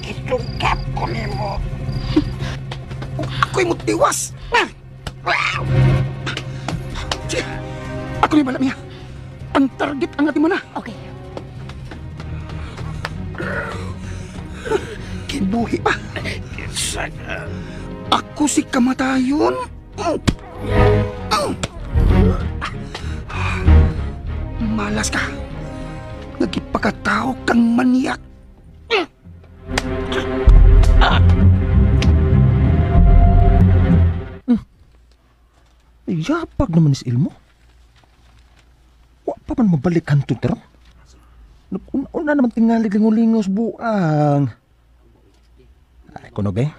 Kitungkap ko nimo. Ako'y mutiwas. Sige, ako ni bala niya. Ang target ang ating mo na. Okay. Kibuhi pa. Ako si kamatayon. Malas ka. Nagipakatao kang manyak. Yapag naman ni si Ilmo. Wa pa man mabalik hantod karon. Una naman tingali lingo-lingo sa buang. Ay, kuno be.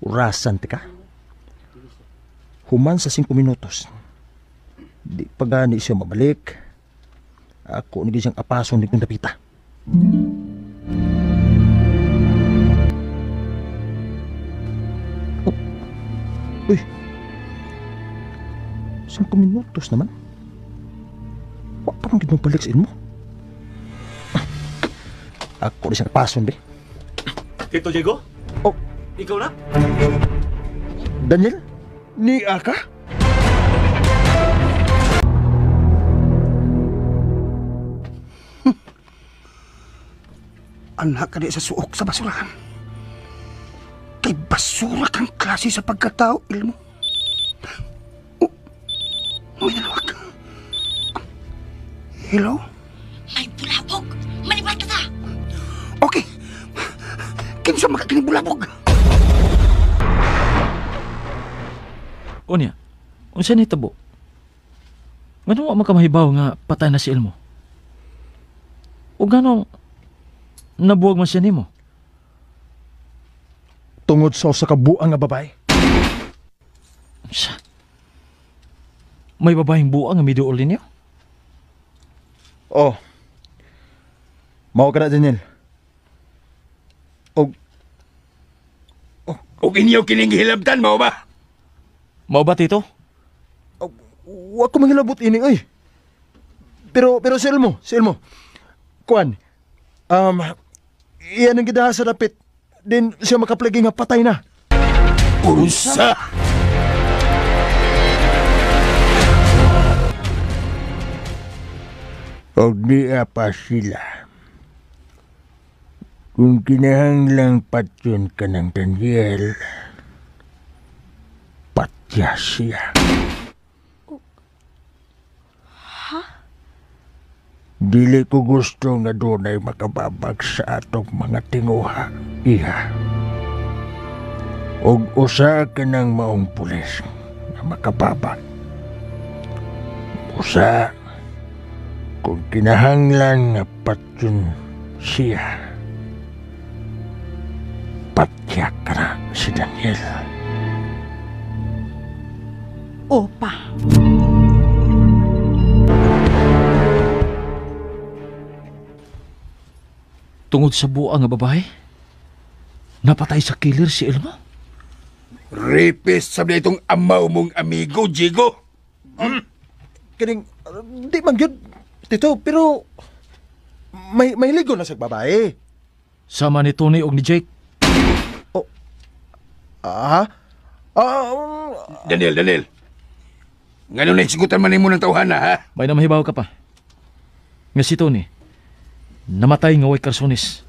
Urasan ti ka. Human sa 5 minutos. Di pa gani siya mabalik. Ako ni siyang apason ni kong dapita. Oh. Uy. 5 minutos naman. Wa pa man gid mabalik sa ilmo. Ako ni siyang apason be. Tito Diego? Oh. Ikaw na? Daniel? Ni aka? Anak ka di sa suok sa basurahan. Kay basura kang klase sa pagkatao, Ilmo. Oh, may nalawag. Hello? May bulabog! Maniwat ka sa! Okay. Kinsa makakining bulabog? Unya, unsa ni tabo? Ngano wa man ka mahibaw nga patay na si Elmo? O ganong nabuwag man siya nimo? Tungod sa usa ka buang nga babae. Unsa? May babaeng buang nga miduol ninyo? Oh. Mao ka na, Daniel. Og Og inyo kining gihilabtan, mao ba? Mao ba, Tito? Wa ko manghilabot ini oy. Pero si Elmo, Kuan. Iyan ang gidaha sa dapit. Din siya makaplagi nga patay na. Unsa? Og niya pa sila. Kung kinahanglang patyon ka ng Daniel, patya siya. Ha? Dili ko gusto nga dunay makababag sa atong mga tinguha, iha. Og usa ka ng maong pulis nga makababag. Usa, kung kinahanglan nga patyon siya, patya ka na si Daniel. Opa. Tungod sa buang nga babae, napatay sa killer si Elmo. Rapist sabi itong amaw mong amigo, Diego. Kining, di man gyud, Tito, pero may ligo na sa babae. Sama ni Tony og ni Jake. Oh. Ah? Daniel. Ngano na isigutan man nimo ng tawhana, ha? May namahibaw ka pa. Nga si Tony, namatay nga way karsonis.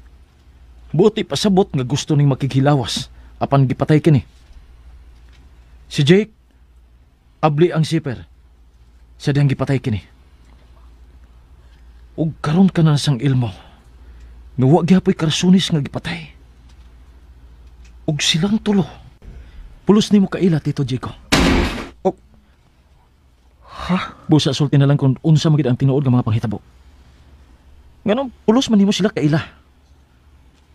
Buti pasabot nga gusto ning makighilawas apan gipatay kini. Si Jake, abli ang siper. Sa diyang gipatay kini. Ug karon ka na sang Ilmo nga wa gihapoy karsonis nga gipatay. Ug silang tulo. Pulos nimo kaila, Tito Diego. Oh. Ha? Busa sulti na lang kung unsa magid ang tinuod nga mga panghitabo. Nganong pulos man nimo sila kaila.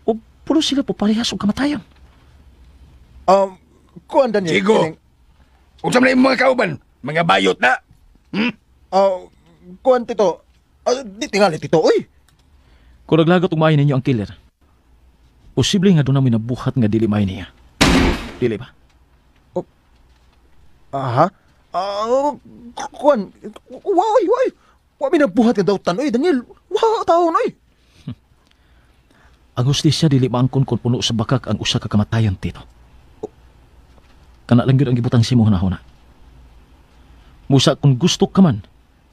O pulos sila po parehas og kamatayon. Kuan, Daniel. Chico! Unsa man imong mga kauban? Mga bayot na? Hmm? Kuan, Tito. Di tingali, Tito, oy. Kung naglagot og maayo ninyo ang killer, posible nga doon namin nabuhat nga dili maayo niya. Dili ba? Oh. Aha. Kuan, wa oy, wa oy. Wa mi nabuhat nga dautan, oy, Daniel. Wa taon, oy. Ang hustisya dili maangkon kung puno sa bakak ang usa ka kamatayon, Tito. Kana lang gyud ang gibutang si mo hunahuna. Musa kung gusto ka man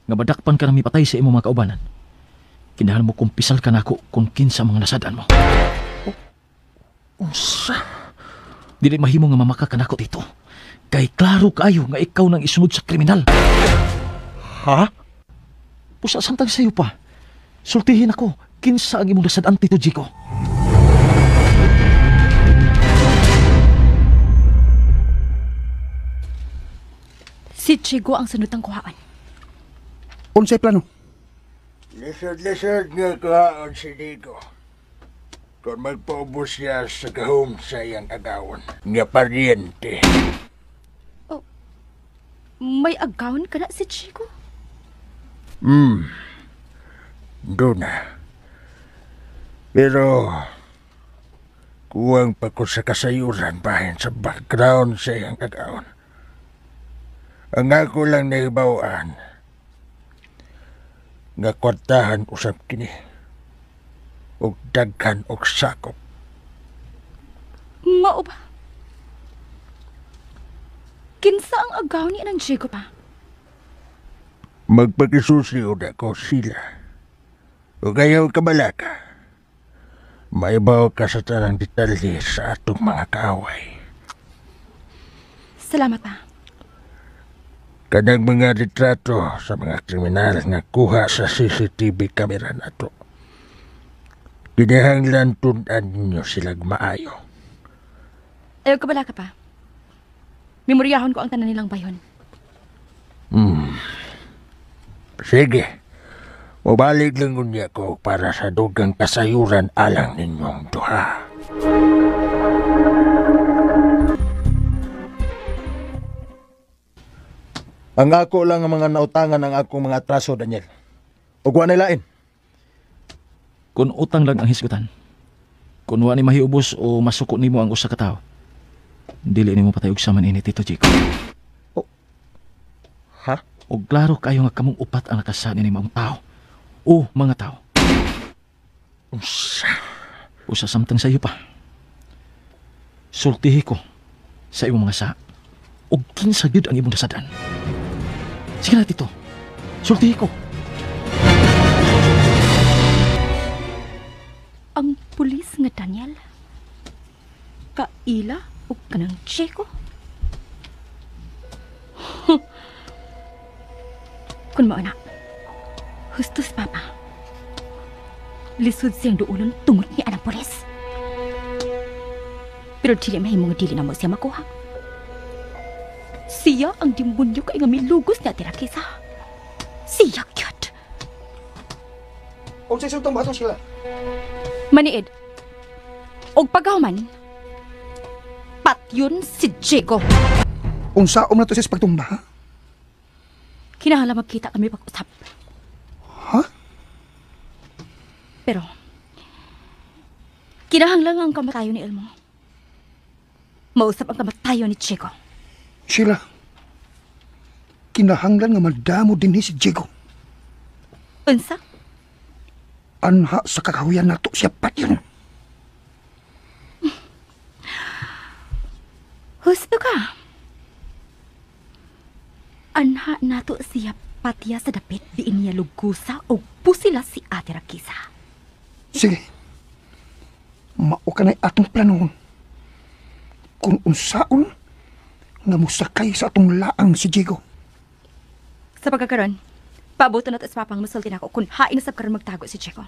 nga madakpan ka nang mipatay sa imong mga kaubanan, kinahanglan mo kumpisal ka nako kung kinsa mga nasadaan mo. Unsa? Dili mahimo nga mamaka ka nako, Tito. Kay klaro kaayo nga ikaw nang isunod sa kriminal. Ha? Pusa samtang sayo pa. Sultihin ako kinsa ang imong nasadaan, Tito Jico. Si Chigo ang sunod ang kuhaan. Unsay plano? Lisod-lisod nga kuhaan si Digo. Kung magpaubos siya sa gahom sa iyang agawon, nga paryente. Oh, may agawon ka na si Chigo? Doon na. Pero, kuwang pa ko sa kasayuran bahin sa background sa iyang agawon. Ang ako lang nahibawaan, nga kwartahan usap kini, og daghan og sakop. Mao ba? Kinsa ang agaw ni anang Chico pa? Magpakisusiod ako sila. O kayaw kabalaka, maibaw ka sa tanang detalye sa atong mga kaaway. Salamat pa. Kanang mga litrato sa mga kriminal nga kuha sa CCTV camera nato. Kinahanglan tun-an ninyo silag maayo. Ayaw ka bala ka pa. Memoryahon ko ang tanan nilang bayon. Sige. Mubalik lang unya ko para sa dugang kasayuran alang ninyong duha. Ang ako lang ang mga nautangan ng akong mga atraso, Daniel. Ug wa na lain. Kung utang lang ang hisgutan, kung wa ni mahiubos o masuko nimo ang usa ka tawo, dili nimo patay og saman ini, Tito Chico. Oh. Ha? Og klaro kayo nga kamong upat ang nakasani ni maong tao o mga tao. Unsa? Usa samtang sa iyo pa. Sultihi ko sa imong mga sa og kinsa gyud ang imong nasadan. Sige na, Tito. Sultihi ko. Ang pulis nga Daniel, kaila o kanang Chico? Kung mauna, hustos, Papa. Lisod siyang duulon tungod ni anang pulis. Pero dili mahimong dili na mo siya makuha. Siya ang demonyo kay nga milugos na tira kisa. Siya cute. Unsay sultang baton sila? Maniid. Og pagkahuman, patyon si Diego. Unsaon na to siya sa pagtumba, ha? Kinahanglan magkita kami pag-usap. Ha? Pero, kinahanglan ang kamatayon ni Elmo. Mausap ang kamatayon ni Diego. Sheila, kinahanglan nga madamo din ni si Diego. Unsa? Anha sa kakahuyan nato siya patyon. Husto ka. Anha nato siya patya sa dapit diin niya lugusa o pusila si Ate Rakisa. Sige. Mao ka na'y atong planohon. Kung unsaon nga musakay sa atong laang si Diego. Sa pagkakaroon, pabuto na sa papang musulti na ako kung hain na sab karon magtago si Diego.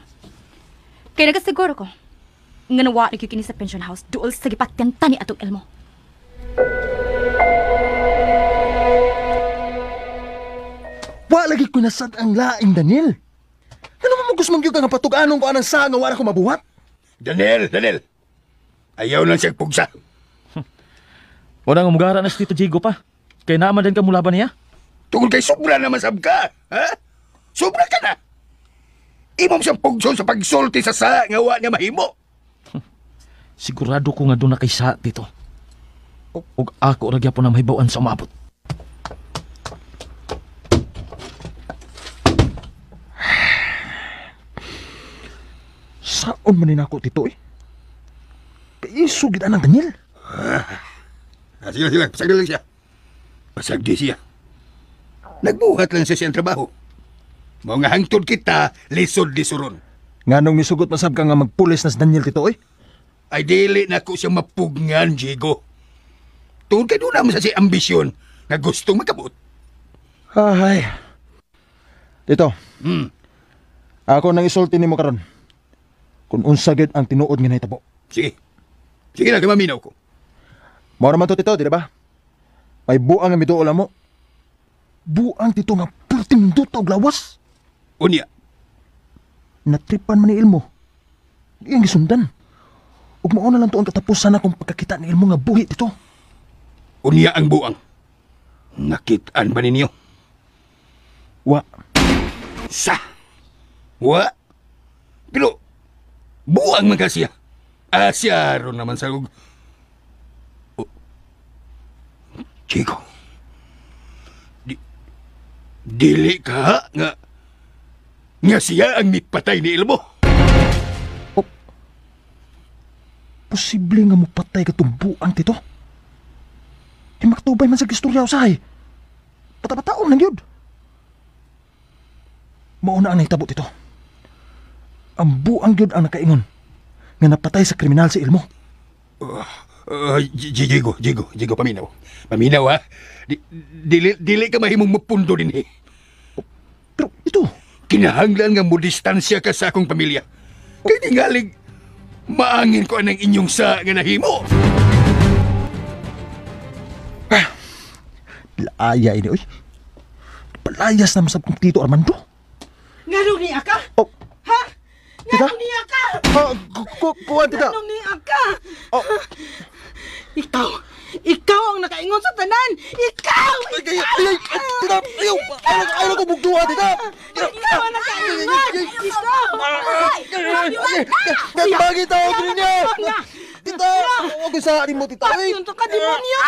Kaya nagasiguro ko, nga nawa na kini sa pension house duol sa gipatyan tani atong Elmo. Wa lagi ko nasad ang laing, Daniel. Ano mo gusto mong gyud nga patug-anong ko anang saa nga wala ko mabuhat? Daniel, Daniel. Ayaw lang siyang pugsa. Wala nga mugara na si Tito Diego pa. Kaya naman din ka mulaban niya. Tungod kay sobra naman sab ka, ha? Sobra ka na. Imong siyang pugson sa pagsulti sa nga wa niya mahimo. Sigurado ko nga doon na kay sa, Tito. Ug ako ra gyapon na mahibaw-an sa umabot. Saon man ni nako, Tito, eh? Kaiso gid anang Daniel. Sige, sige, pasagdi lang siya. Pasagdi siya. Nagbuhat lang siya siyang trabaho. Mao nga hangtod kita, lisod-lisuron. Nganong misugot masab ka nga magpulis na si Daniel, Tito, eh? Ay, dili na ko siya mapugngan, Diego. Tungod kay doon naman sa siya ambisyon nga gustong makabot. Ay. Tito, ako nang isulti nimo karon. Kung unsa gyud ang tinuod nga nahitabo. Sige. Sige na, maminaw ko. Mao naman to, Tito, di ba? May buang nga miduol mo. Buang, Tito, nga perting duto og lawas. Unya. Natripan man ni Ilmo. Iyang gisundan. Ug mao na lang to ang katapusan akong pagkakita ni Ilmo nga buhi, Tito. Unya ang buang. Nakit-an ba ninyo? Wa. Sa. Wa. Pero buang man ka siya. Siya ron naman sa ug. Oh. Chico. Dili ka nga siya ang mipatay ni Ilmo. Oh. Posible nga mupatay ka itong buang, Tito. Di makatubay man sa istorya usahay. Bata-bataon lang yun. Mauna ang nahitabo, Tito. Ang buang yun ang nakaingon nga napatay sa kriminal si Ilmo. Diego, paminaw. Paminaw, ha? Dili ka mahimong mapundo din, eh. Pero ito... Kinahanglan nga mo distansya ka sa akong pamilya. Kaya tingalig, maangin ko anang inyong sa nga nahimo. Laaya ini, oy. Palayas na masab kong Tito Armando. Nganong niya ka? Oh. Ha? Tita? Nganong niya ka? Kuwan, Tita. Nganong niya ka? Oh. Ikaw ang nakaingon sa tanan! Ikaw! Ay, Tita! Ayaw! Ayaw ko bugduha, Tita! Ikaw ang nakaingon! Ikaw! Nagbagi tao din niya! Tita! Huwag ko sa mo, Tita! Patyon to ka, demonyo!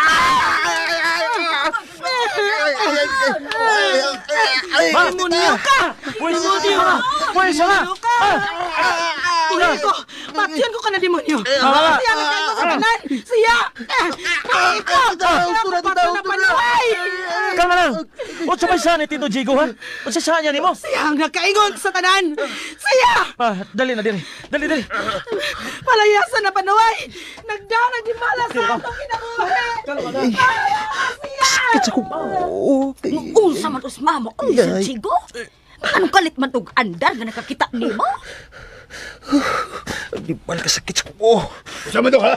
Demonyo ka! Demonyo! Pwesa na! Patyon ko! Patyon ko ka na, demonyo! Siya ang nakaingon sa tanan! Siya! Ikaw! Tita! Kalma lang! Unsa may saan ni Tito Diego, ha? Unsa saan niya nimo? Siya ang nakaingon sa tanan! Siya! Dali na, dali. Dali. Palayasan na panuway! Nagdanag di mala sa atong kinabuhi! Sakit sa kong... Unsa man usma mo, unsa, Diego? Anong kalit man og andar nga nakakita nimo? Di bal kasakit sa kong... Unsa man to, ha?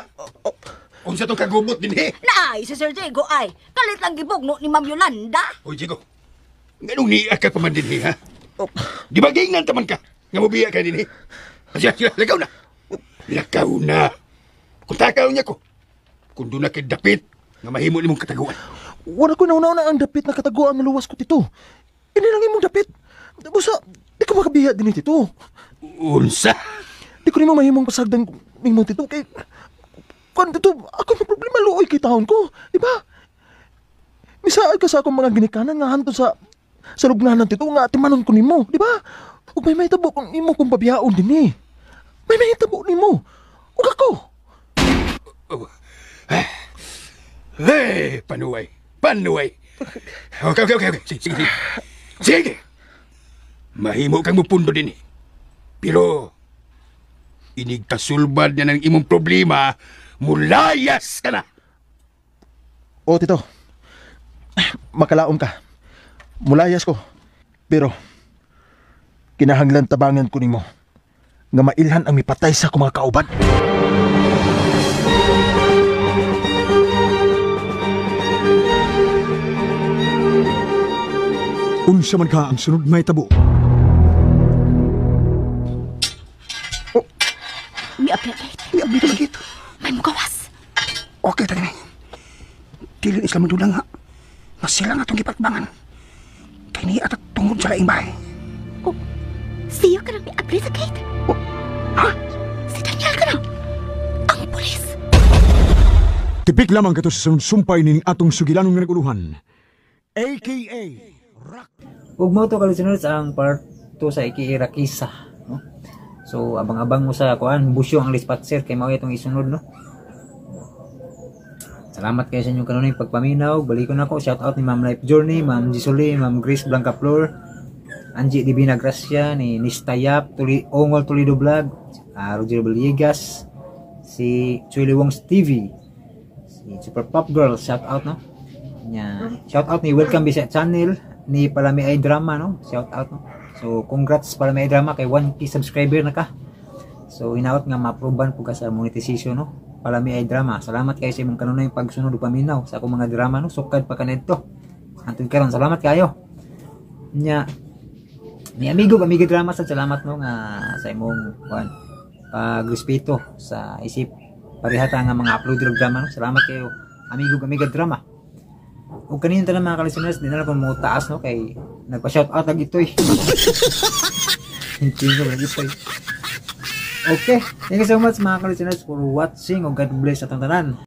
Unsa to kagubot din, eh? Naay, si Sir Diego ay kalit lang gibugno ni Ma'am Yolanda. Oy, Diego. Nganong niya ka pa man din, eh, ha? Di ba gingnan taman ka? Nga mobiya ka din, eh? Siya, lakaw na. Lakaw na. Kung takaw niya ko, kung doon na kay dapit, nga mahimo ni mong kataguan. Wala ko nauna-una ang dapit na kataguan nga luwas ko, Tito. Ini lang imong dapit. Busa, di ko makabiya din, Tito. Unsa? Di ko nimo mahimong pasagdan nimo, Tito. Kay, kung Tito, ako may problema luoy kay taon ko. Di ba? Misaad ka sa akong mga ginikanan nga hantod sa lugnanan, Tito, nga atimanon ko nimo. Di ba? Ug may mahitabo kung imo kong pabiyaon din, eh. May mahitabo nimo. Ug ako. Hey, panuway. Okay. Sige. Sige. Mahimo kang mupundo din, eh. Pero, inigkasulbad niya ng imong problema, mulayas ka na. O, Tito. Makalaom ka. Mulayas ko. Pero, kinahanglan tabangan ko nimo nga mailhan ang mipatay sa akong mga kauban. Unsa man ka ang sunod may tabo? Oh. Miabli Miabli ka magit. May mukawas. Okay, tani. sila magduda nga. Nga sila nga itong gipatbangan. Kay niya at tungod sa laing bahay. Oh, siya ka lang miabri sa gate. Oh, ha? Si Daniel ka lang. Ang pulis. Tipik lamang kato sa sunod sumpay ning atong sugilanong nga naguluhan. AKA Ug mao to ka listeners ang part 2 sa AKA Rakisa, no? So abang-abang mo sa kuan busyo ang lispatser kay mao itong isunod, no. Salamat kayo sa inyong kanunay pagpaminaw. Balikon ako. Shout out ni Ma'am Life Journey, Ma'am Gisoli, Ma'am Grace Blanca Flor, Angie Divina Gracia, ni Nistayap, Tuli, Ongol Toledo Vlog, Roger Villegas, si Chuy Wong's TV, si Super Pop Girl, shout out, no. Nya, shout out ni Welcome Bisa Channel, ni Palami ay Drama, no. Shout out, no. So congrats Palami ay Drama kay 1K subscriber na ka. So hinaot nga ma-approvean po ka sa monetization, no. Palami ay Drama. Salamat kayo sa imong kanunay pagsunod ug paminaw sa akong mga drama, no. Sukad pa kanadto. Hantod karon salamat kayo. Nya ni amigo amigo drama sa salamat no nga sa imong kuan pagrespeto sa isip parehata nga mga uploader og drama, no. Salamat kayo amigo amiga drama. Ug kanina tanan mga ka-listeners, di na lang kung mo taas, no, kay nagpa-shout out lagi ito eh. Hindi ko lagi ito eh. Okay, thank you so much mga ka-listeners for watching ug God bless atong tanan.